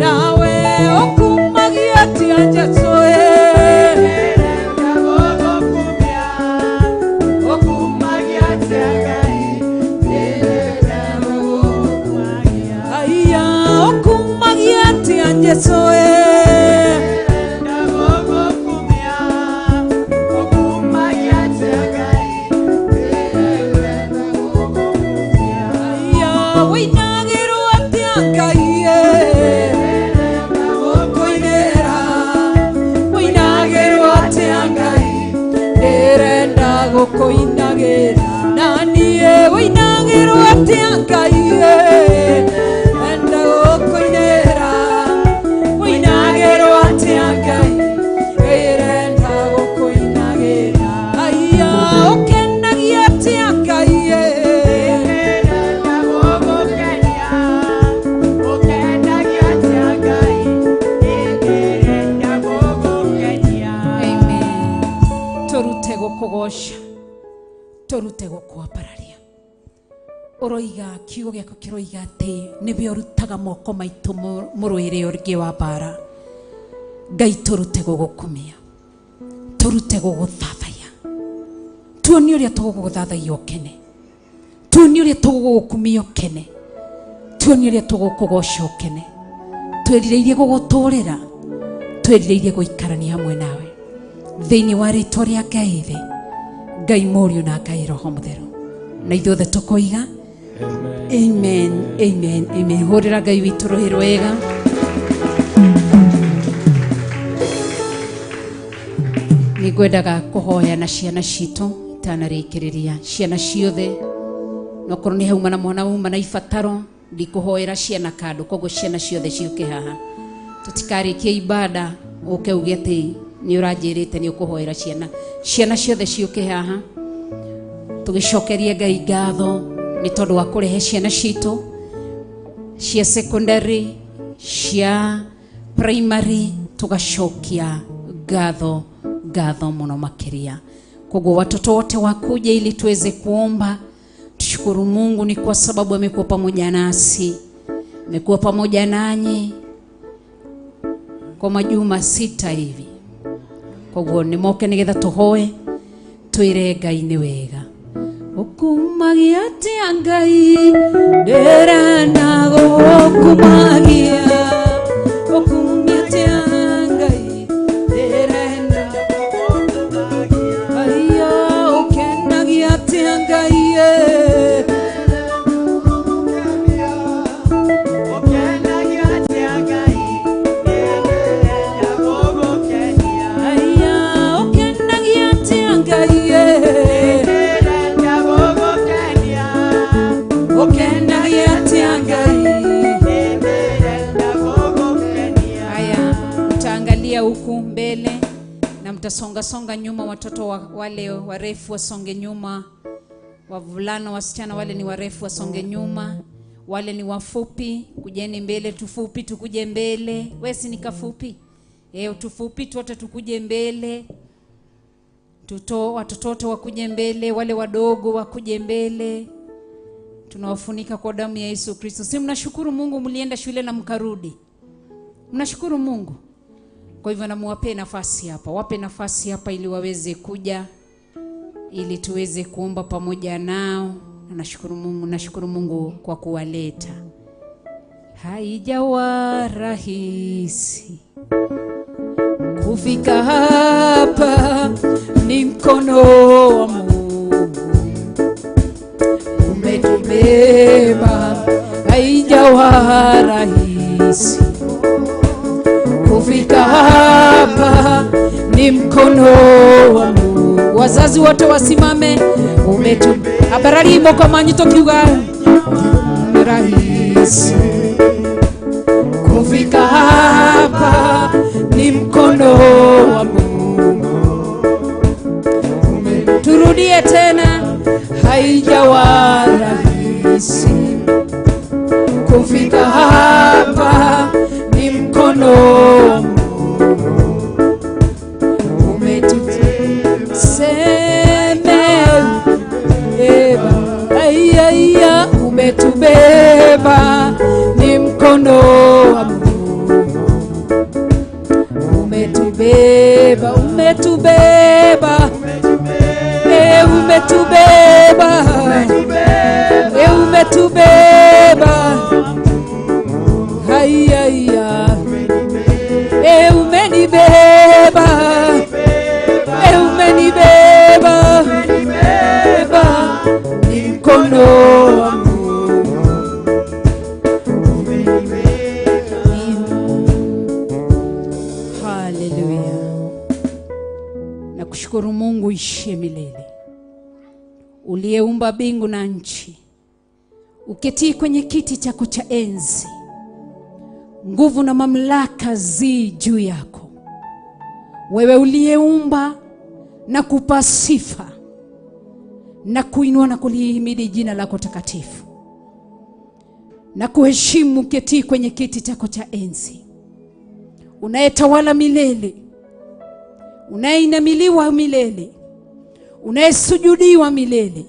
nawe ũkumagia atĩa Jesũ ndĩrenda gũgũkumia ũkumagia atĩa Ngai ndĩrenda gũgũkumia aya ũkumagia atĩa Jesũ ndĩrenda gũgũkumia ũkumagia atĩa Ngai ndĩrenda gũgũkumia aya wĩinagĩrwo atĩa Ngai ndĩrenda gũkũinĩra wĩinagĩrwo atĩa Ngai ndĩrenda gũkũinagĩra na niĩ wĩinagĩrwo atĩa Ngai ndĩrenda gũkũinĩra wĩinagĩrwo atĩa Ngai ndĩrenda gũkũinagĩra aya ũkenagia atĩa Ngai ndĩrenda gũgũkenia ũkenagia atĩa Ngai ndĩrenda gũgũkenia. Amen. Tũrute gũkũgoca tũrute gũkwambararia ũroiga kiugo gĩaku kĩroiga atĩ nĩwe ũrutaga moko maitũ mũrũĩre ũngĩ wa mbara. Ngai tũrute gũgũkumia tũrute gũgũthathaiya tuonie ũrĩa tũgũgũthathaiya ũkene tuonie ũrĩa tũgũgũkumia ũkene tuonie ũrĩa tũgũkũgoca ũkene twĩrirĩirie gũgũtũrĩra twĩrirĩirie gũikarania hamwe nawe thĩinĩ wa rĩtwa rĩa Ngai Ithe Ngai Mũriũ na Ngai Roho Mũtheru na ithuothe tũkoiga amen amen amen. Hũrĩra Ngai witũ rũhĩ rwega. Nĩngwendaga kũhoya na ciana citũ itanarĩkĩrĩria ciana ciothe nokorwo nĩ hauma na mwana wauma na ibataro ndikũhoera ciana kando koguo ciana ciothe ciũke haha tũtikarĩkie ibada ũke uge atĩ nĩ ũranjĩrĩte nĩ ũkũhoera ciana ciana ciothe ciũke haha tũgĩcokerie Ngai ngatho nĩ tondũ wa kũrehe ciana citũ cia secondary cia primary tũgacokia ngatho ngatho mũno makĩria. Koguo watoto wote wakuja ili tuweze kuomba. Tushukuru Mungu ni kwa sababu amekuwa pamoja nasi, amekuwa pamoja nanyi kwa majuma 6 hivi. Koguo nĩ moke nĩgetha tũhoe twĩre Ngai nĩ wega. Ũkumagia atĩa Ngai ndĩrenda gũkũmagia ũkumia atĩa Ngai ndĩrenda gũkũmagia aya ũkenagia atĩa Ngai Ũkenagia atĩa Ngai ndĩrenda gũgũkenia aya ũkenagia atĩa Ngai ndĩrenda gũgũkenia ũkenagia atĩa Ngai ndĩrenda Mtasonga songa nyuma, watoto wale warefu wasonge nyuma, wavulana wasichana wale ni warefu wasonge nyuma, wale ni wafupi kujeni mbele, tufupi tukuje mbele. Wewe si ni kafupi? Tufupi tuote tukuje mbele. Watoto wakuje mbele, wale wadogo wakuje mbele. Tunawafunika kwa damu ya Yesu Kristo. Si mnashukuru Mungu mlienda shule na mkarudi? Mnashukuru Mungu. Kwa hivyo namuwape nafasi hapa. Wape nafasi hapa ili waweze kuja, ili tuweze kuomba pamoja nao. Na nashukuru Mungu, nashukuru Mungu kwa kuwaleta. Haijawa rahisi kufika hapa, ni mkono wa Mungu umetubeba. Haijawa rahisi kufika hapa, ni mkono wa Mungu. Wazazi wote wasimame. Abarari moko manyito kiuga rahisi kufika hapa, ni mkono wa Mungu. Turudie tena. Haijawa rahisi kufika hapa, ni mkono wa Mungu umetubeba, umetubeba, ni mkono wa Mungu umetubeba, umetubeba, umetubeba, umetubeba. Haiya, umenibeba, umenibeba, ni mkono wa Mungu. Haleluya. Nakushukuru Mungu ishie milele, uliyeumba mbingu na nchi, uketii kwenye kiti chako cha enzi. Nguvu na mamlaka zi juu yako. Wewe uliyeumba na kupa sifa na kuinua na kulihimidi jina lako takatifu na kuheshimu, uketii kwenye kiti chako cha enzi, unayetawala milele, unayeinamiliwa milele, unayesujudiwa milele.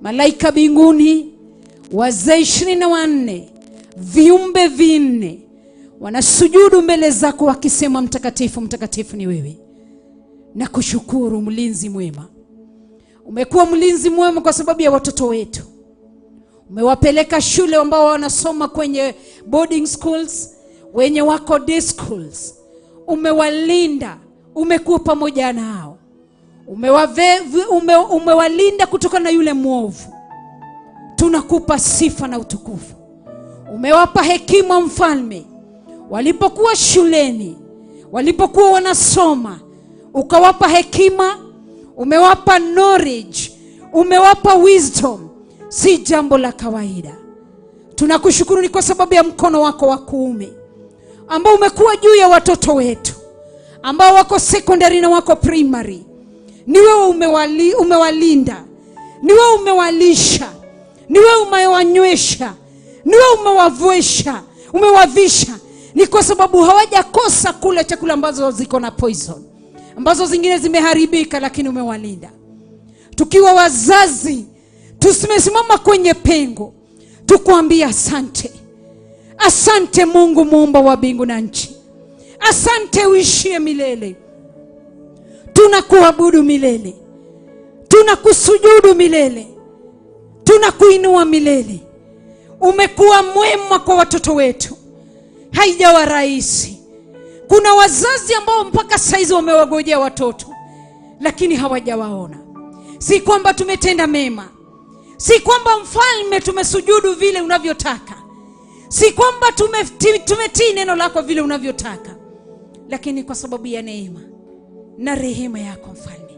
Malaika mbinguni, wazee 24, viumbe vinne wanasujudu mbele zako wakisema mtakatifu, mtakatifu ni wewe. Na kushukuru mlinzi mwema. Umekuwa mlinzi mwema kwa sababu ya watoto wetu. Umewapeleka shule ambao wanasoma kwenye boarding schools, wenye wako day schools. Umewalinda, umekuwa pamoja nao. Umewalinda kutoka na yule mwovu. Tunakupa sifa na utukufu. Umewapa hekima mfalme. Walipokuwa shuleni, walipokuwa wanasoma, ukawapa hekima, umewapa knowledge, umewapa wisdom. Si jambo la kawaida. Tunakushukuru ni kwa sababu ya mkono wako wa kuume ambao umekuwa juu ya watoto wetu ambao wako secondary na wako primary. Ni wewe umewalinda, ni wewe umewalisha, ni wewe umewanywesha, ni wewe umewavuesha, umewavisha. Ni kwa sababu hawajakosa kula chakula ambazo ziko na poison, ambazo zingine zimeharibika, lakini umewalinda. Tukiwa wazazi tusimesimama kwenye pengo, tukuambia asante. Asante Mungu muumba wa mbingu na nchi. Asante uishie milele. Tunakuabudu milele, tunakusujudu milele, tunakuinua milele. Umekuwa mwema kwa watoto wetu. Haijawa rahisi. Kuna wazazi ambao mpaka saizi wamewagojea watoto, lakini hawajawaona. Si kwamba tumetenda mema, si kwamba mfalme tumesujudu vile unavyotaka, si kwamba tumetii neno lako vile unavyotaka, lakini kwa sababu ya neema na rehema yako mfalme,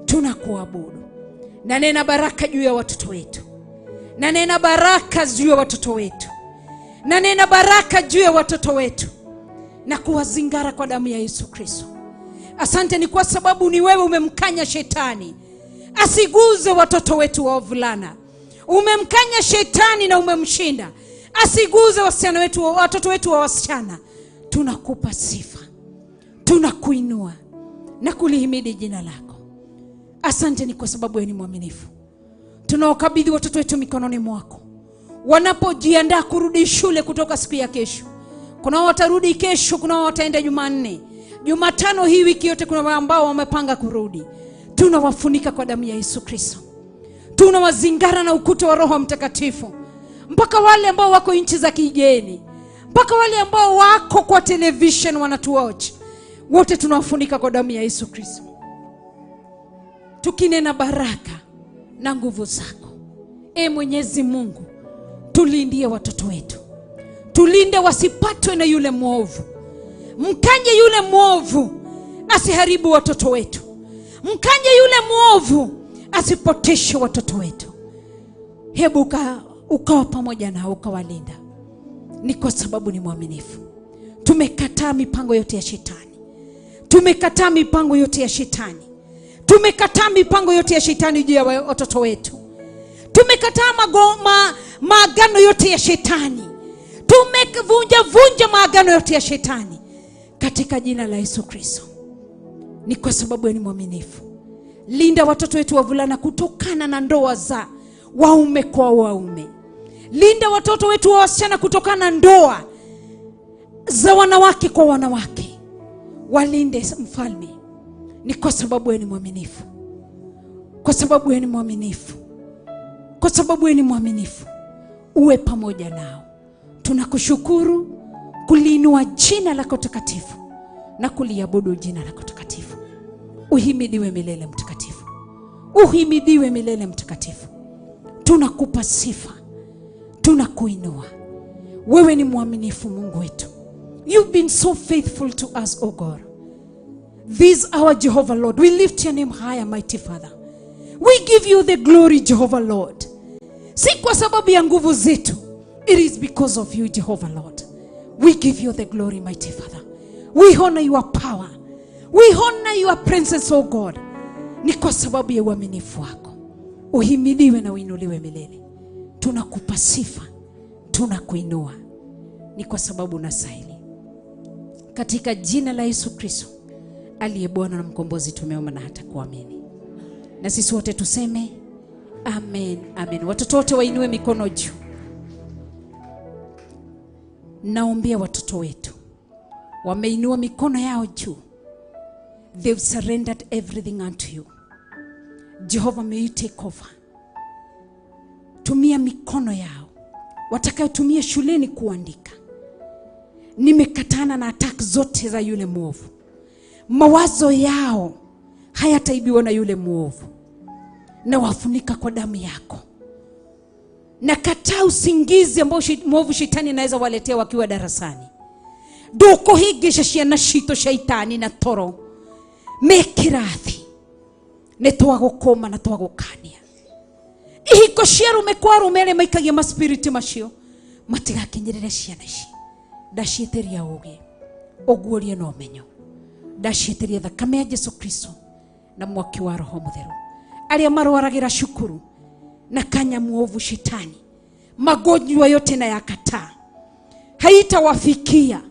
tunakuabudu. Na nena baraka juu ya watoto wetu, na nena baraka juu ya watoto wetu, na nena baraka juu ya watoto wetu, na kuwazingara kwa damu ya Yesu Kristo. Asante ni kwa sababu ni wewe umemkanya shetani asiguze watoto wetu wa wavulana. Umemkanya shetani na umemshinda asiguze wasichana wetu, watoto wetu wa wasichana. Tunakupa sifa, tunakuinua na kulihimidi jina lako. Asante ni kwa sababu wewe ni mwaminifu. Tunawakabidhi watoto wetu mikononi mwako wanapojiandaa kurudi shule kutoka siku ya kesho. Kuna watarudi kesho, kuna wataenda Jumanne, Jumatano, hii wiki yote kuna ambao wamepanga kurudi. Tunawafunika kwa damu ya Yesu Kristo. Tunawazingara na ukuta wa Roho Mtakatifu, mpaka wale ambao wako nchi za kigeni, mpaka wale ambao wako kwa television wanatuwatch, wote tunawafunika kwa damu ya Yesu Kristo, tukinena baraka na nguvu zako. E Mwenyezi Mungu, tulindie watoto wetu, tulinde wasipatwe na yule mwovu. Mkanye yule mwovu asiharibu watoto wetu. Mkanye yule mwovu asipoteshe watoto wetu. Hebu ukawa pamoja nao, ukawalinda. Ni kwa sababu ni mwaminifu. Tumekataa mipango yote ya shetani. Tumekataa mipango yote ya shetani. Tumekataa mipango yote ya shetani juu ya watoto wetu. Tumekataa maagano yote ya shetani. Tumevunja vunja maagano yote ya shetani katika jina la Yesu Kristo. Ni kwa sababu ni mwaminifu. Linda watoto wetu wavulana kutokana na ndoa za waume kwa waume. Linda watoto wetu wa wasichana kutokana na ndoa za wanawake kwa wanawake. Walinde Mfalme. Ni kwa sababu ni mwaminifu. Kwa sababu ni mwaminifu. Kwa sababu ni mwaminifu. Uwe pamoja nao. Tunakushukuru kuliinua jina lako takatifu na kuliabudu jina lako takatifu. Uhimidiwe milele mtakatifu. Uhimidiwe milele mtakatifu. Tunakupa sifa. Tunakuinua. Wewe ni mwaminifu Mungu wetu. You've been so faithful to us, O God. This our Jehovah Lord. We lift your name higher, mighty Father. We give you the glory, Jehovah Lord. Si kwa sababu ya nguvu zetu. It is because of you, Jehovah Lord. We give you the glory, mighty Father. We honor your power. We honor your presence, O God. Ni kwa sababu ya uaminifu wako. Uhimidiwe na uinuliwe milele. Tunakupa sifa. Tunakuinua. Ni kwa sababu unastahili. Katika jina la Yesu Kristo aliye Bwana na Mkombozi tumeomba na hata kuamini. Na sisi wote tuseme amen, amen. Watoto wote wainue mikono juu. Naombea watoto wetu. Wameinua mikono yao juu. They've surrendered everything unto you. Jehovah, may you take over. Tumia mikono yao watakayotumia shuleni kuandika. Nimekatana na attack zote za yule mwovu. Mawazo yao hayataibiwa na yule mwovu. Na wafunika kwa damu yako. Nakataa usingizi ambao mwovu shetani anaweza waletea wakiwa darasani. Doko higisha ciana citũ shaitani na toro mekirathi nĩ twagũkũma na twagũkania. Ihiko cia arume kwa arume arĩa maikagia maspiriti macio matigakinyĩrĩre ciana ici. Ndaciĩtĩria ũũgĩ, ũguũrie na ũmenyo. Ndaciĩtĩria thakame ya Jesu Kristo na mwaki wa Roho Mũtheru. Arĩa marwaragĩra cukuru na kanya muovu shetani, magonjwa yote na yakataa, haitawafikia.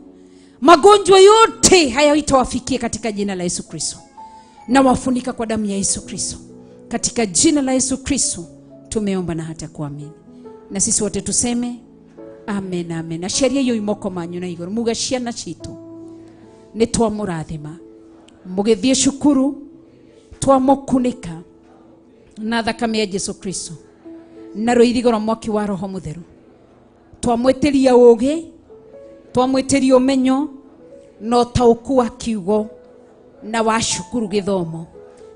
Magonjwa yote hayaitawafikia katika jina la Yesu Kristo. Na wafunika kwa damu ya Yesu Kristo. Katika jina la Yesu Kristo tumeomba na hata kuamini. Na sisi wote tuseme amen, amen. Na sheria hiyo imoko manyu na iguru muga ciana citu ni twamurathima mugithie cukuru twamukunika na thakame ya Jesu Kristo na rũirigo rwa mwaki wa Roho Mũtheru. Twamwĩtĩria ũũgĩ, twamwĩtĩria ũmenyo na ũtaũku wa kiugo na wa cukuru gĩthomo.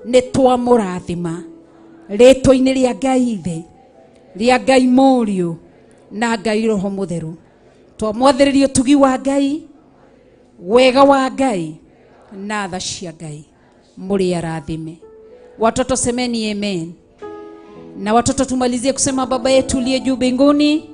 Nĩ twamũrathima rĩtwa-inĩ rĩa Ngai Ithe, rĩa Ngai Mũriũ na Ngai Roho Mũtheru. Twamwathĩrĩria ũtugi wa Ngai, wega wa Ngai na tha cia Ngai. Mũrĩ arathime. Watoto semeni amen. Na watoto tumalizie kusema Baba yetu uliye juu mbinguni.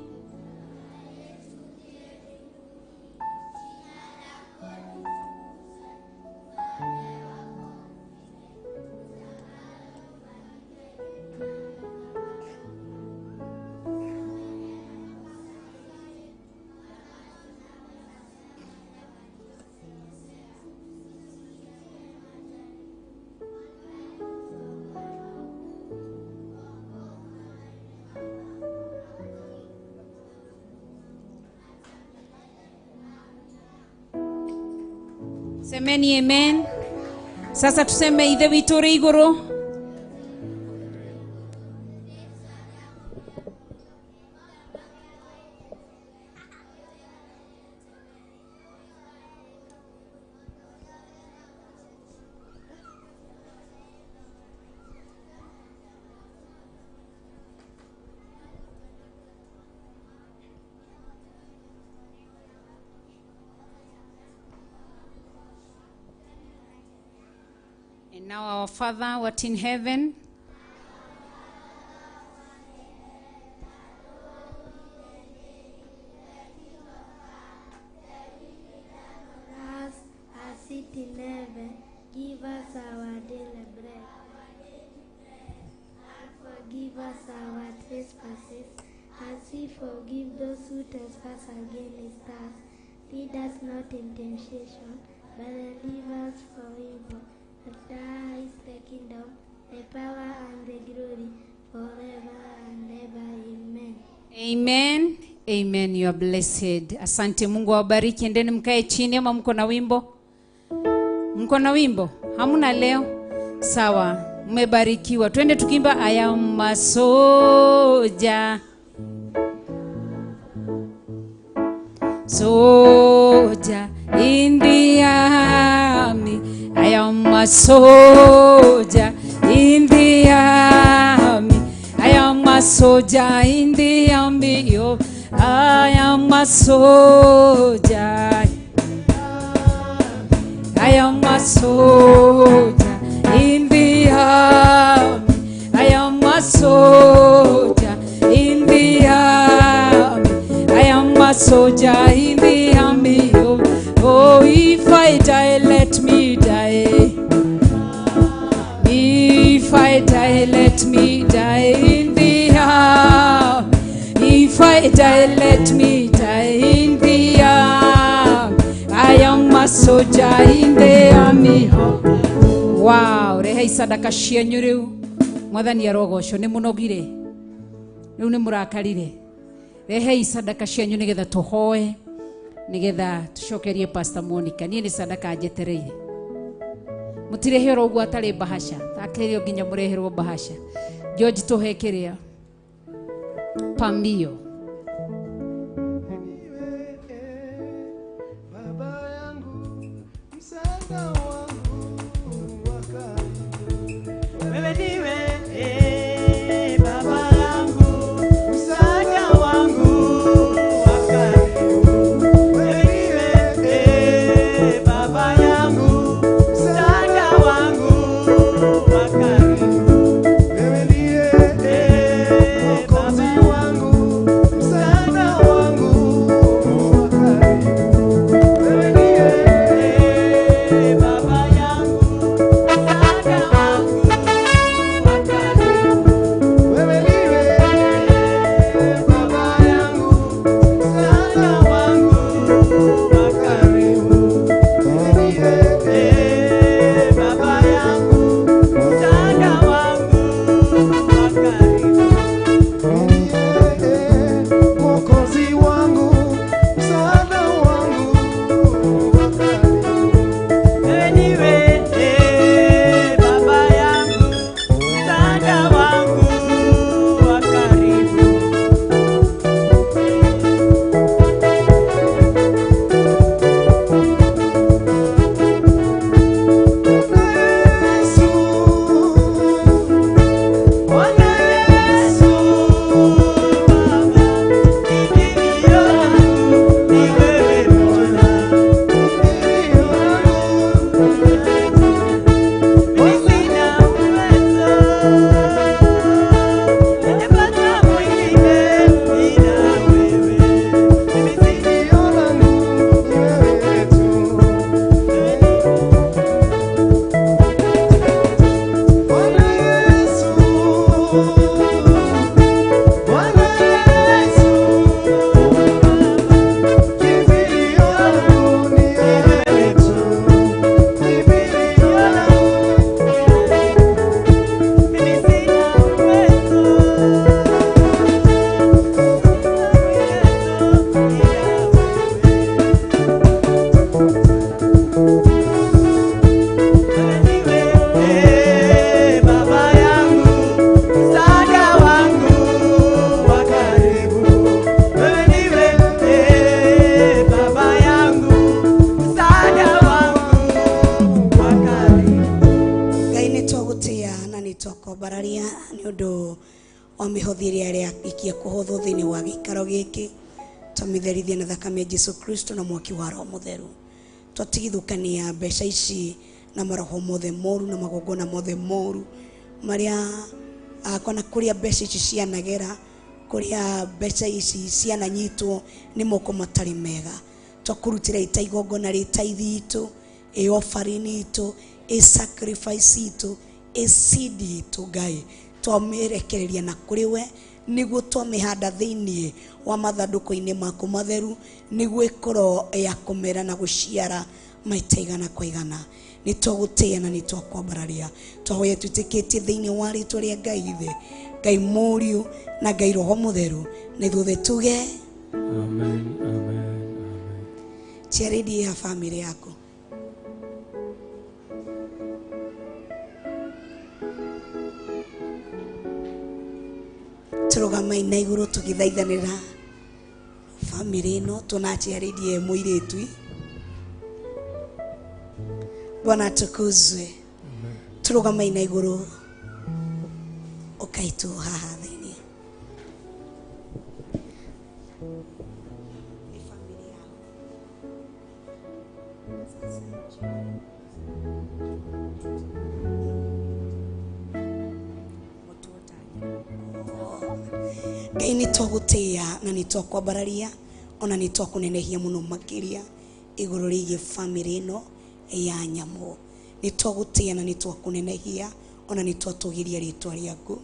Semeni amen. Sasa tuseme ithe witũ ũrĩ igũrũ. And now our Father, who art in heaven, Us as it in heaven, give us our daily bread. And forgive us our trespasses, as we forgive those who trespass against us. Lead us not in temptation, but deliver us from evil. For thine is the kingdom, the power, and the glory, forever and ever. Amen. Amen. Amen. You are blessed. Asante. Mungu awabariki. Endeni mkae chini, ama mko na wimbo? Mko na wimbo? Hamuna leo? Sawa. Mmebarikiwa. Twende tukimba I am a soldier. Soldier in the army. I am a soldier in the army. I am a soldier in the army. Oh, I am a soldier. I am a soldier in the army. I am a soldier in the army. I am a soldier in the army. Oh, oh, if I die, let me die. If I die, let me die in the army. If I die, let me die in the army. I am a soldier in the army. Wow, rehei sadaka cianyu riu. Mwathani arogocwo ni munogire. Riu ni murakarire. Rehei sadaka cianyu nigetha tuhoe, nigetha tucokerie Pastor Monica. Niĩ nĩ sadaka njetereire. Mutireherwo ũguo atarĩ bahasha. Takerio nginya mũreherwo bahasha. George tũhe kĩrĩa. Pambio. Baba yangu, msaada wangu wa karibu. Wewe ndiwe baba yangu, msaada wangu wa karibu. Wewe ndiwe baba yangu, msaada wangu wa karibu. Wewe ndiye Mwokozi wangu, Wa mĩhothi ĩrĩa ĩrĩkia kũhothwo thĩinĩ wa gĩikaro gĩkĩ, twamĩtherithia na thakame ya Jesu Kristo na mwaki wa Roho Mũtheru. Twatigithũkania mbeca ici na maroho mothe moru na magongona mothe moru marĩa kana kũrĩa mbeca ici cianagera, kũrĩa mbeca ici ciananyitwo nĩ moko matarĩ mega. Twakũrutĩra ita igongona rĩ tithe itũ, ĩ offering itũ, ĩ sacrifice itũ, ĩ seed itũ. Ngai, twamĩrekereria na kũrĩ we nĩguo twamĩhanda thĩinĩ wa mathandũkũ-inĩ maku matheru, nĩguo ĩkorwo ya kũmera na gũciara maita igana kwa igana. Nĩ twagũtĩĩa na nĩ twakwambararia. Twahoya twĩtĩkĩtie thĩinĩ wa rĩtwa rĩa Ngai Ithe, Ngai Mũriũ na Ngai Roho Mũtheru, na ithuothe tuge Amen, amen, amen. Charity ya family yako. Tũrũgamai na igũrũ tũgĩthaithanĩra family ĩno tũna Charity mũirĩtu. Bwana atukuzwe. Tũrũgamai na igũrũ ũkaitũ haha thĩinĩ. Nĩ family yao. Ngai nĩ twagũtĩĩa na nĩ twakwambararia ona nĩ twakũnenehia mũno makĩria igũrũ rĩgiĩ family ĩno ya nyamũ. Nĩ twagũtĩĩa na nĩ twakũnenehia ona nĩ twatũgĩria rĩtwa rĩaku.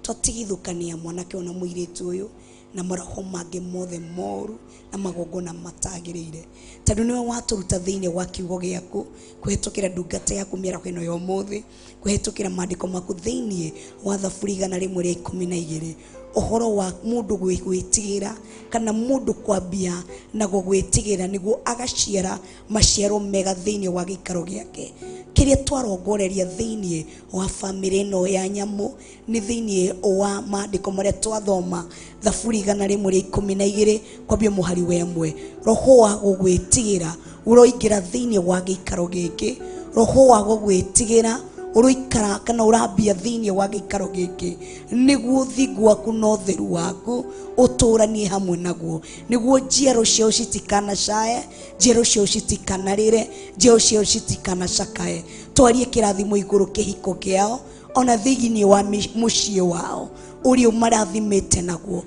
Twatigithũkania mwanake ona mũirĩtu ũyũ na maroho mangĩ mothe moru na magongona matagĩrĩire, tondũ nĩwe watũruta thĩinĩ wa kiugo gĩaku kũhĩtũkĩra ndungata yaku mĩaraho ĩno ya ũmũthĩ, kũhĩtũkĩra maandĩko maku thĩinĩ wa Thaburi 112, ũhoro wa mũndũ gwĩtigĩra kana mũndũ kwambia na gũgwĩtigĩra nĩguo agaciara maciaro mega thĩinĩ wa gĩikaro gĩake. Kĩrĩa twarongoreria thĩinĩ wa family ĩno ya nyamũ nĩ thĩinĩ wa maandĩko marĩa twathoma Thaburi 112 kwambia mũhari wa 1. Roho wa gũgwĩtigĩra ũroingĩra thĩinĩ wa gĩikaro gĩkĩ, roho wa gũgwĩtigĩra ũroikara kana ũrambia thĩinĩ wa gĩikaro gĩkĩ, nĩguo ũthingu waku na ũtheru waku ũtũranie hamwe naguo, nĩguo njiaro ciao citikanacae, njiaro ciao citikanarĩre, njiaro ciao citikanacakae. Twarie kĩrathimo igũrũ kĩhiko kĩao ona thĩinĩ wa mũciĩ wao ũrĩa ũmarathimĩte naguo.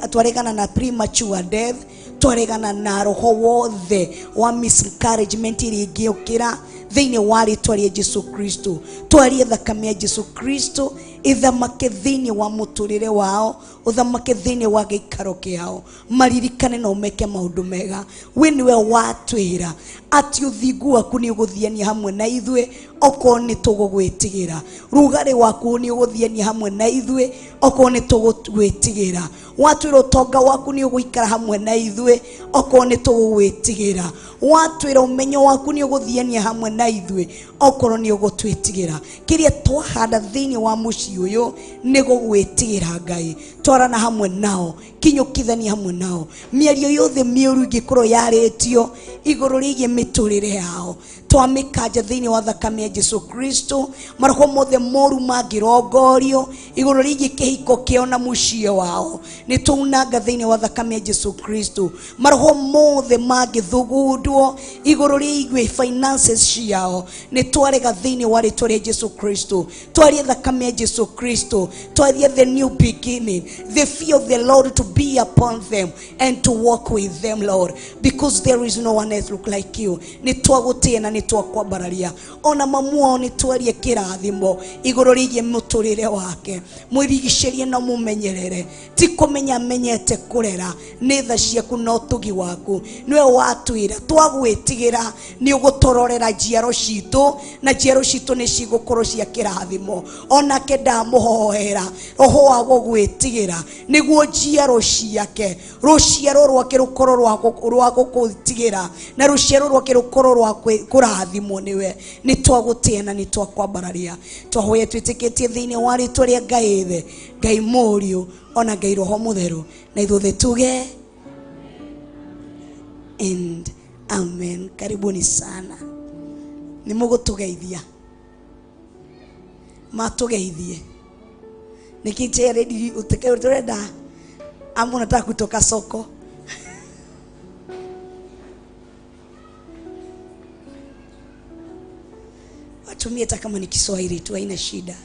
Twaregana na premature death, twaregana na roho wothe wa miscarriagement ĩrĩa ĩngĩũkĩra thĩinĩ wa rĩtwa rĩa Jesu Kristo. Twarie thakame ya Jesu Kristo ĩthamake thĩinĩ wa mũtũrĩre wao, ũthamake thĩinĩ wa gĩikaro kĩao, maririkane na ũmeke maũndũ mega. We nĩwe watwĩra atĩ ũthingu waku nĩ ũgũthiania hamwe na ithuĩ okorwo nĩ tũgũgwĩtigĩra, rugarĩ waku nĩ ũgũthiania hamwe na ithuĩ okorwo nĩ tũgũgwĩtigĩra, watwĩra ũtonga waku nĩ ũgũikara hamwe na ithuĩ okorwo nĩ tũgũgwĩtigĩra, watwĩra ũmenyo waku nĩ ũgũthiania hamwe na ithuĩ okorwo nĩ ũgũtwĩtigĩra. Kĩrĩa twahanda thĩinĩ wa mũciĩ ũyũ nĩ gũgwĩtigĩra Ngai. Twarana hamwe nao, kinyũkithania hamwe nao, mĩario yothe mĩũru ĩngĩkorwo yarĩtio igũrũ rĩgiĩ mĩtũrĩre yao twamĩkanja thĩinĩ wa thakame ya Jesu Kristo. Maroho mothe moru mangĩrongorio igũrũ rĩgiĩ kĩhiko kĩao na mũciĩ wao nĩ twaunanga thĩinĩ wa thakame ya Jesu Kristo. Maroho mothe mangĩthugundwo igũrũ rĩgiĩ finances ciao nĩ twarega thĩinĩ wa rĩtwa rĩa Jesu Kristo. Twarie thakame ya Jesu Kristo, twarie the new beginning, the fear of the Lord to be upon them and to walk with them, Lord, because there is no one else look like you. Nĩ twagũtĩĩa na nĩ twakwambararia. Ona mamu wao nĩ twarie kĩrathimo igũrũ rĩgiĩ mũtũrĩre wake, mwĩrigicĩrie na mũmenyerere, ti kũmenya menyete kũrera, nĩ tha ciaku na ũtugi waku. Nĩwe watwĩra twagwĩtigĩra nĩ ũgũtũrorera njiaro citũ, na njiaro citũ nĩ cigũkorwo cia kĩrathimo. Onake ndamũhoera roho wa gũgwĩtigĩra nĩguo njiaro ciake, rũciaro rwake rũkorwo rwa gũgwĩtigĩra, na rũciaro rwake rũkorwo rwa kũrathimwo nĩwe. Nĩ twagũtĩĩa na nĩ twakwambararia. Twahoya twĩtĩkĩtie thĩinĩ wa rĩtwa rĩa Ngai Ithe, Ngai Mũriũ ona Ngai Roho Mũtheru, na ithuothe tuge and amen. Karibuni sana. Nĩ mũgũtũgeithia, matũgeithie. Nikiche utekeleza ama unataka kutoka soko. Watumie hata kama ni Kiswahili tu, haina shida.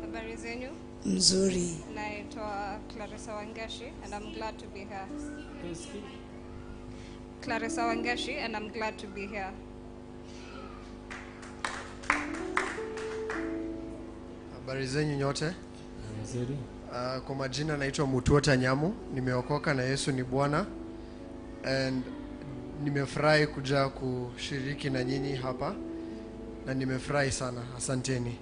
Habari zenu? Mzuri. Naitwa Clarissa Wangeshi and I'm glad to be here. Clarissa Wangeshi and I'm glad to be here. Habari zenu nyote? Mzuri. Kwa majina naitwa Mutuota Nyamu, nimeokoka na Yesu ni Bwana, and nimefurahi kuja kushiriki na nyinyi hapa na nimefurahi sana. Asanteni.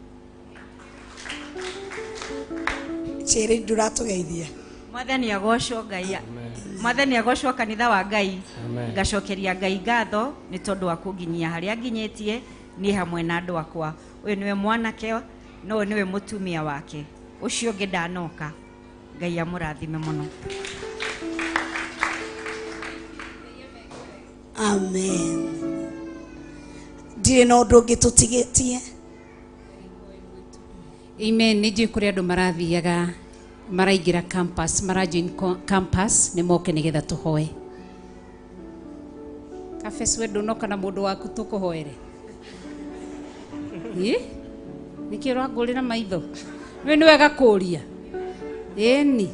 Chere nduratugeithia. Mwathani agocwo Ngai. Mwathani agocwo kanitha wa Ngai. Ngacokeria Ngai ngatho ni tondu wa kunginyia haria nginyitie ni hamwe na andu akwa. Uyu niwe mwanake no niwe mutumia wake. Ucio ungi ndanoka. Ngai amurathime muno. Amen. Ndirĩ na ũndũ ũngĩ tũtigĩtie. Amen. Nĩ njũĩ kũrĩ andũ marathiaga maraingĩra campus, marajoin campus, nĩ moke nĩgetha tũhoe. Kafes, we ndũnoka na mũndũ waku tũkũhoere. Ĩ? Nĩkĩ ũrangũrĩra maitho? We nĩ wega kũũria. Ĩni,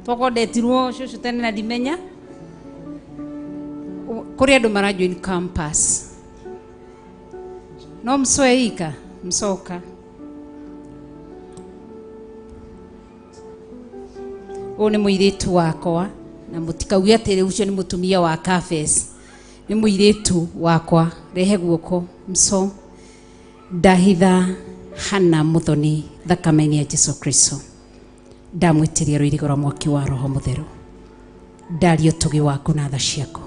twakondetirwo cũcũ tene na ndimenya. Kũrĩ andũ marajoin campus. No msoeika, msoka. Ũyũ nĩ mũirĩtu wakwa na mũtikauge atĩ ũcio nĩ mũtumia wa Kafes. Nĩ mũirĩtu wakwa, rehe guoko mso. Ndahitha Hana Muthoni thakame-inĩ ya Jesu Kristo. Ndamwĩtĩria rũirigo rwa mwaki wa Roho Mũtheru. Ndaria ũtugi waku na tha ciaku.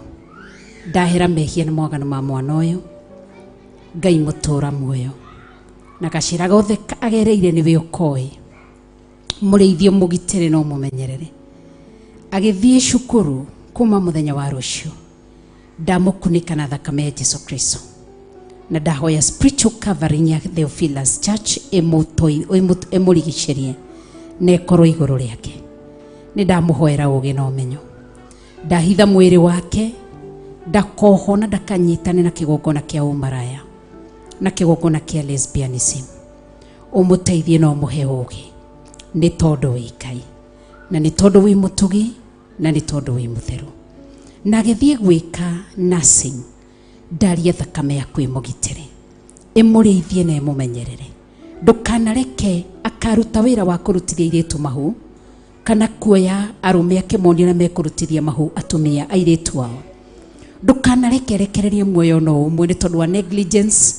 Ndahera mehia na mwagano ma mwana ũyũ. Ngai mũtũra muoyo. Na gacĩra gothe agereire nĩwe ũkoĩ. Mũrĩithio mũgitĩre no mũmenyerere. Agĩthiĩ cukuru kuma mũthenya wa rũciũ. Ndamũkunĩka na thakame ya Jesu Kristo. Na ndahoya spiritual covering ya Theophilus Church ĩmũrigicĩrie na ĩkorwo igũrũ rĩake. Nĩ ndamũhoera ũũgĩ na ũmenyo. Ndahitha mwĩrĩ wake ndakohwo na ndakanyitane na kĩgongona kĩa ũmaraya na kĩgongona kĩa lesbianism. Ũmũteithie na ũmũhe ũũgĩ nĩ tondũ wĩ Ngai na nĩ tondũ wĩ mũtugi na nĩ tondũ wĩ mũtheru. Na agĩthiĩ gwĩka nursing, ndaria thakame yaku ĩmũgitĩre, ĩmũrĩithie na ĩmũmenyerere. Ndũkanareke akaruta wĩra wa kũrutithia airĩtu mahu kana kuoya arũme akĩmonia na mekũrutithia mahu atumia airĩtu ao. Ndũkanareke rekererie muoyo no ũmwe nĩ tondũ wa negligence,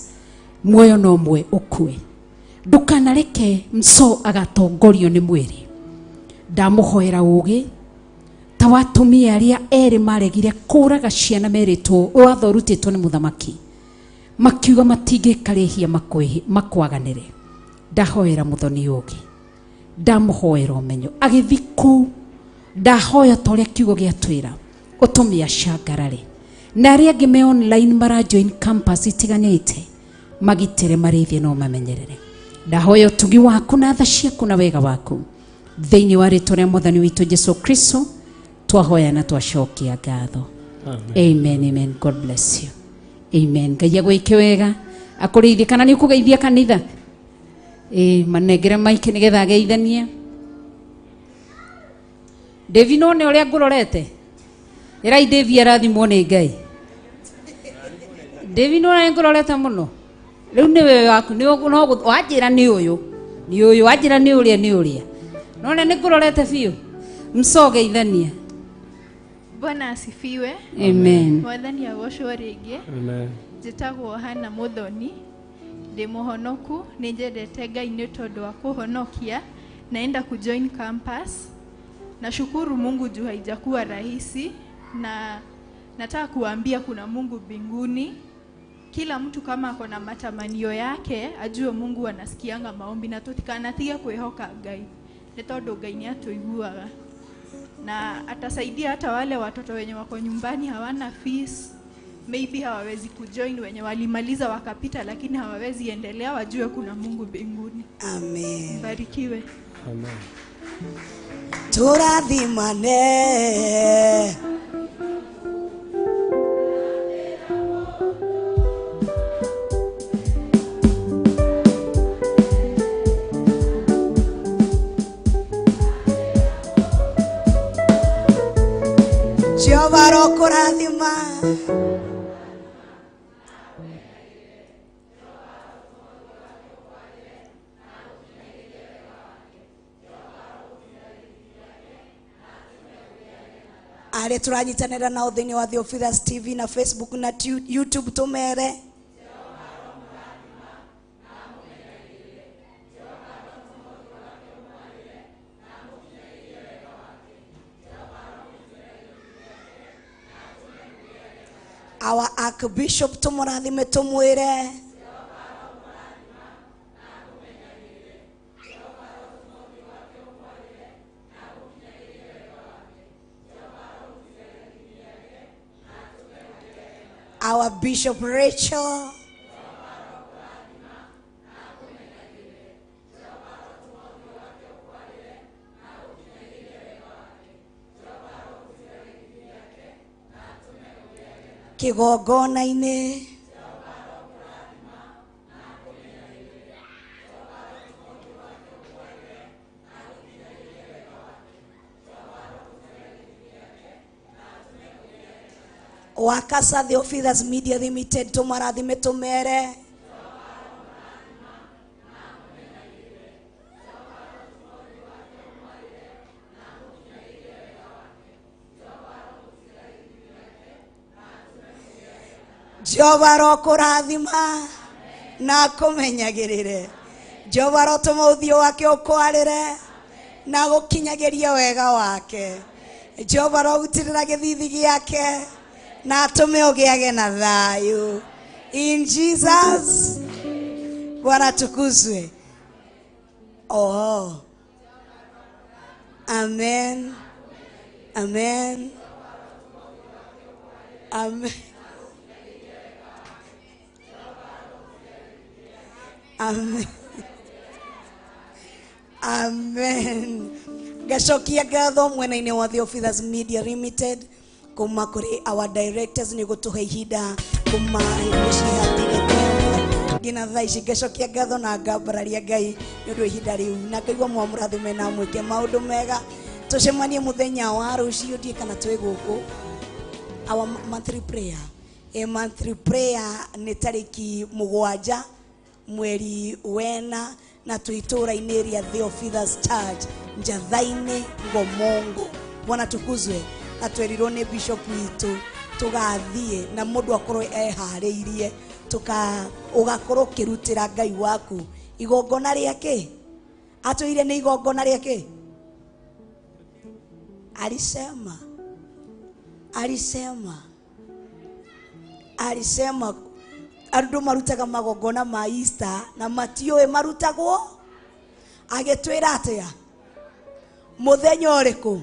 muoyo no ũmwe ũkue. Ndũkanareke mso agatongorio nĩ mwĩrĩ. Ndamũhoera ũũgĩ ta wa atumia arĩa erĩ maregire kũraga ciana merĩtwo watho ũrutĩtwo nĩ mũthamaki, makiuga matingĩka rĩhia makwaganĩre. Ndahoera Muthoni ũũgĩ, ndamũhoera ũmenyo agĩthiĩ kũu. Ndahoya ta ũrĩa kiugo gĩatwĩra ũtũme acangarare, na arĩa angĩ me online marajoin campus itiganĩte magitĩre marĩithie no mamenyerere. Ndahoya ũtugi waku na tha ciaku na wega waku thĩinĩ wa rĩtwa rĩa Mwathani witũ Jesu Kristo twahoya na twacokia ngatho. Amen, amen. God bless you. Amen. Ngai agwĩke wega akũrĩithie. Kana nĩ ũkũgeithia kanitha? Manengere maike nĩgetha ageithanie. Devi no nĩ ũrĩa ngũrorete. Ĩrai Devi arathimwo nĩ Ngai. Devi no nĩ ngũrorete mũno. Rĩu nĩwe waku no wanjĩra nĩ ũyũ. Nĩ ũyũ wanjĩra nĩ ũrĩa nĩ ũrĩa. No nĩ ngũrorete biũ. Msogeithanie. Bwana asifiwe. Amen. Mwathani agocwo rĩngĩ. Amen. Njĩtagwo Hana Muthoni. Ndĩ mũhonoku, nĩ njendete Ngai nĩ tondũ wa kũhonokia. Naenda kujoin campus. Nashukuru Mungu juu haijakuwa rahisi, na nataka kuambia kuna Mungu mbinguni. Kila mtu kama ako na matamanio yake ajue Mungu anasikianga maombi, na tutikanatige kwĩhoka Ngai nĩ tondũ Ngai nĩ atũiguaga na atasaidia hata wale watoto wenye wako nyumbani hawana fees. maybe hawawezi kujoin, wenye walimaliza wakapita lakini hawawezi endelea, wajue kuna Mungu mbinguni. Amen. Barikiwe. Amen. Turathimane. Jehova arokũrathima. Arĩa tũranyitanĩra nao thĩinĩ wa Theophilus TV na Facebook na YouTube tũmere. Our Archbishop tũmũrathime tũmwĩre. Our Bishop Rachel. Kigongona-inĩ. Wakasa Theophilus Media Limited tũmarathime tũmere. Jehova arokũrathima na akũmenyagĩrĩre. Jehova arotũma ũthiũ wake ũkwarĩre na agũkinyagĩrie wega wake. Jehova arogutĩrĩra gĩthithi gĩake na atũme ũgĩage na thayũ. In Jesus. Bwana tukuzwe. Oh. Amen. Amen. Amen. Amen. Amen. Gacokia ngatho mwena-inĩ wa Theophilus Media Limited kuma kũrĩ our directors nĩ gũtũhe ihinda kuma nginya thaa ici. Ngacokia ngatho na ngambararia Ngai nĩ ũndũ wa ihinda rĩu na ngaigua mwamũrathime na mwĩke maũndũ mega. Tũcemanie mũthenya wa rũciũ ndiĩ kana twĩ gũkũ. Our monthly prayer. A monthly prayer nĩ tarĩki 7 mweri wena na twĩ itũũra-inĩ rĩa Theophilus Church Njatha-inĩ Ngomongo. Bwana tukuzwe. Na twerirwo nĩ bishop witũ tũgathiĩ na mũndũ akorwo eharĩirie, ũgakorwo ũkĩrutĩra Ngai waku igongona rĩake. Atwĩire nĩ igongona rĩake. Alisema, alisema, alisema andũ marutaga magongona ma Easter na matiũĩ marutagwo. Agĩtwĩra atĩa? Mũthenya ũrĩkũ?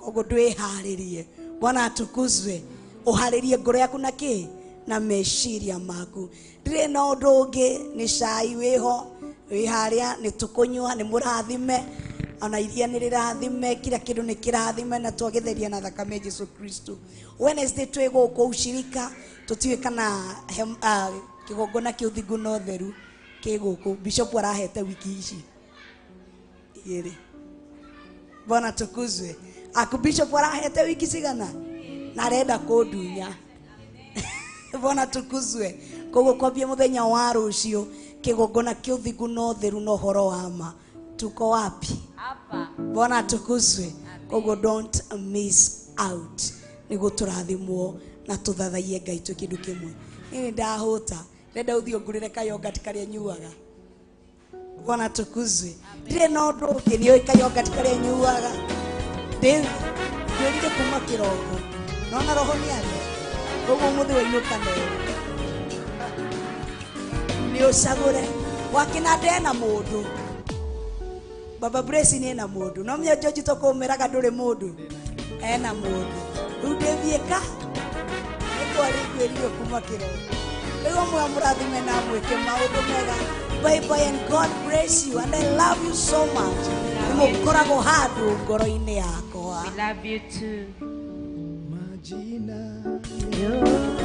Koguo ndwĩharĩrie. Bwana atukuzwe. Ũharĩrie ngoro yaku na kĩ? Na meciria maku. Ndirĩ na ũndũ ũngĩ, nĩ cai wĩho, wĩ harĩa, nĩ tũkũnyua, nĩ mũrathime, ona iria nĩ rĩrathime, kila kĩndũ nĩ kĩrathime na twagĩtheria na thakame ya Jesu Kristo. Wednesday twĩ gũkũ ushirika, tũtiũĩ kana kĩgongona kĩa ũthingu na ũtheru kĩ gũkũ. Bishop arahete wiki ici igĩrĩ. Bwana tukuzwe. Aku bishop arahete wiki cigana na arenda kũndunya. Bwana tukuzwe. Koguo kwambia mũthenya wa rũciũ kĩgongona kĩa ũthingu na ũtheru na ũhoro wa ma. Tuko wapi? Hapa. Bwana tukuzwe. Koguo don't miss out. Nĩguo tũrathimwo na tũthathaiye Ngai twĩ kĩndũ kĩmwe. Niĩ ndahũta, ndenda ũthiĩ ũngũrĩre kayogurt karĩa nyuaga. Bwana tukuzwe. Ndirĩ na ũndũ ũngĩ, nĩũĩ kayogurt karĩa nyuaga. Ndĩrire kuma kĩroko. Nona roho nĩ arĩa. Koguo ũmũthĩ wainũka neo. Nĩ ũcagũre. Wakĩnanda ena mũndũ. Baba Brace nĩ ena mũndũ. No menya George tũkũmĩraga ndũrĩ mũndũ. Ena mũndũ. Rĩu ndĩthiĩ ka? Twarĩiguĩrire kuma kĩroko. Rĩu amwe amũrathime na amwĩke maũndũ mega. Bye bye and God bless you and I love you so much. Nĩ mũkoragwo handũ ngoro-inĩ yakwa. We love you too. Majina yote.